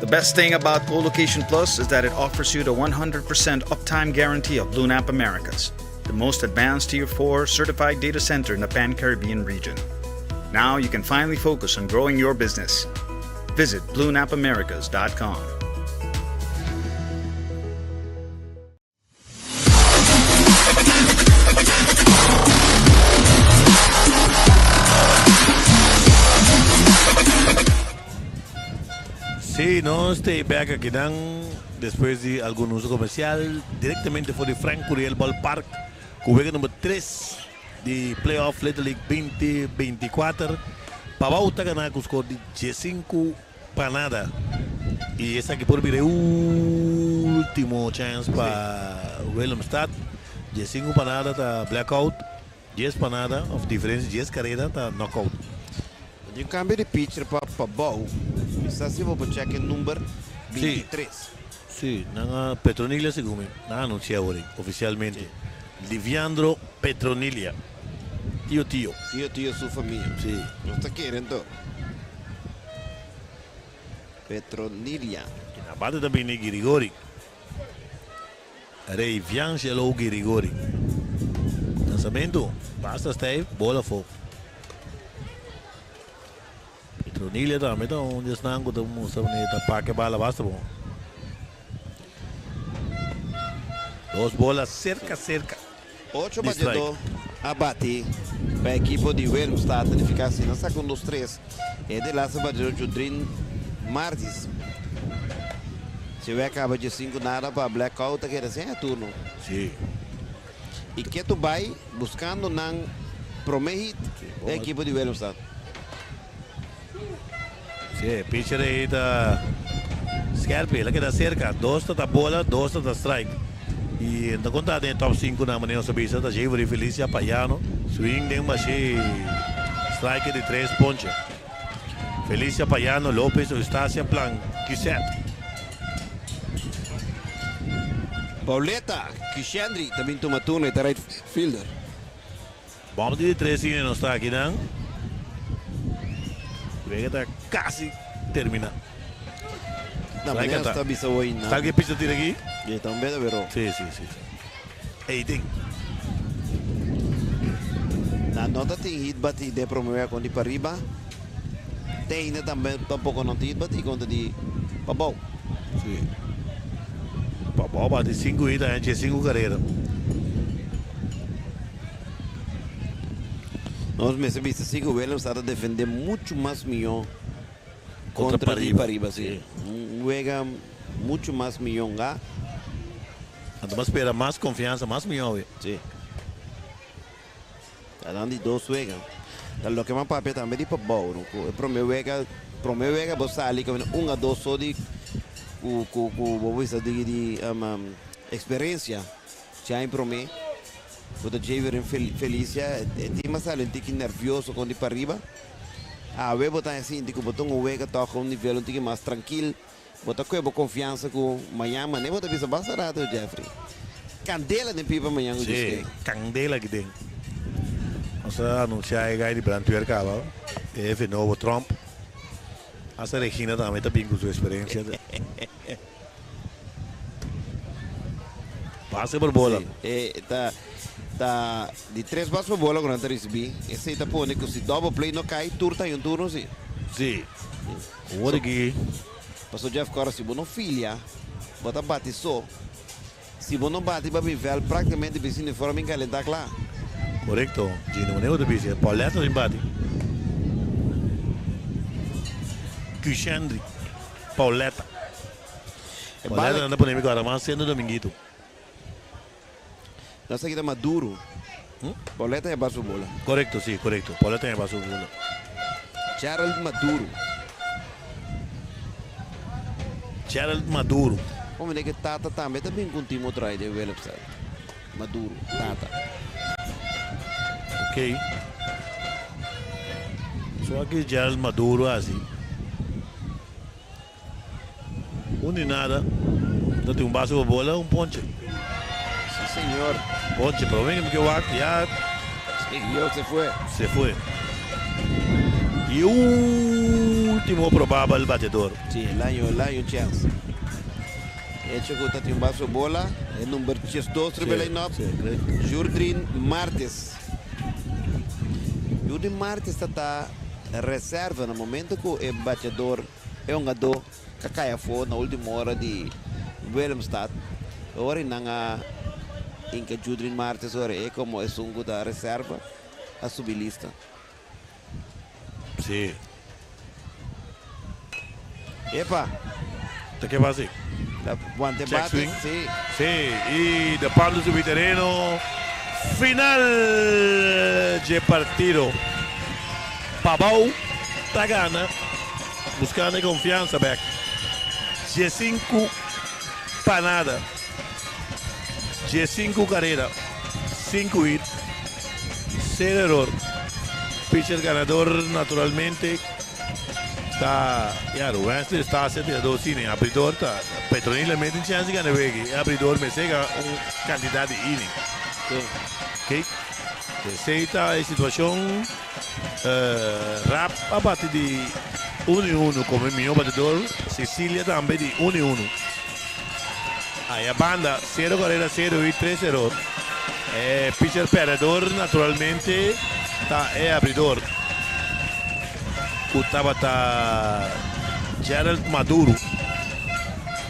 S5: The best thing about Colocation Plus is that it offers you the 100% uptime guarantee of BlueNap Americas, the most advanced Tier 4 certified data center in the Pan Caribbean region. Now you can finally focus on growing your business. Visit bluenapamericas.com.
S1: Sí, nos ta bek akinan despues di algun uso comercial directamente for di Frank Curiel Ballpark cu wega number 3 di playoff Little League 2024. Pabao ta gana cu score di 15 pa nada y esaki por bira e ultimo chance pa Willemstad. 15 pa nada ta blackout, 10 pa nada of diferencia 10 careda ta knockout.
S2: Tin un cambio di pitcher pa Pabao. Mi sa si bo por check e number 23.
S1: Sí, nan a Petronilia segun mi, nan a anuncia awor oficialmente. Liviandro Petronilia. Tio Tio.
S2: Tio Tio su famia.
S1: Sí.
S2: Nos ta kere anto. Petronilia.
S1: Y na bate ta bini Girigori. Rey Viangelo Girigori. Lanzamento, basta stijf, bola afó. Petronilia tambe ta un di esnan ku ta mustra manera ta pak e bala basta bon. Dos bola serka serka.
S2: Ocho
S1: Di strike.
S2: bateadó a bati pa e ekipo di Willemstad, ta nifiká si nan saka un dos tres e de laatste bateadó Judrin Martis. Si wè kaba dje sinku nada pa Blackout ta keda sin e turno.
S1: Sí.
S2: I ketu bai buskando nan promé hit e ekipo di Willemstad.
S1: Sí, e pitcher ei ta skerpi, el a keda serka. Dos ta ta bola, dos ta ta strike. I no ta konta den e top sinku nan, manera nos a bisa, ta Jevry Felicia Payano. Swing den bashí, strike di tres ponche. Felicia Payano, Lopez, Eustacia, Planquisette.
S2: Pauleta, Kishendry ta bin tuma turno, e ta right fielder.
S1: Bòm di tres inning nos ta akinan. Wega ta kasi terminá.
S2: Na manera nos ta bisa hoy na.
S1: Sa ke pitcher tira aki?
S2: Ye ta un beda bero.
S1: Sí, sí, sí. Ey tin.
S2: Na no ta tin hit bati den prome wega kontra di pariba. Te ainda tambe tampoko no tin hit bati kontra di pabou.
S1: Sí. Pabou bati sinku hit aña dje sinku karera.
S2: Nos mester bisa si ku Willemstad ta defende muchu mas mihó kontra di Pariba. Si. Un wega muchu mas mihó nga.
S1: Anto bo a spera mas konfiansa, mas mihó awe.
S2: Si. Ta dan di dos wega. Ta loke m'a papia tambe di Pabou, no? Ku e promé wega, promé wega bo sali kaminda un a dos so di ku ku ku bo bisa di di eksperensia. Djain promé ku ta djei rin Felicia e tin a sali un tiki nervioso kon di pariba. Awe bo ta sinti ku bo ta un wega tòg un nivel un tiki mas trankil. Bo ta kue bo konfiansa ku mañan manera bo ta bisa basta rato Jeffrey. Kandela den pipa mañan ku
S1: Sí,
S2: djis
S1: kandela aki den. Nos a anunsiá e gai di brandweer kaba, e hefe nobo Trump. Hasta Regina tambe ta bin ku su eksperensia. Pase por bola.
S2: Sí, e ta ta di tres bas por bola ku nan ta risibí. Esei ta pone ku si double play no kai, tur ta un turno sí.
S1: Sí. Awor aki.
S2: Paso Jeff Cora, si bo no filia, bo ta bati so. Si bo no bati pa bin vèlt, práktikamente bisi uniforme bin kalentá kla.
S1: Korekto, Gino. Wanneer bo ta bisa? Paulette ta bin bati. Cushendry. Pauletta.
S2: E
S1: Pauletta
S2: bala
S1: nan ta pone mi kora mas siendo Dominguito.
S2: Nos a kita Maduro. Pauletta e basu bola.
S1: Korekto, si, korekto. Pauletta e basu bola.
S2: Gerald Maduro.
S1: Gerald Maduro.
S2: Como de que tata tambe ta bin ku un team otro ahí de Willemstad. Maduro, tata.
S1: Ok. So aki Gerald Maduro hasi. Un di nada. No tin un base por bola, un ponche.
S2: Sí, señor.
S1: Ponche, pero ven que wak ya
S2: Siguió, se fue.
S1: Se fue. Y último probable bateador.
S2: Sí, el año, el año chance. Hecho ku ta tin un base bola, e number 12 riba
S1: Sí,
S2: line-up.
S1: sí, correcto.
S2: Jurdrin Martes. Jurdrin Martes ta ta reserva na momento ku e bateador. E hungadó ka kai afó na último ora di Willemstad. Ora nan a hinka Judrin Martes ora e komo esun ku ta reserva a subi lista.
S1: Sí.
S2: Epa!
S1: Ta ke basi?
S2: Ta wante
S1: Check
S2: bate,
S1: swing.
S2: sí.
S1: Sí, i de Pablo subi tereno. Final dje partido. Pabou ta gana, buskando e konfiansa bek. 15 pa nada. 15 karera, 5 hit, 0 eror. Pitcher ganador naturalmente ta, ya, Wesley Estacia tirador sine. Abridor ta Petronila mes tin chance di gana wega. E abridor mester gana un kantidat di inning. Ok. Esei ta e situashon. Rap a bati di uno i uno komo e mihó batidor. Cecilia tambe di uno i uno. Aya banda, sero karera, sero i tres eror. E pitcher pèrdedor naturalmente ta e abridor ku tabata Gerald Maduro.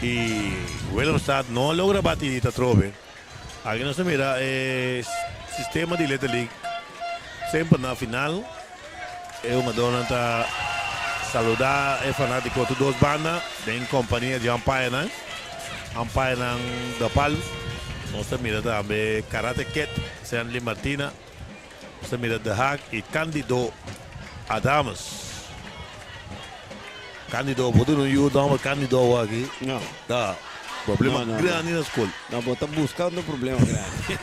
S1: I Willemstad no a logra bati ta trobe. Aki nos ta mira e sistema di Little League semper na final e hungadornan ta saluda e fanatico tur dos banda den compania di umpirenan, umpirenan da pal. Nos ta mira tambe Karate Kid Sandley Martina, nos ta mira De Haak y Candido Adames. Candido, bo duna un yu nomber Candido awor aki?
S2: No.
S1: Ta problema
S2: No, no, no.
S1: grandi na skol.
S2: No, bo ta buscando problema grandi.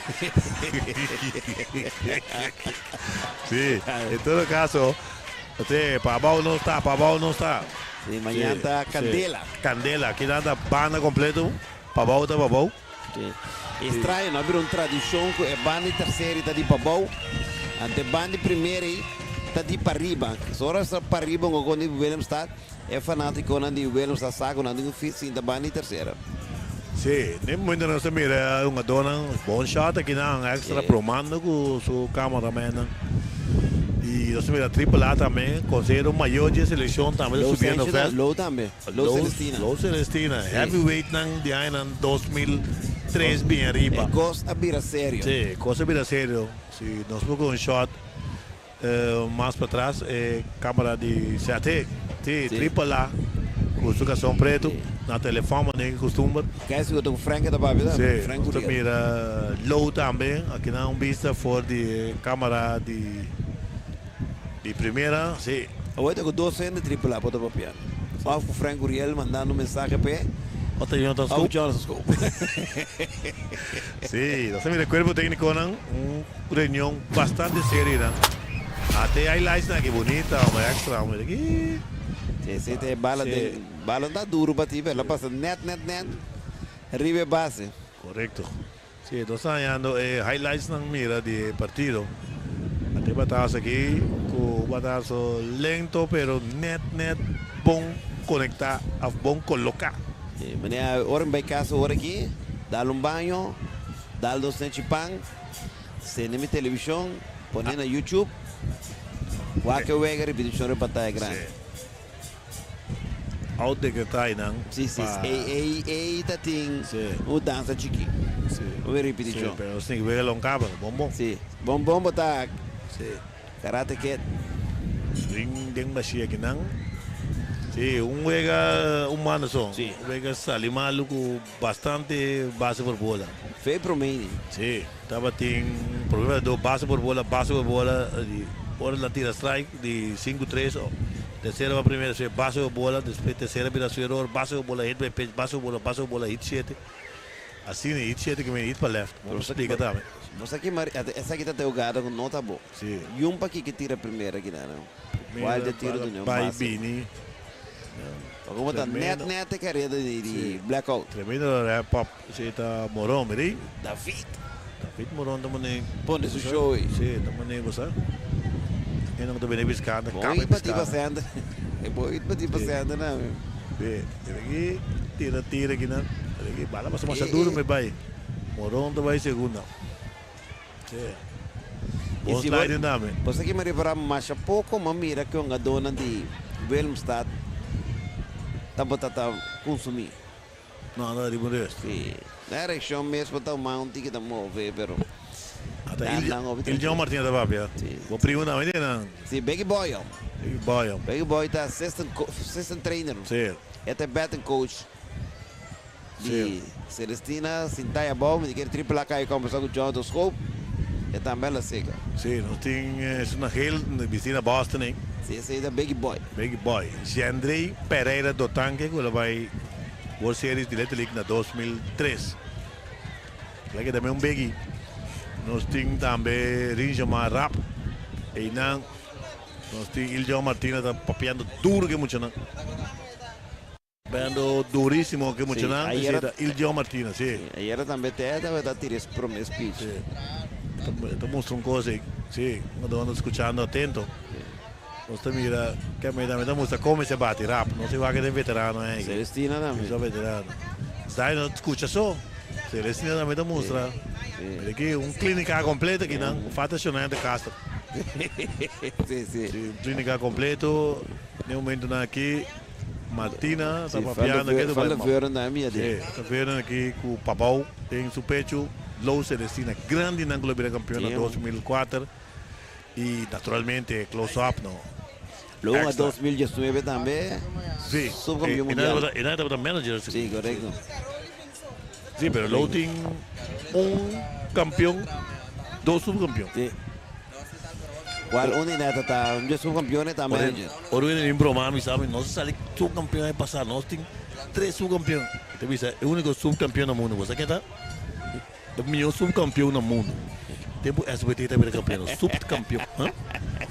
S1: Sí, en todo caso, te pa abao no sta, pa abao no sta.
S2: Sí, mañana
S1: Sí,
S2: ta
S1: sí.
S2: candela.
S1: Candela, aki nan ta banda completo, pa abao ta pa abao.
S2: Sí. Extraño, no a bira un tradicion cu e banda di tercera ta di pabao, ante e banda di primera ta di pariba. So ora sa pariba un gocon di Willemstad, e fanaticonan di Willemstad sa cu nan tin cu sinta banda di tercera.
S1: Sí, den momento nos ta mira hungadornan bon shot aki nan extra
S2: Sí.
S1: bromando cu su cameramennan. Y nos ta mira Triple A tambe, consehero mayor di e seleccion tambe ta
S2: Low
S1: subiendo
S2: Senshi ta,
S1: veld.
S2: Low tambe. Low Celestina.
S1: Low Celestina.
S2: Sí.
S1: Heavyweightnan di añanan 2003 bin ariba.
S2: E kos a bira serio.
S1: Sí, e kos a bira serio. Si nos por ku un shot mas patras e kamera di CAT. Sí,
S2: Sí.
S1: Triple A ku su kason pretu
S2: Sí.
S1: na telefòn manera ki kustumber.
S2: Kai si ku ta ku Frank ta papia tambe.
S1: Sí,
S2: Frank
S1: nos ta
S2: Curiel.
S1: mira Low tambe. Akinan un bista for di e kamera di di primera. Sí.
S2: Awor ta ku dos hende Triple A por ta papia. Of ku Frank Gurriel mandando un mensahe p'e.
S1: Of ta Jonathan
S2: Of
S1: Schoop.
S2: Jonathan Schoop.
S1: Sí, nos ta mira e cuerpo tecniconan un reunion bastante serio nan. Ate highlights nan aki bunita hombre extra hombre aki.
S2: Sí, sí, te bala
S1: Sí.
S2: den, bala no ta duro pa ti, pero la pasa net, net, net riba e base.
S1: Correcto. Sí, nos ta hañando e highlightsnan mira di e partido. Ate batazo aki ku un batazo lento pero net net bon konektá òf bon koloká.
S2: Sí, manera ora mi bai kas ora aki, dal un baño, dal dos nechi pan, sende mi televishon, pone na YouTube, wak e wega ripitishon riba pantaya grandi.
S1: Sí. Out dekretá einan
S2: Sí, sí,
S1: pa.
S2: ei, ei, ei ta tin
S1: Sí.
S2: un dansa chikí.
S1: Sí.
S2: Un ripitishon.
S1: Sí, pero nos tin ku wega lon kaba, bon bon.
S2: Sí, bon bon bo ta
S1: Sí.
S2: Karate Kid.
S1: Swing den bashí akinan. Sí, un wega un mano so.
S2: Sí.
S1: Un wega sali malu ku bastante base por bola.
S2: Fe promé.
S1: Sí, tabatin problema di base por bola, base por bola, di ora nan tira strike di sinku tres, tercera pa primera despues base por bola, despues tercera bira su error, base por bola, hit by pitch, base por bola, base por bola, hit shete. Asina hit shete ke mira hit pa left. Bo por splika tambe.
S2: Bo sa ki mari, esaki ta te hogada ku no ta bo.
S1: Sí.
S2: Yun pa kiko tira primera kinan. Wild e tiro dune un
S1: Bai
S2: base.
S1: bini.
S2: Como ta net net e careda di blackout.
S1: Tremendo rap pop. Si ta Moron, mira.
S2: David.
S1: David Moron ta mane.
S2: Pone su show ey.
S1: Si, ta mane bo sa. E no ta bini piscando,
S2: Bon
S1: capa
S2: it pa tipa
S1: piscando.
S2: center. E bon it pa tipa center na.
S1: Si, mira aki tira tira aki nan. Mira aki bala pasa masha duro me bay. Moron ta bay segunda. Si.
S2: Y
S1: Bon
S2: si bo
S1: sliding tambe.
S2: Bo sa ki mi a repará masha poko, m'a mira ku e hungadónan di Willemstad. Tabata ta consumi.
S1: No, no riba un rest.
S2: Si. Na ereccion mes bo ta uma un tiki ta move, pero.
S1: Ata Il John Martina ta papia.
S2: Si.
S1: Bo primo tambe tin nan.
S2: Si, Biggie Boy.
S1: Biggie Boy.
S2: Biggie Boy ta assistant assistant trainer.
S1: Si.
S2: E ta e batting coach di Celestina. Sinta ahí abou, mi ta kere triple A kai combersa cu Jonathan Schoop. E tambe a la seca.
S1: Si, nos tin esun na geel bisti na Boston ey.
S2: Si, esey ta Biggie Boy.
S1: Biggie Boy. Jendrey Pereira Dotanque cu lo bay World Series di Little League na 2003. Kla ke tambe un Biggie. Nos tin tambe Rinjomar Rapp. Eynan nos tin Iljon Martina ta papiando duro ke muchanan. Papiando durísimo ke muchanan.
S2: Sí,
S1: Esey ta Iljon Martina, si.
S2: Sí, ayera tambe te tabata tira es prome speech.
S1: Sí. Ta mustra un cos ey. Sí, nos ta scuchando atento. Nos ta mira ke mi ta mustra como mester bati rap. No si wak den veterano ey.
S2: Celestina tambe.
S1: Sa veterano. Zay no scucha so. Celestina tambe ta mustra. Mira aki un clinica completo aki nan. Falta Shonaya de Castro.
S2: Si, si.
S1: Si, un clinica completo. Den momentonan aki Martina ta papiando ke
S2: Van der Veuren tambe mira
S1: den. Si, ta Veuren aki cu Pabao den su pecho. Lou Celestina grandi nan cu lo bira campeon na 2004. Y naturalmente close up no.
S2: Luego a 2019 tambe
S1: Sí,
S2: subcampeón mundial.
S1: E nan tabata manager.
S2: Sí, correcto.
S1: Sí, pero Lou tin un campeón, dos subcampeón.
S2: Sí. Cual un neta ta un subcampeón ta manager.
S1: Ora viene mi broma, mi sabe, nos sali subcampeón aña pasado, nos tin tres subcampeón. Te bisa, e único subcampeón na mundo, bo sa ken ta? E mihó subkampion na mundu. Tempu SBT ta bira kampion, subkampion.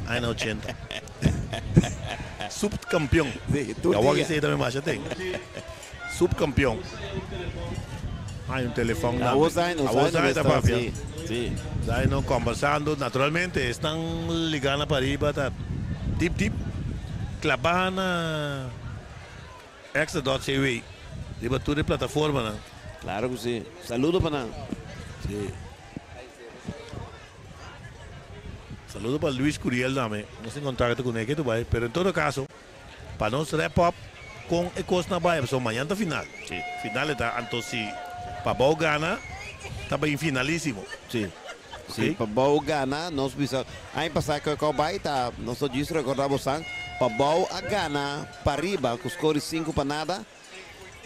S1: Aña ochenta. Subkampion.
S2: Sí, tur
S1: Awor
S2: dia.
S1: esei tambe masha ten. Subkampion. Hay un telefòn tambe.
S2: Awor Zaino,
S1: Awor
S2: Zaino
S1: Zaino ta
S2: ta
S1: papia.
S2: Sí, sí.
S1: Zaino kombersando. Naturalmente esnan ligá na pariba ta dip dip klabá na Extra.cw riba tur e plataformanan.
S2: Claro cu si. Saludo pa nan.
S1: Si. Saludo pa Luis Curiel tambe. Nos tin contacto cu ne ke tu bay. Pero en todo caso, pa nos wrap up con e cosnan bay, pasobra mañana ta final.
S2: Si.
S1: Final e ta, anto si Pabao gana, ta bay finalisimo.
S2: Si. Si Pabao gana, nos bisa aña pasa cu e cau bay ta, nos ta djis recorda bosan, Pabao a gana pariba cu score di 5-0.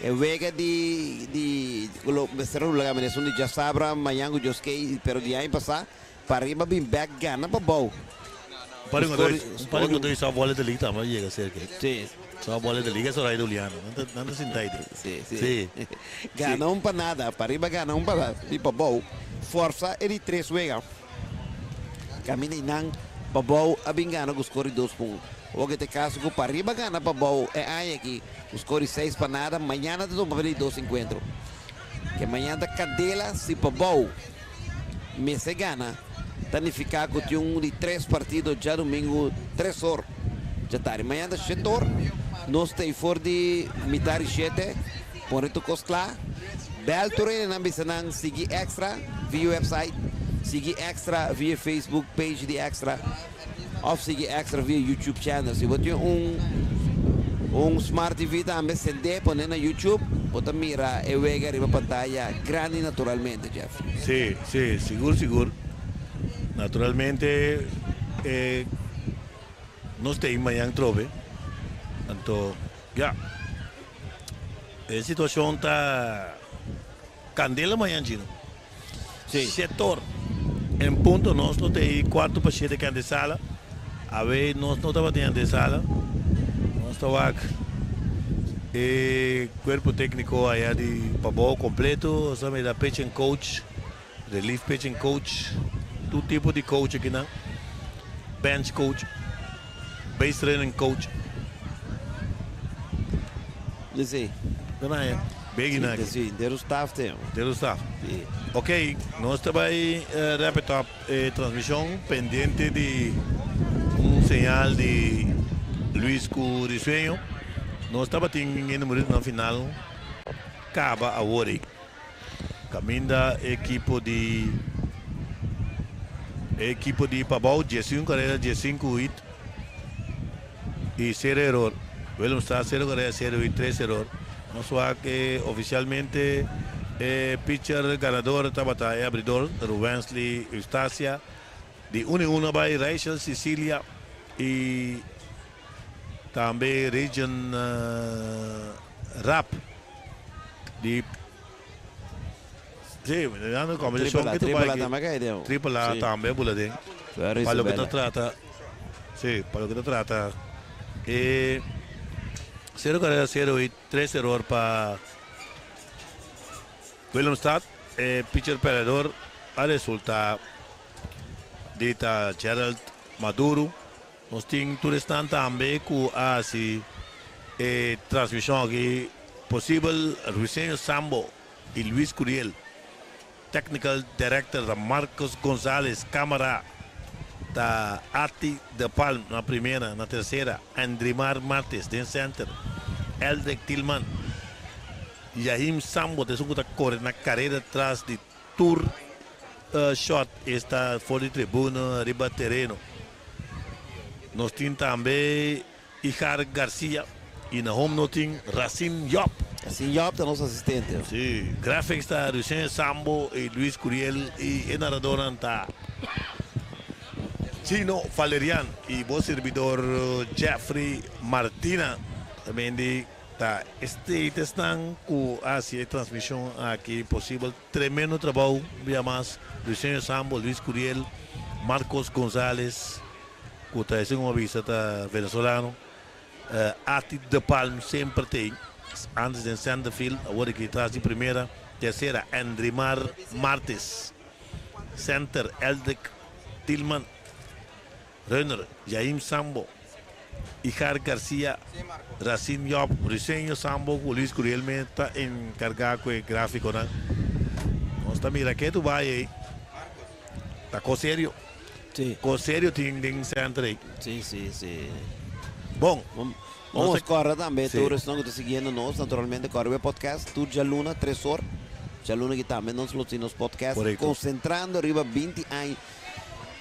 S2: E wega di di cu lo mester a rulaga manera esun di djasabra, mañan cu Dios kei, pero di aña pasa pariba bin bek gana Pabao.
S1: Un par di cu sa bola di liga tambe a yega cerca.
S2: Si.
S1: Sa bola di liga Soraya Juliano. Nan ta sinta ahi.
S2: Si, si.
S1: Si.
S2: Gana un pa nada. Pariba gana un pa nada. Di Pabou. Forsa e di tres wega. Caminda y nan Pabou a bin gana cu score di 2-1. Awor ke ta e caso cu Pariba gana Pabou e aña aki cu score di 6-0. Mañana ta tuma pa di dos encuentro. Ke mañana ta candela si Pabou mester gana. Ta nifica cu tin un di tres partido djadomingo tres or djatardi. Mañana ta shete or. Nos ta ey for di mitar di shete. Pone tur cos cla. Bel tur hendenan bisa nan sigui Extra via website, sigui Extra via Facebook page di Extra of sigui Extra via YouTube channel. Si bo tin un un smart TV tambe sende pone na YouTube bo ta mira e wega riba pantaya grandi naturalmente, Jeffrey.
S1: Sí, sí, sigur sigur. Naturalmente e nos ta ey mañan trobe. Anto ya. E situacion ta candela mañan Gino.
S2: Sí.
S1: Sector en punto nos no ta ey cuarto pa shete ke ante sala. Awe nos no tabatin ante sala. Nos ta wak e cuerpo tecnico aya di Pabao completo. Nos ta mira pitching coach, relief pitching coach, tur tipo di coach akinan. Bench coach, base running coach.
S2: Sí.
S1: Dona Begi na aki.
S2: Sí, dero staff te.
S1: Dero staff.
S2: Sí.
S1: Ok, nos ta bay wrap it up e transmision pendiente di un señal di Luis cu Risueño. Nos tabatin e numeritonan final caba awor ey. Caminda e ekipo di e ekipo di Pabao 11 carrera 15 hit y cero error. Willemstad sero kareda sero i tres eror. Nos wak e ofisialmente e pitcher ganador tabata e abridor Ruwensley Eustacia. Di un i un a bai Rachel Cecilia i tambe Region Rap di Sí, mirando combinacion
S2: Triple A,
S1: ki
S2: Triple A
S1: bai
S2: tambe kai den.
S1: Triple A
S2: Sí.
S1: tambe a bula den.
S2: Very
S1: Pa loke ta
S2: Isabella.
S1: trata, sí, pa loke ta trata e sero karera sero i tres eror pa Willemstad. E pitcher perdedor a resulta di ta Gerald Maduro. Nos tin tur esnan tambe ku a hasi e transmishon aki posibel, Ruiseño Sambo i Luis Curiel, Technical Director ta Marcos Gonzalez, Camara ta Ati de Palm na primera, na tersera Andrimar Martes den center, Eldrick Tilman, Yahim Sambo ta esun ku ta kore na karera tras di tur shot esta for di tribuna riba tereno. Nos tin tambe Igar Garcia y na home no tin Racine Job.
S2: Racine Job ta nos asistente.
S1: Sí, graphics ta Lucien Sambo y Luis Curiel y e naradornan ta Chino Valerian y bo sirbidor Jeffrey Martina. También di ta este esnan cu haci e transmision aki posibel. Tremendo trabou un bia mas Luiseño Sambo, Luis Curiel, Marcos Gonzalez cu ta esun como bisa ta venezolano, Ati De Palm semper t'ey antes den centerfield awor aki tras di primera, tercera Andrimar Martes, center Eldrick Tilman. Runner, Jaim Sambo, Igar Garcia, Racine Job, Ruiseño Sambo ku Luis Curiel me ta enkargá ku e grafikonan. Nos ta mira ke tu bai ei. Ta kos serio.
S2: Sí.
S1: Kos serio tin den center ei.
S2: Sí, sí, sí.
S1: Bon.
S2: Nos kòrda tambe tur esnan ku ta siguiendo nos, naturalmente kòrda riba e podcast tur djaluna tres or. Djaluna aki tambe nos lo tin nos podcast konsentrando riba 20 aña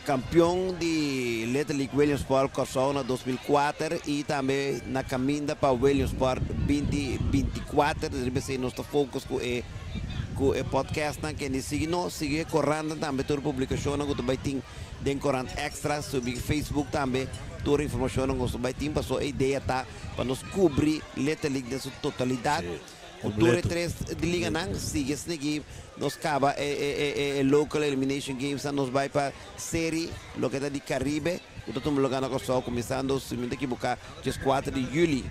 S2: Kampion di Little League Williamsport Kòrsou na 2004 i tambe na kaminda pa Williamsport 2024. Riba esei nos ta focus ku e ku e podcastnan. Kende sigui nos, sigui e korantnan tambe tur publikashonnan ku ta bai tin den Korant Extra, subi Facebook tambe tur informashonnan ku nos ta bai tin paso e idea ta pa nos kubri Little League den su totalidat. Ku tur e tres liganan sigui esneki nos kaba e local elimination games nan nos bai pa seri loke ta di Caribe ku ta tuma luga na Kòrsou kuminsando si mi no ta ekiboká djes kuater di yüli.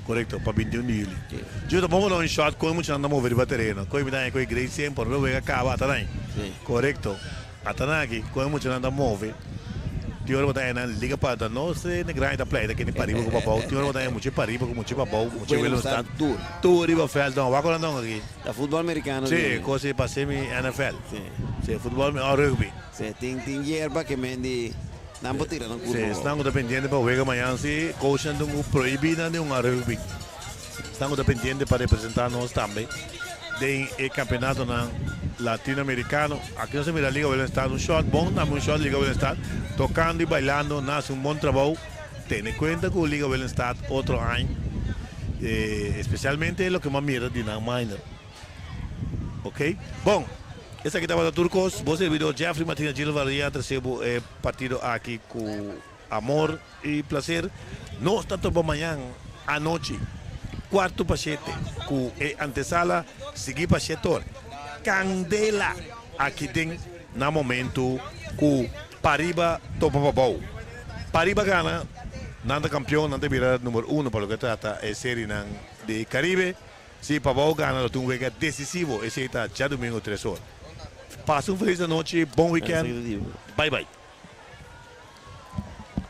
S1: Korekto, pa 21 di yüli. Yo ta pongo un shot kon e muchanan ta move riba tereno. Kon e mi ta haña ku e grade semper lo wega kaba ata nan. Korekto. Ata nan aki kon e muchanan ta move. Tin ora bo ta haña nan liga pa ta no se ne grandi ta pleita kende pariba ku pabou. Tin ora bo ta haña mucha pariba ku mucha pabou, mucha Willemstad. Tur riba veld don. Wak ora don aki.
S2: Ta futbol americano
S1: Sí,
S2: tin.
S1: cos e pa semi NFL.
S2: Sí.
S1: Sí, futbol o rugby.
S2: Sí, tin tin yerba ke men di nan por tira nan
S1: Sí,
S2: curva
S1: esnan
S2: abou.
S1: ku ta pendiente pa wega mañan sí, coachnan tin ku prohibí nan di hunga rugby. Esnan ku ta pendiente pa representá nos tambe den e campeonatonan latinoamericano. Aki nos a mira Liga Willemstad un shot bon, tambe un shot Liga Willemstad tocando y bailando, nan haci un bon trabou. Tene cuenta cu Liga Willemstad otro aña, especialmente loke mi a mira di nan minor. Ok, bon, esaki tabata tur cos. Bo servidor Jeffrey Martina Gil Valeria a trece bo e partido aki cu amor y placer. Nos ta topa mañan anochi cuarto pa shete cu e antesala sigui pa shetor. Candela aki den na momento cu Pariba topa pabou. Pariba gana, nan ta campeon, nan ta bira number uno pa loke trata e serienan di Caribe. Si Pabou gana lo tin un wega decisivo, esey ta djadomingo tres or. Pasa un feliz anochi, bon weekend, bye bye.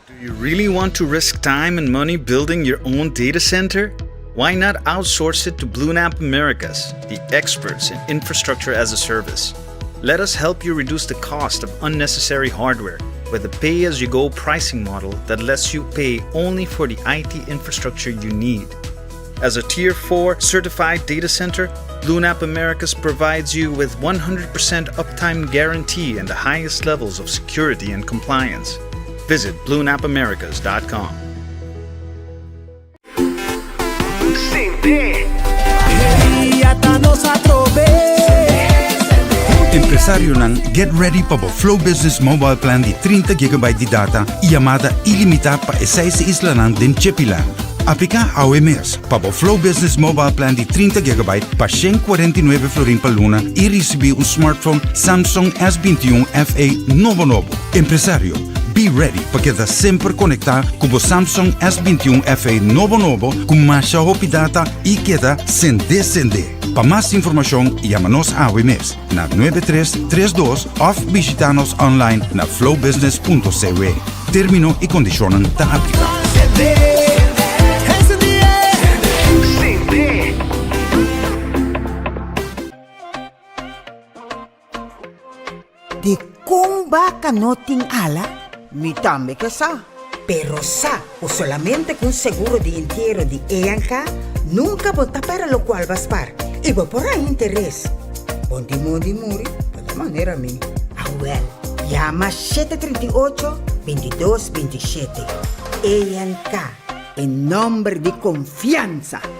S5: Do you really want to risk time and money building your own data center? Why not outsource it to BlueNap Americas, the experts in infrastructure as a service? Let us help you reduce the cost of unnecessary hardware with a pay as you go pricing model that lets you pay only for the IT infrastructure you need. As a Tier 4 certified data center, BlueNap Americas provides you with 100% uptime guarantee and the highest levels of security and compliance. Visit bluenapamericas.com.
S4: Empresarionan, get ready pa bo Flow Business Mobile Plan di 30 GB di data y yamada ilimita pa e seis islanan den Chepiland. Aplica awe mes pa bo Flow Business Mobile Plan di 30 GB pa 149 florin pa luna y ricibi un smartphone Samsung S21 FE nobo nobo. Empresario, be ready pa keda semper conecta cu bo Samsung S21 FE nobo nobo cu masha hopi data y keda sende sende. Pa mas informacion yama nos awe mes na 9332 of bishita nos online na flowbusiness.cw. Termino y condicionnan ta aplica.
S3: Di kon baka no tin ala? Mi tambe ke sa. Pero sa ku solamente ku un seguro di entiero di ENK nunka bo ta pèrdè lokual bo a spar i bo por haña interes. Bon di mondi muri bo ta manera mi. Awèl, yama 738, 22 27. ENK, e nòmber di konfiansa!